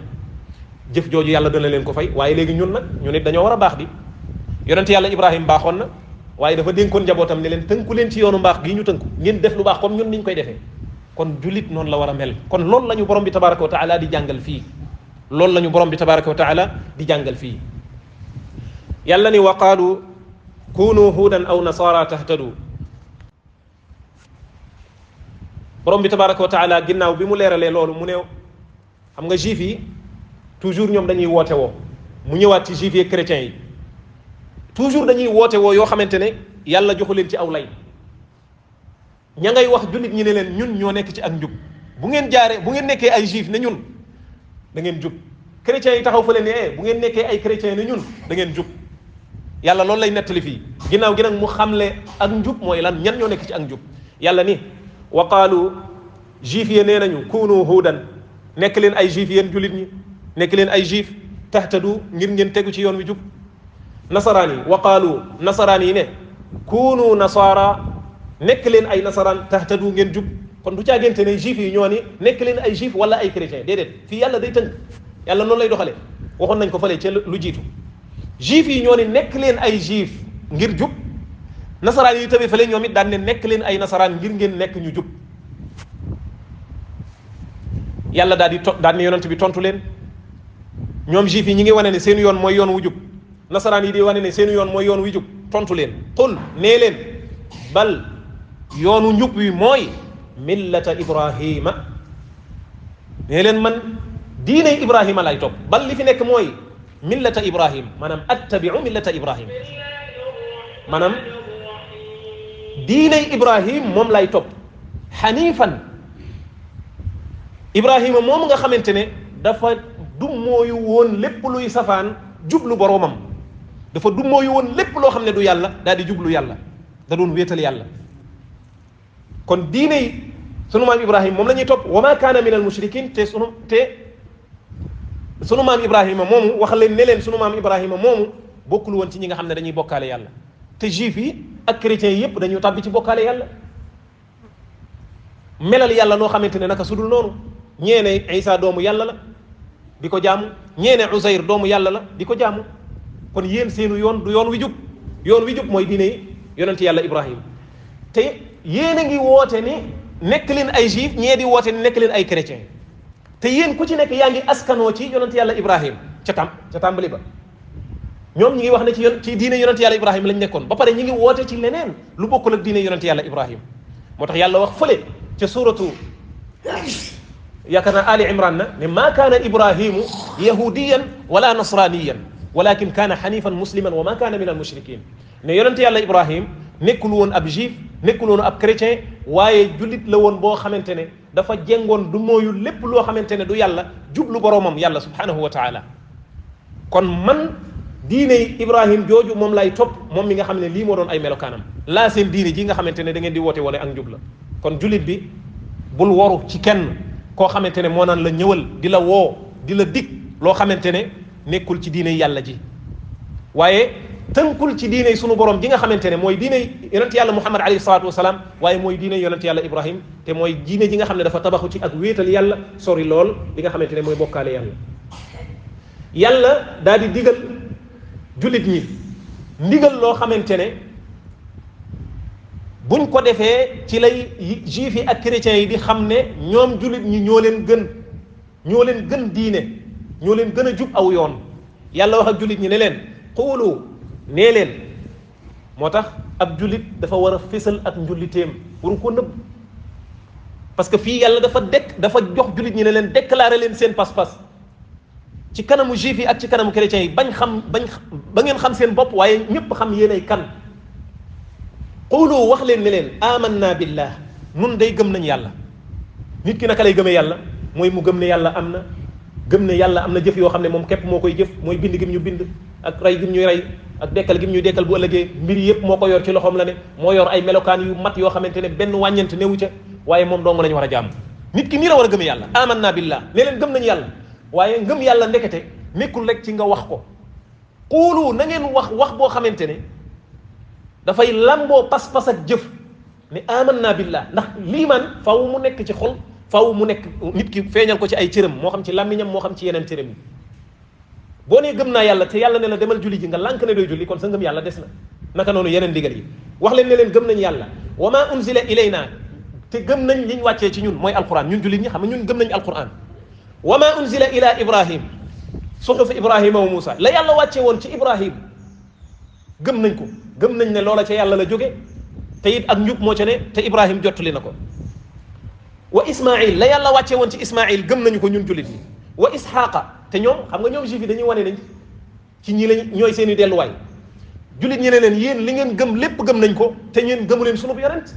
jëf jooju yàlla dana leen ko fay waaye léegi ñun nag ñu nit dañoo war a baax di yonent yàlla Ibrahim baaxoon na waaye dafa dénkoon njabootam ne leen tënku leen ci yoonu mbaax gii ñu tënku ngeen def lu baax comme ñun niñ koy defee kon jullit noonu la war a mel kon loolu la ñu borom bi tabaraka wa taala di jàngal fii loolu la ñu borom bi tabaraka wa taala di jàngal fii yàlla ni wa qaalu kunu huudan aw nasara tahtadu borom bi tabaraka wa taala ginnaaw bi mu leeralee loolu mu ne xam nga juif yi toujours ñoom dañuy woote woo mu ñëwaat ci juif yi ak chrétiens yi toujours dañuy woote woo yoo xamante ne yàlla joxu leen ci aw lay ña ngay wax jullit ñi ne leen ñun ñoo nekk ci ak njub bu ngeen jaaree bu ngeen nekkee ay juif ne ñun da ngeen jub chrétiens yi taxaw fa leen ne bu ngeen nekkee ay chrétiens ne ñun da ngeen jub yàlla loolu lay nettali fii ginnaaw gi nag mu xamle ak njub mooy lan ñan ñoo nekk ci ak njub yàlla ni wa qaalu juif yi nee nañu kunu huudan nekk leen ay juif yéen jullit ñi nekk leen ay juif tahtadu ngir ngeen tegu ci yoon wi jub nasaraan yi wa qaalu nasaraan yi ne kunu nasaara nekk leen ay nasaraan tahtadu ngeen jub kon du caagante ne juif yi ñoo ni nekk leen ay juif wala ay chrétien déedéet fii yàlla day tënk yàlla noonu lay doxale waxoon nañ ko fële ca lu jiitu juif yi ñoo ni nekk leen ay juif ngir jub nasaraan yi tamit fële ñoom it daan ne nekk leen ay nasaraan ngir ngeen nekk ñu jub yàlla daal ne yonent bi tontu leen ñoom juif yi ñi ngi wane ne seen yoon mooy yoon wu jub nasaraan yi di wane ne seen yoon mooy yoon wu jub tontu leen qul nee leen bal yoonu njub wi mooy millata ibrahima nee leen man diiney ibrahima lay topp bal li fi nekk mooy millata ibrahim maanaam attabiu millata ibrahim maanaam diiney ibrahim moom lay topp xanifan ibrahima moom nga xamante ne dafa dummooyu woon lépp luy safaan jublu boroomam dafa dummooyu woon lépp loo xam ne du yàlla daal di jublu yàlla da doon wéetal yàlla kon diine yi sunu maam ibrahima moom la ñuy topp wa ma kaana min al mushrikin te sunu maam ibrahima moomu wax leen ne leen sunu maam ibrahima moomu bokkul woon ci ñi nga xam ne dañuy bokkaale yàlla te juif yi ak chrétiens yi yëpp dañu tàbbi ci bokkaale yàlla melal yàlla noo xamante ne naka sudul noonu ñeene isa doomu yàlla la di ko jaamu ñeene Uzayr doomu yàlla la di ko jaamu kon yéen seenu yoon du yoon wi jub yoon wi jub mooy diine yi yonent yàlla ibrahima te yéen a ngi woote ni nekk leen ay juif ñee di woote ni nekk leen ay chrétien te yéen ku ci nekk yaa ngi askanoo ci yonent yàlla ibrahima ca tàmbali ba ñoom ñi ngi wax ne ci diine yonent yàlla ibrahima lañ nekkoon ba pare ñi ngi woote ci leneen lu bokkul ak diine yonent yàlla ibrahima moo tax yàlla wax fële ca suratu yaakaar naa ali imran na ne maa kaana ibrahimu yahudiyan wala nasraniyan walakin kaana xanifan musliman wa ma kaana min al mushrikin ne yonente yàlla ibrahim nekkul woon ab juif nekkul woon ab chrétien waaye jullit la woon boo xamante ne dafa jengoon du mooyu lépp loo xamante ne du yàlla jublu boroomam yàlla subhanahu wa taala kon man diine ibrahim jooju moom lay topp moom mi nga xam ne lii moo doon ay melokaanam laa seen diine ji nga xamante ne da ngeen di woote wala ak njub la kon jullit bi bul waru ci kenn koo xamante ne moo naan la ñëwal di la woo di la dig loo xamante ne nekkul ci diine yàlla ji waaye tënkul ci diine sunu borom ji nga xamante ne mooy diine yonent yàlla muhammad alayhi salaatu wasalaam waaye mooy diine yonent yàlla ibrahim te mooy diine ji nga xam ne dafa tabaxu ci ak wéetal yàlla sori lool li nga xamante ne mooy bokkaale yàlla yàlla daal di digal jullit ñi ndigal loo xamante ne buñ ko defee ci lay juif yi ak chrétiens yi di xam ne ñoom jullit ñi ñoo leen gën diine ñoo leen gën a jub aw yoon yàlla wax ak jullit ñi ne leen xuulu nee leen moo tax ab jullit dafa war a fésal ak njulliteem waru ko nëbb parce que fii yàlla dafa jox jullit ñi ne leen déclarer leen seen pas-pas ci kanamu juif yi ak ci kanamu chrétiens yi ba ngeen xam seen bopp waaye ñëpp xam yéenay kan xuulu wax leen ne leen amanna billah nun day gëm nañ yàlla nit ki naka lay gëmee yàlla mooy mu gëm ne yàlla am na gëm ne yàlla am na jëf yoo xam ne moom képp moo koy jëf mooy bind gim ñu bind ak rey gim ñuy rey ak dekkal gim ñuy dekkal bu ëllëgee mbir yëpp moo ko yor ci loxoom la ne moo yor ay melokaan yu mat yoo xamante ne benn wàññent newu ca waaye moom dong lañu war a jaamu nit ki nii la war a gëmee yàlla amanna billah ne leen gëm nañu yàlla waaye ngëm yàlla ndekete nekkul rek ci nga wax ko xuulu na ngeen wax boo xamante ne dafay lamboo pas-pas ak jëf ne amanna billah ndax liimaan faaw mu nekk ci xol faaw mu nekk nit ki feeñal ko ci ay cëram moo xam ci làmmiñam moo xam ci yeneen cëram yi boo nee gëm naa yàlla te yàlla ne la demal julli ji nga lànk ne doy julli kon sa ngëm yàlla des na naka noonu yeneen digal yi wax leen ne leen gëm nañ yàlla wa ma unzila ilayna te gëm nañ liñ wàccee ci ñun mooy alquran ñun jullit ñi xam nga ñun gëm nañ alquran wa ma unzila ila ibrahim suxuf ibrahima wa Moussa la yàlla wàcce woon ci ibrahim gëm nañ ko gëm nañ ne loola ca yàlla la jóge te it ak njub moo ca ne te ibrahim jottali na ko wa ismail la yàlla wàcce woon ci ismail gëm nañu ko ñun jullit ñi wa isxaaqa te ñoom xam nga ñoom juif yi dañuy wane nañ ci ñi lañ ñooy seen i delluwaay jullit ñi ne leen yéen li ngeen gëm lépp gëm nañ ko te ñeen gëmu leen sunu yonent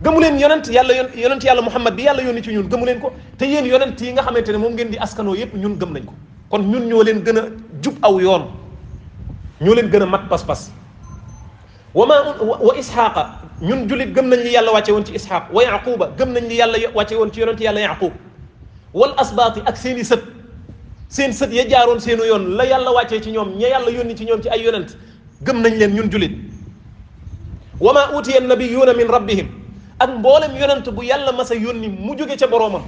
gëmu leen yonent yàlla muhammad bi yàlla yónni ci ñun gëmu leen ko te yéen yonent yi nga xamante ne moom ngeen di askanoo yépp ñun gëm nañ ko kon ñun ñoo leen gën a jub aw yoon ñoo leen gën a mat pas-pas wa isxaaqa ñun jullit gëm nañ li yàlla wàcce woon ci isxaaq wa yaquba gëm nañ li yàlla wàcce woon ci yonent yàlla yaqub wal asbaati ak seen i seen sët ya jaaroon seenu yoon la yàlla wàccee ci ñoom ña yàlla yónni ci ñoom ci ay yonent gëm nañ leen ñun jullit wa ma utiya nabiyuuna min rabbihim ak mboolem yonent bu yàlla masa yónni mu jóge ca boroomam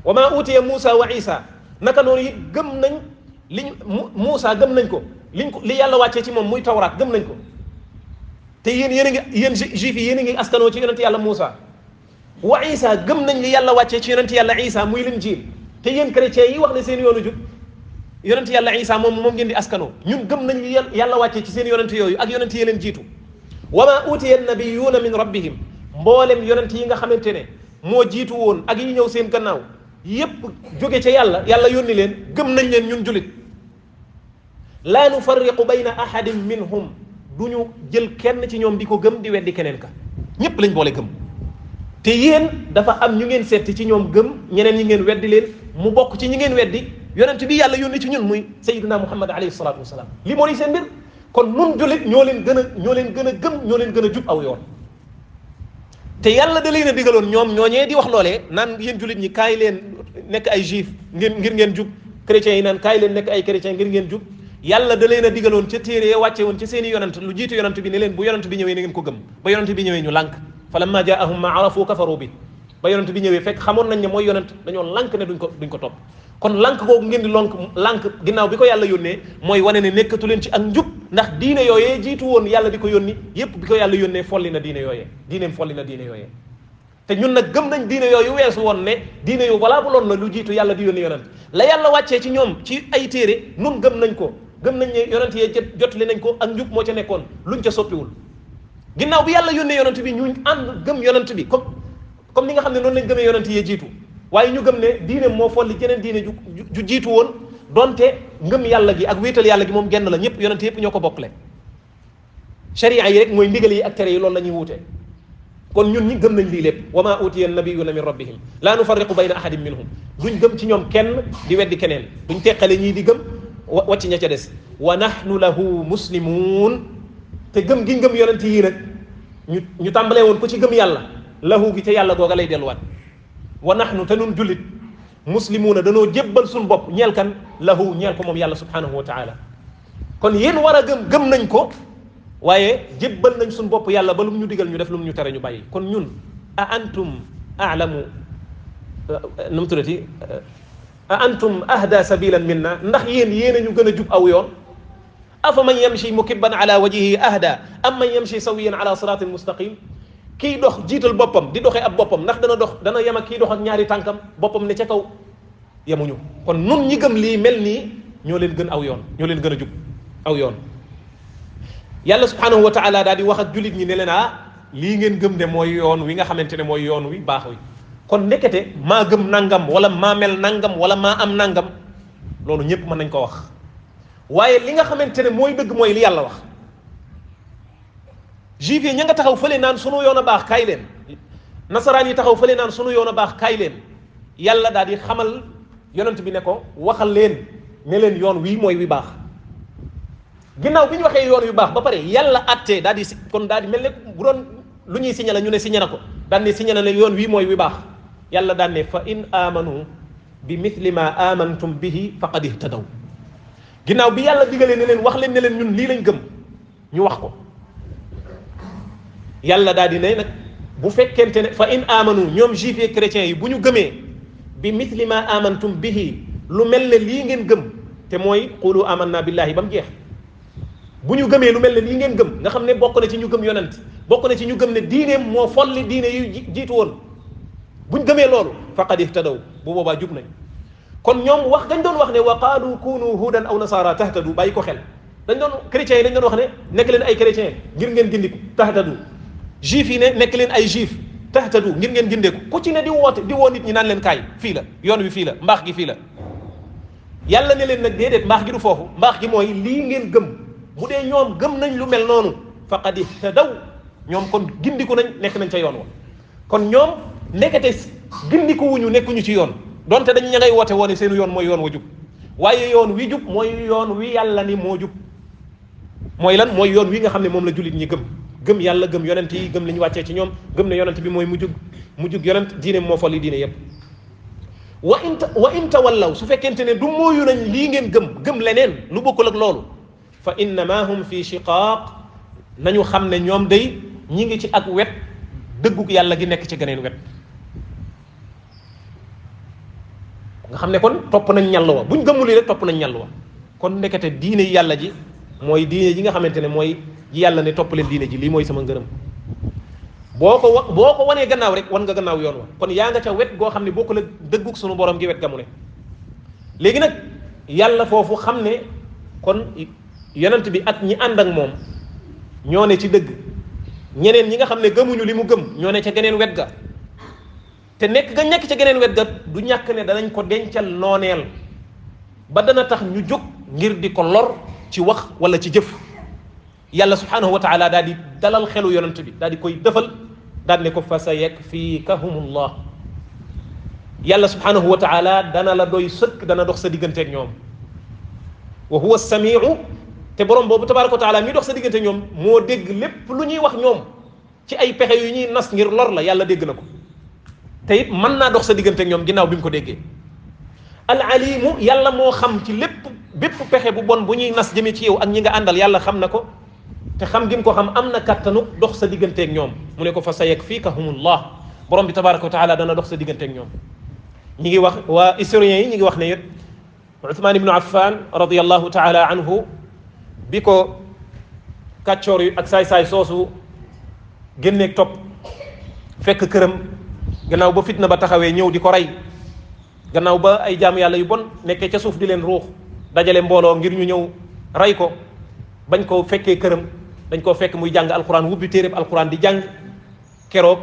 wa maa utiya Muusa wa Isa naka noonu it gëm nañ liñ Muusa gëm nañ ko li yàlla wàccee ci moom muy tawraat gëm nañ ko te yéen a ngi yéen juif yi yéen a ngi askanoo ci yonent yàlla Muusa wa Isa gëm nañ li yàlla wàccee ci yonent yàlla Isa muy Linjiil te yéen chrétiens yi wax ne seen yoonu jub yonent yàlla Isa moom ngeen di askanoo ñun gëm nañ li yàlla wàccee ci seen yonent yooyu ak yonent yi leen jiitu wa maa utiya nabiyuuna min rabbihim mboolem yonent yi nga xamante ne moo jiitu woon ak yi ñëw seen gannaaw yépp jóge ca yàlla yónni leen gëm nañ leen ñun julit laa nufarriqu bayna ahadin minhum du ñu jël kenn ci ñoom di ko gëm di weddi keneen ka ñépp lañ boole gëm te yéen dafa am ñu ngeen setti ci ñoom gëm ñeneen ñi ngeen weddi leen mu bokk ci ñi ngeen weddi yonent bi yàlla yónni ci ñun muy sayyidina Muhammad alayhi salaatu wasalaam li moo di seen mbir kon nun julit ñoo leen gën a gëm ñoo leen gën a jub aw yoon te yàlla da leen a digaloon ñoom ñooñee di wax loolee naan yéen julit ñi kaay leen nekk ay juif ngir ngeen jub chrétiens yi naan kaay leen nekk ay chrétiens ngir ngeen jub yàlla da leen a digaloon ca téere wàcce woon ca seen i yonent lu jiitu yonent bi ne leen bu yonent bi ñëwee na ngeen ko gëm ba yonent bi ñëwee ñu lànk fa lamma jaahum ma arafu kafaru bi ba yonent bi ñëwee fekk xamoon nañ ne mooy yonent dañoo lànk ne duñ ko topp kon lànk googu ngeen di lànk ginnaaw bi ko yàlla yónnee mooy wane ne nekkatu leen ci ak njub ndax diine yooyee jiitu woon yàlla di ko yónni yépp bi ko yàlla yónnee folli na diine yooyee diineem folli na diine yooyee te ñun nag gëm nañ diine yooyu weesu woon ne diine yu walaa bu loon la lu jiitu yàlla di yónni yonent la yàlla wàccee ci ñoom ci ay téere nun gëm nañ ko gëm nañ ne yonent yee jotli nañ ko ak njub moo ca nekkoon luñ ca soppiwul ginnaaw bi yàlla yónnee yonent bi ñu ànd gëm yonent bi comme ni nga xam ne noonu lañ gëmee yonent yee jiitu waaye ñu gëm ne diine moo folli jeneen diine ju jiitu woon donte ngëm yàlla gi ak wéetal yàlla gi moom genn la ñëpp yonent yëpp ñoo ko bokkle sharia yi rek mooy ndigal yi ak tere yi loolu la ñuy wuute kon ñun ñi gëm nañ lii lépp wa maa utiya nabiyuna min rabbihim laa nufarriqu bayna ahadin minhum duñ gëm ci ñoom kenn di weddi keneen duñ teqale ñii di gëm wàcc ña ca des wa nahnu lahu muslimuun te gëm gi ngëm yonent yii nag ñu tàmbalee woon ko ci gëm yàlla lahu gi ca yàlla googa lay delluwaat wa nahnu te nun jullit muslimuuna danoo jébbal suñ bopp ñeel kan lahu ñeel ko moom yàlla subhanahu wa taala kon yéen war a gëm nañ ko waaye jébbal nañ suñ bopp yàlla ba lu mu ñu digal ñu def lu mu ñu tere ñu bàyyi kon ñun a antum aalamu nu mu tuddati a antum ahda sabilan minna ndax yéen a ñu gën a jub aw yoon afa man yamshi mukibban ala wajhihi ahda am man yamshi sawiyan ala siratin mustaqim kii dox jiital boppam di doxee ab boppam ndax dana yem ak kii dox ak ñaari tànkam boppam ne ca kaw yemuñu kon nun ñi gëm lii mel nii ñoo leen gën aw yoon ñoo leen gën a jub aw yoon yàlla subhanahu wa taala daal di wax ak jullit ñi ne leen lii ngeen gëm de mooy yoon wi nga xamante ne mooy yoon wi baax wi kon nekkete maa gëm nangam wala maa mel nangam wala maa am nangam loolu ñëpp mën nañ ko wax waaye li nga xamante ne mooy dëgg mooy li yàlla wax juif yi ña nga taxaw fële naan sunu yoon a baax kaay leen nasaraan yi taxaw fële naan sunu yoon a baax kaay leen yàlla daal di xamal yonent bi ne ko waxal leen ne leen yoon wii mooy wi baax ginnaaw bi ñu waxee yoon wi baax ba pare yàlla attee daal di kon daal di mel ne bu doon lu ñuy signé la ñu ne signé na ko daan ne signé na ne yoon wii mooy wi baax yàlla daan ne fa in amanu bi mithli ma amantum bihi faqad ihtadaw ginnaaw bi yàlla digalee ne leen wax leen ne leen ñun lii lañ gëm ñu wax ko yàlla daal di ne nag bu fekkente ne fa in amanu ñoom juifs et chrétiens yi bu ñu gëmee bi mithli ma amantum bihi lu mel ne lii ngeen gëm te mooy qulu amanna billahi ba mu jeex bu ñu gëmee lu mel ne lii ngeen gëm nga xam ne bokk na ci ñu gëm yonent bokk na ci ñu gëm ne diineem moo folli diine yu jiitu woon bu ñu gëmee loolu faqad ihtadaw bu boobaa jub nañ kon ñoom wax dañ doon wax ne wa qaalu kunu hudan aw nasara tahtadu bàyyi ko xel dañ doon chrétiens yi dañ doon wax ne nekk leen ay chrétiens ngir ngeen gindiku tahtadu juif yi ne nekk leen ay juif tahtadu ngir ngeen gindeeku ku ci ne di woo nit ñi naan leen kaay fii la yoon wi fii la mbaax gi fii la yàlla ne leen nag déedéet mbaax gi du foofu mbaax gi mooy lii ngeen gëm bu dee ñoom gëm nañ lu mel noonu faqad ihtadaw ñoom kon gindiku nañ nekk nañ ca yoon wa kon ñoom nekkate gindiku wuñu nekkuñu ci yoon donte dañ ña ngay woote woone seenu yoon mooy yoon wa jub waaye yoon wi jub mooy yoon wi yàlla ni moo jub mooy lan mooy yoon wi nga xam ne moom la jullit ñi gëm yàlla gëm yonent yi gëm li ñu wàccee ci ñoom gëm ne yonent bi mooy mujjug yonent diine moo folli diine yépp wa in tawallaw su fekkente ne du mooyu nañ lii ngeen gëm leneen lu bokkul ak loolu fa innama hum fi shiqaaq nañu xam ne ñoom day ñi ngi ci ak wet dëggug yàlla gi nekk ci geneen wet nga xam ne kon topp nañ ñàll wa buñ gëmmuli rek topp nañ ñàll wa kon ndekete diine yàlla ji mooy diine ji nga xamante ne mooy ji yàlla ne topp leen diine ji lii mooy sama ngërëm boo ko wanee gannaaw rek wan nga gannaaw yoon wa kon yaa nga ca wet goo xam ne boo ko la dëggug sunu borom gi wet gamu ne léegi nag yàlla foofu xam ne kon yonent bi ak ñi ànd ak moom ñoo ne ci dëgg ñeneen ñi nga xam ne gëmuñu li mu gëm ñoo ne ca geneen wet ga te nekk nga nekk ca geneen wet ga du ñàkk ne danañ ko dencal nooneel ba dana tax ñu jóg ngir di ko lor ci wax wala ci jëf yàlla subhanahu wa taala daal di dalal xelu yonent bi daal di koy defal daal ne ko fa sa yakfikahumullah yàlla subhanahu wa taala dana la doy sëkk dana dox sa digganteeg ñoom wa huwa samiu te borom boobu tabaraka wa taala mi dox sa diggante ñoom moo dégg lépp lu ñuy wax ñoom ci ay pexe yu ñuy nas ngir lor la yàlla dégg na ko te it mën naa dox sa diggante ak ñoom ginnaaw bi mu ko déggee al alimu yàlla moo xam ci bépp pexe bu bon bu ñuy nas jëmee ci yow ak ñi nga àndal yàlla xam na ko te xam gi mu ko xam am na kattanu dox sa diggante ak ñoom mu ne ko fa sayakfikahumullah borom bi tabaraka wa taala dana dox sa diggante ak ñoom ñi ngi wax waa historiens yi ñi ngi wax ne Uthman ibnu Affan radiyallahu taala anhu bi ko kàccoor yu ak saay-saay soosu génneeg topp fekk këram gannaaw ba fitna ba taxawee ñëw di ko rey gannaaw ba ay jaamu yàlla yu bon nekkee ca suuf di leen ruux dajale mbooloo ngir ñu ñëw rey ko bañ ko fekkee këram dañ koo fekk muy jàng alquran wubbi téeréb alquran di jàng keroog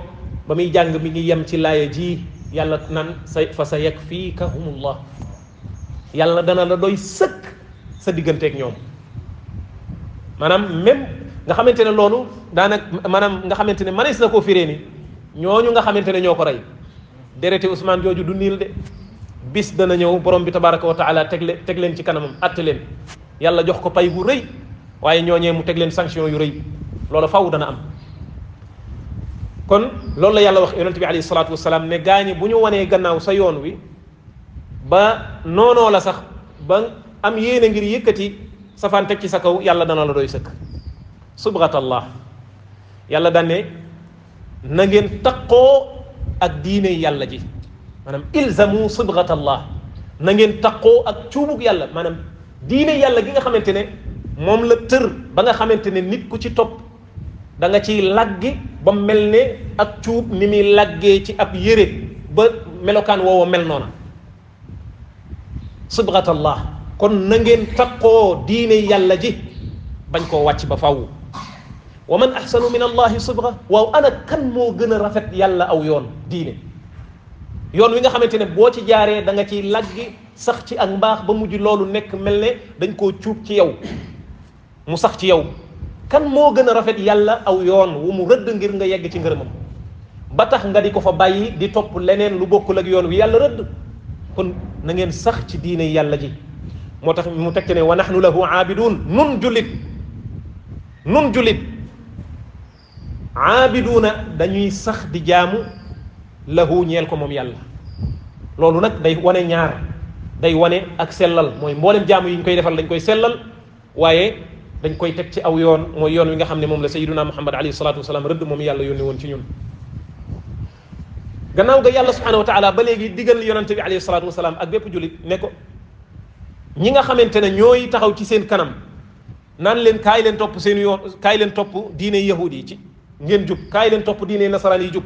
ba muy jàng mi ngi yem ci laaya ji yàlla nan fa sa yakfikahumullah yàlla dana la doy sëkk sa digganteeg ñoom maanaam même nga xamante ne loolu daanaka maanaam nga xamante ne manees na koo firee ni ñooñu nga xamante ne ñoo ko rey dereti Ousmane jooju du niil de bis dana ñëw borom bi tabaraka wa taala teg leen ci kanamam atte leen yàlla jox ko pay bu rëy waaye ñooñee mu teg leen sanction yu rëy loolu faw dana am kon loolu la yàlla wax yonent bi alayhi salaatu wasalaam ne gaañi bu ñu wanee gannaaw sa yoon wi ba noonoo la sax ba am yéene ngir yëkkati safaan teg ci sa kaw yàlla dana la doy sëkk subhatallah yàlla daan ne na ngeen taqoo ak diine yàlla ji maanaam ilzamu subhatallah na ngeen taqoo ak cuubug yàlla maanaam diine yàlla gi nga xamante ne moom la tër ba nga xamante ne nit ku ci topp da nga ciy laggi ba mel ne ak cuub ni muy laggee ci ab yére ba melokaan woowa mel noona subhatallah kon na ngeen taqoo diine yàlla ji bañ koo wàcc ba faw wa man ahsanu min allahi subha waaw ana kan moo gën a rafet yàlla aw yoon diine yoon wi nga xamante ne boo ci jaaree da nga ciy laggi sax ci ak mbaax ba mujj loolu nekk mel ne dañ koo cuub ci yow mu sax ci yow kan moo gën a rafet yàlla aw yoon wu mu rëdd ngir nga yegg ci ngërëmam ba tax nga di ko fa bàyyi di topp leneen lu bokkul ak yoon wi yàlla rëdd kon na ngeen sax ci diine yàlla ji moo tax mu tekk ne wa nahnu lahu aabidun nun jullit aabiduuna dañuy sax di jaamu lahu ñeel ko moom yàlla loolu nag day wane ñaar day wane ak sellal mooy mboolem jaamu yi ñu koy defal dañ koy sellal waaye dañ koy teg ci aw yoon mooy yoon wi nga xam ne moom la sayyiduna muhammad alayhi salatu wasalaam rëdd moom yàlla yónni woon ci ñun gannaaw ga yàlla subhanahu wa taala ba léegi digal yonente bi alayhi salatu wasalaam ak bépp jullit ne ko ñi nga xamante ne ñooy taxaw ci seen kanam naan leen kaay leen topp seen yoon kaay leen topp diine yahud yi ci ngeen jub kaay leen topp diine nasaraan yi jub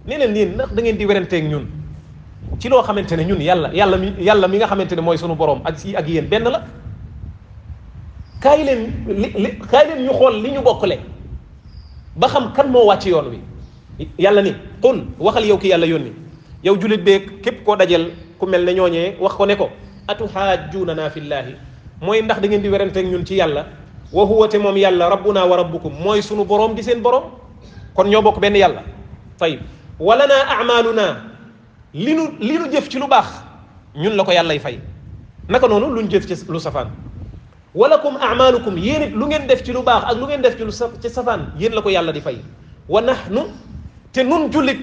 nee leen yéen ndax da ngeen di weranteeg ñun ci loo xamante ne ñun yàlla mi nga xamante ne mooy sunu borom ak si ak yéen benn la kaay leen kaay leen ñu xool li ñu bokkule ba xam kan moo wàcc yoon wi yàlla ni qul waxal yow ki yàlla yónni yow jullit beeg képp koo dajel ku mel ne ñooñee wax ko ne ko atuhaajjuunana fillaahi mooy ndax da ngeen di weranteeg ñun ci yàlla wa huwa te moom yàlla rabbuna wa rabbukum mooy sunu borom di seen borom kon ñoo bokk benn yàlla tayib wala naa amaluna li nu jëf ci lu baax ñun la ko yàllay fay naka noonu luñ jëf ci lu safaan walakum amalukum yéen it lu ngeen def ci lu baax ak lu ngeen def ci safaan yéen la ko yàlla di fay wa nahnu te nun jullit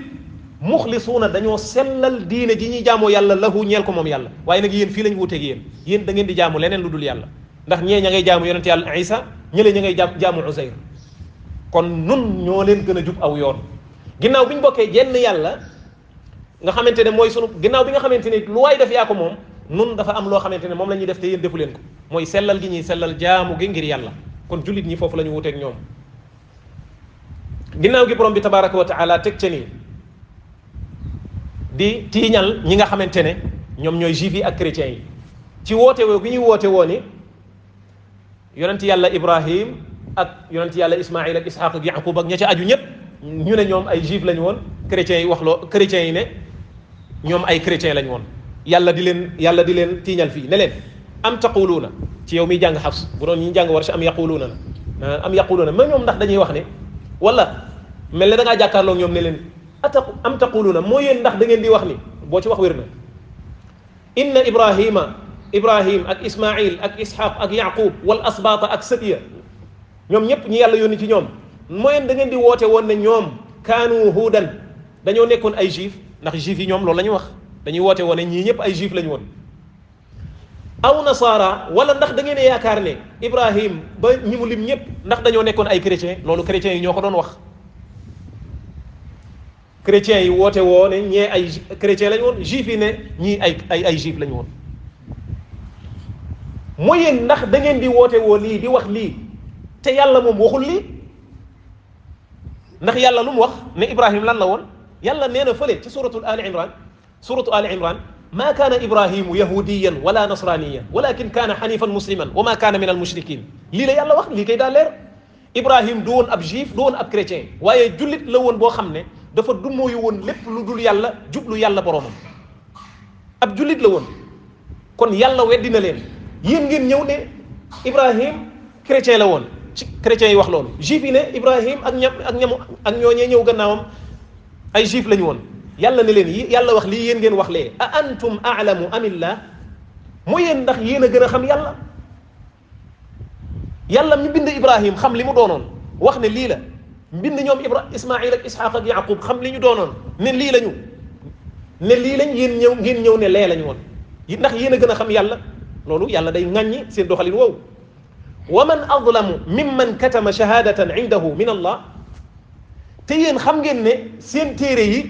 muxlisuuna dañoo sellal diine ji ñuy jaamoo yàlla lahu ñeel ko moom yàlla waaye nag yéen fii lañ wuteeg yéen da ngeen di jaamu leneen lu dul yàlla ndax ñee ña ngay jaamu yonente yàlla Isa ñële ña ngay jaamu Uzayr kon nun ñoo leen gën a jub aw yoon ginnaaw bi ñu bokkee jenn yàlla nga xamante ne mooy sunu ginnaaw bi nga xamante ne lu waay def yaa ko moom nun dafa am loo xamante ne moom la ñuy def te yéen defu leen ko mooy sellal gi ñuy sellal jaamu gi ngir yàlla kon jullit ñi foofu la ñu wuteeg ñoom ginnaaw gi borom bi tabaraka wa taala teg ca nii di tiiñal ñi nga xamante ne ñoom ñooy juif yi ak chrétiens yi ci woote woo gi ñuy woote woo ni yonent yàlla Ibrahim ak yonent yàlla Ismaïl ak Ishaq ak Yaqub ak ña ca aju ñëpp ñu ne ñoom ay juif lañu woon chrétiens yi wax loo chrétiens yi ne ñoom ay chrétiens lañu woon yàlla di leen tiiñal fii ne leen am taquluuna ci yow miy jàng Hafs bu doon ñi jàng war si am yaquluuna la ma ñoom ndax dañuy wax ne wala mel ne da ngaa jàkkaarloo ñoom ne leen am taquluuna moo yéen ndax da ngeen di wax ni boo ci wax wér na inna Ibrahim ak Ismaïl ak Ishaq ak Yaqub wal asbaata ak sëtiya ñoom ñëpp ñi yàlla yónni ci ñoom moo yéen da ngeen di woote woon ne ñoom kaanu huudan dañoo nekkoon ay juif ndax juif yi ñoom loolu la ñuy wax dañuy woote woon ne ñii ñëpp ay juif lañu woon aw nasaara wala ndax da ngeen yaakaar ne Ibrahim ba ñi mu lim ñëpp ndax dañoo nekkoon ay chrétien loolu chrétiens yi ñoo ko doon wax chrétiens yi woote woo ne ñee ay chrétien lañu woon juif yi ne ñii ay juif lañu woon mooy yéen ndax da ngeen di woote woo lii di wax lii te yàlla moom waxul lii ndax yàlla lu mu wax ne Ibrahim lan la woon yàlla nee na fële ci suratu Ali Imran ma kaana Ibrahimu yahudiyan wala nasraniyan walakin kaana xanifan musliman wa ma kaana min al mushrikin lii la yàlla wax lii kay daa leer Ibrahim du woon ab juif du woon ab chrétien waaye jullit la woon boo xam ne dafa dummóoyu woon lépp lu dul yàlla jublu yàlla boroomam ab jullit la woon kon yàlla weddi na leen yéen ngeen ñëw ne Ibrahim chrétien la woon ci chrétiens yi wax loolu juif yi ne Ibrahim ak ñooñee ñëw gannaawam ay juif lañu woon yàlla ne leen yi yàlla wax lii yéen ngeen wax lee a antum a'lamu amillah moo yéen ndax yéen a gën a xam yàlla mi bind Ibrahim xam li mu doonoon wax ne lii la mbind ñoom Ismaïl ak Ishaq ak Yaqub xam li ñu doonoon ne lii lañu ne lii lañ ngeen ñëw ne lee lañu woon ndax yéen a gën a xam yàlla loolu yàlla day ŋàññi seen doxalin woowu wa man adlamu mimman katama shahadatan indahu min allah te yéen xam ngeen ne seen téere yi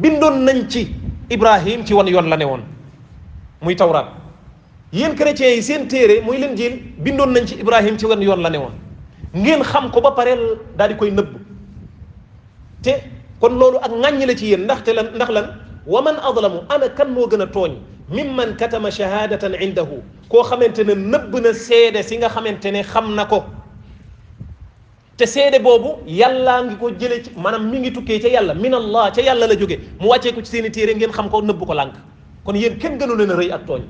bindoon nañ ci Ibrahim ci wan yoon la ne woon muy tawraat yéen chrétiens yi seen téere muy Linjiil bindoon nañ ci Ibrahim ci wan yoon la ne woon ngeen xam ko ba pare daal di koy nëbb te kon loolu ak ŋàññi la ci yéen ndax lan wa man adlamu ana kan moo gën a tooñ mimman katama shahadatan indahu koo xamante ne nëbb na seede si nga xamante ne xam na ko te seede boobu yàllaa ngi ko jële ci maanaam mi ngi tukkee ca yàlla min allah ca yàlla la jóge mu wàccee ko ci seeni téere ngeen xam ko nëbb ko lànk kon yéen kenn gënu leen a rëy ak tooñ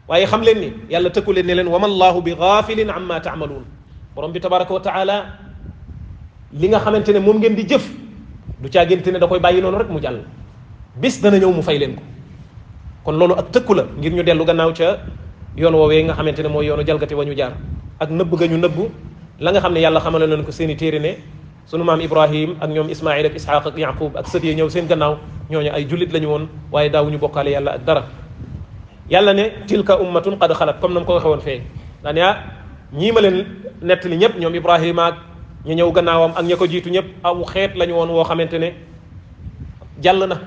waaye xam leen ni yàlla tëkku leen ne leen wa ma allahu bi gaafilin amma taamaluun borom bi tabaraka wa taala li nga xamante ne moom ngeen di jëf du caagénte ne da koy bàyyi noonu rek mu jàll bis dana ñëw mu fay leen ko kon loolu ak tëkku la ngir ñu dellu gannaaw ca yoon woowee nga xamante ne mooy yoonu jalgati wa ñu jaar ak nëbb ga ñu nëbb la nga xam ne yàlla xamale leen ko seen i téere ne sunu maam Ibrahim ak ñoom Ismaïl ak Ishaq ak Yaqub ak sët yi ñëw seen gannaaw ñooñu ay jullit la ñu woon waaye daawuñu bokkaale yàlla ak dara yàlla ne tilka ummatun qad xalat comme na mu ko waxee woon fee daane ñii ma leen nettali ñëpp ñoom Ibrahima ak ñu ñëw gannaawam ak ña ko jiitu ñëpp aw xeet la ñu woon woo xamante ne jàll na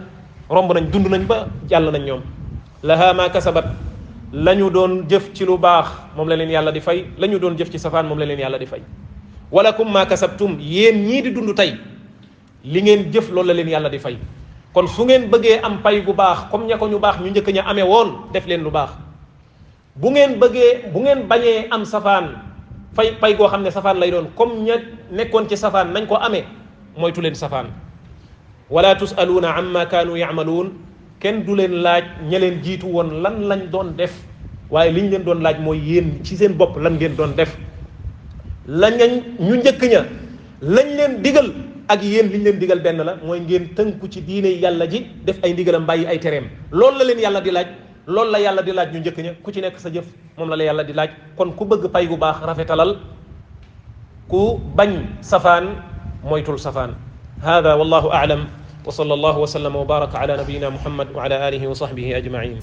romb nañ dund nañ ba jàll nañ ñoom laha ma kasabat la ñu doon jëf ci lu baax moom la leen yàlla di fay la ñu doon jëf ci safaan moom la leen yàlla di fay walakum ma kasabtum yéen ñii di dund tey li ngeen jëf loolu la leen yàlla di fay kon su ngeen bëggee am pay gu baax comme ña ko ñu baax ñu njëkk ña amee woon def leen lu baax bu ngeen bañee am safaan pay goo xam ne safaan lay doon comme ña nekkoon ci safaan nañ ko amee moytu leen safaan wala tusaluuna amma kaanu yamaluun kenn du leen laaj ña leen jiitu woon lan lañ doon def waaye li ñu leen doon laaj mooy yéen ci seen bopp lan ngeen doon def lañ ñu njëkk ña lañ leen digal ak yéen li ñu leen digal benn la mooy ngeen tënku ci diine yàlla ji def ay ndigalam bàyyi ay tereem loolu la leen yàlla di laaj loolu la yàlla di laaj ñu njëkk ña ku ci nekk sa jëf moom la yàlla di laaj kon ku bëgg pay gu baax rafetalal ku bañ safaan moytul safaan hada wallahu a'lam wa sallallahu wa sallama wa baraka ala nabiyyina muhammad wa ala alihi wa sahbihi ajma'in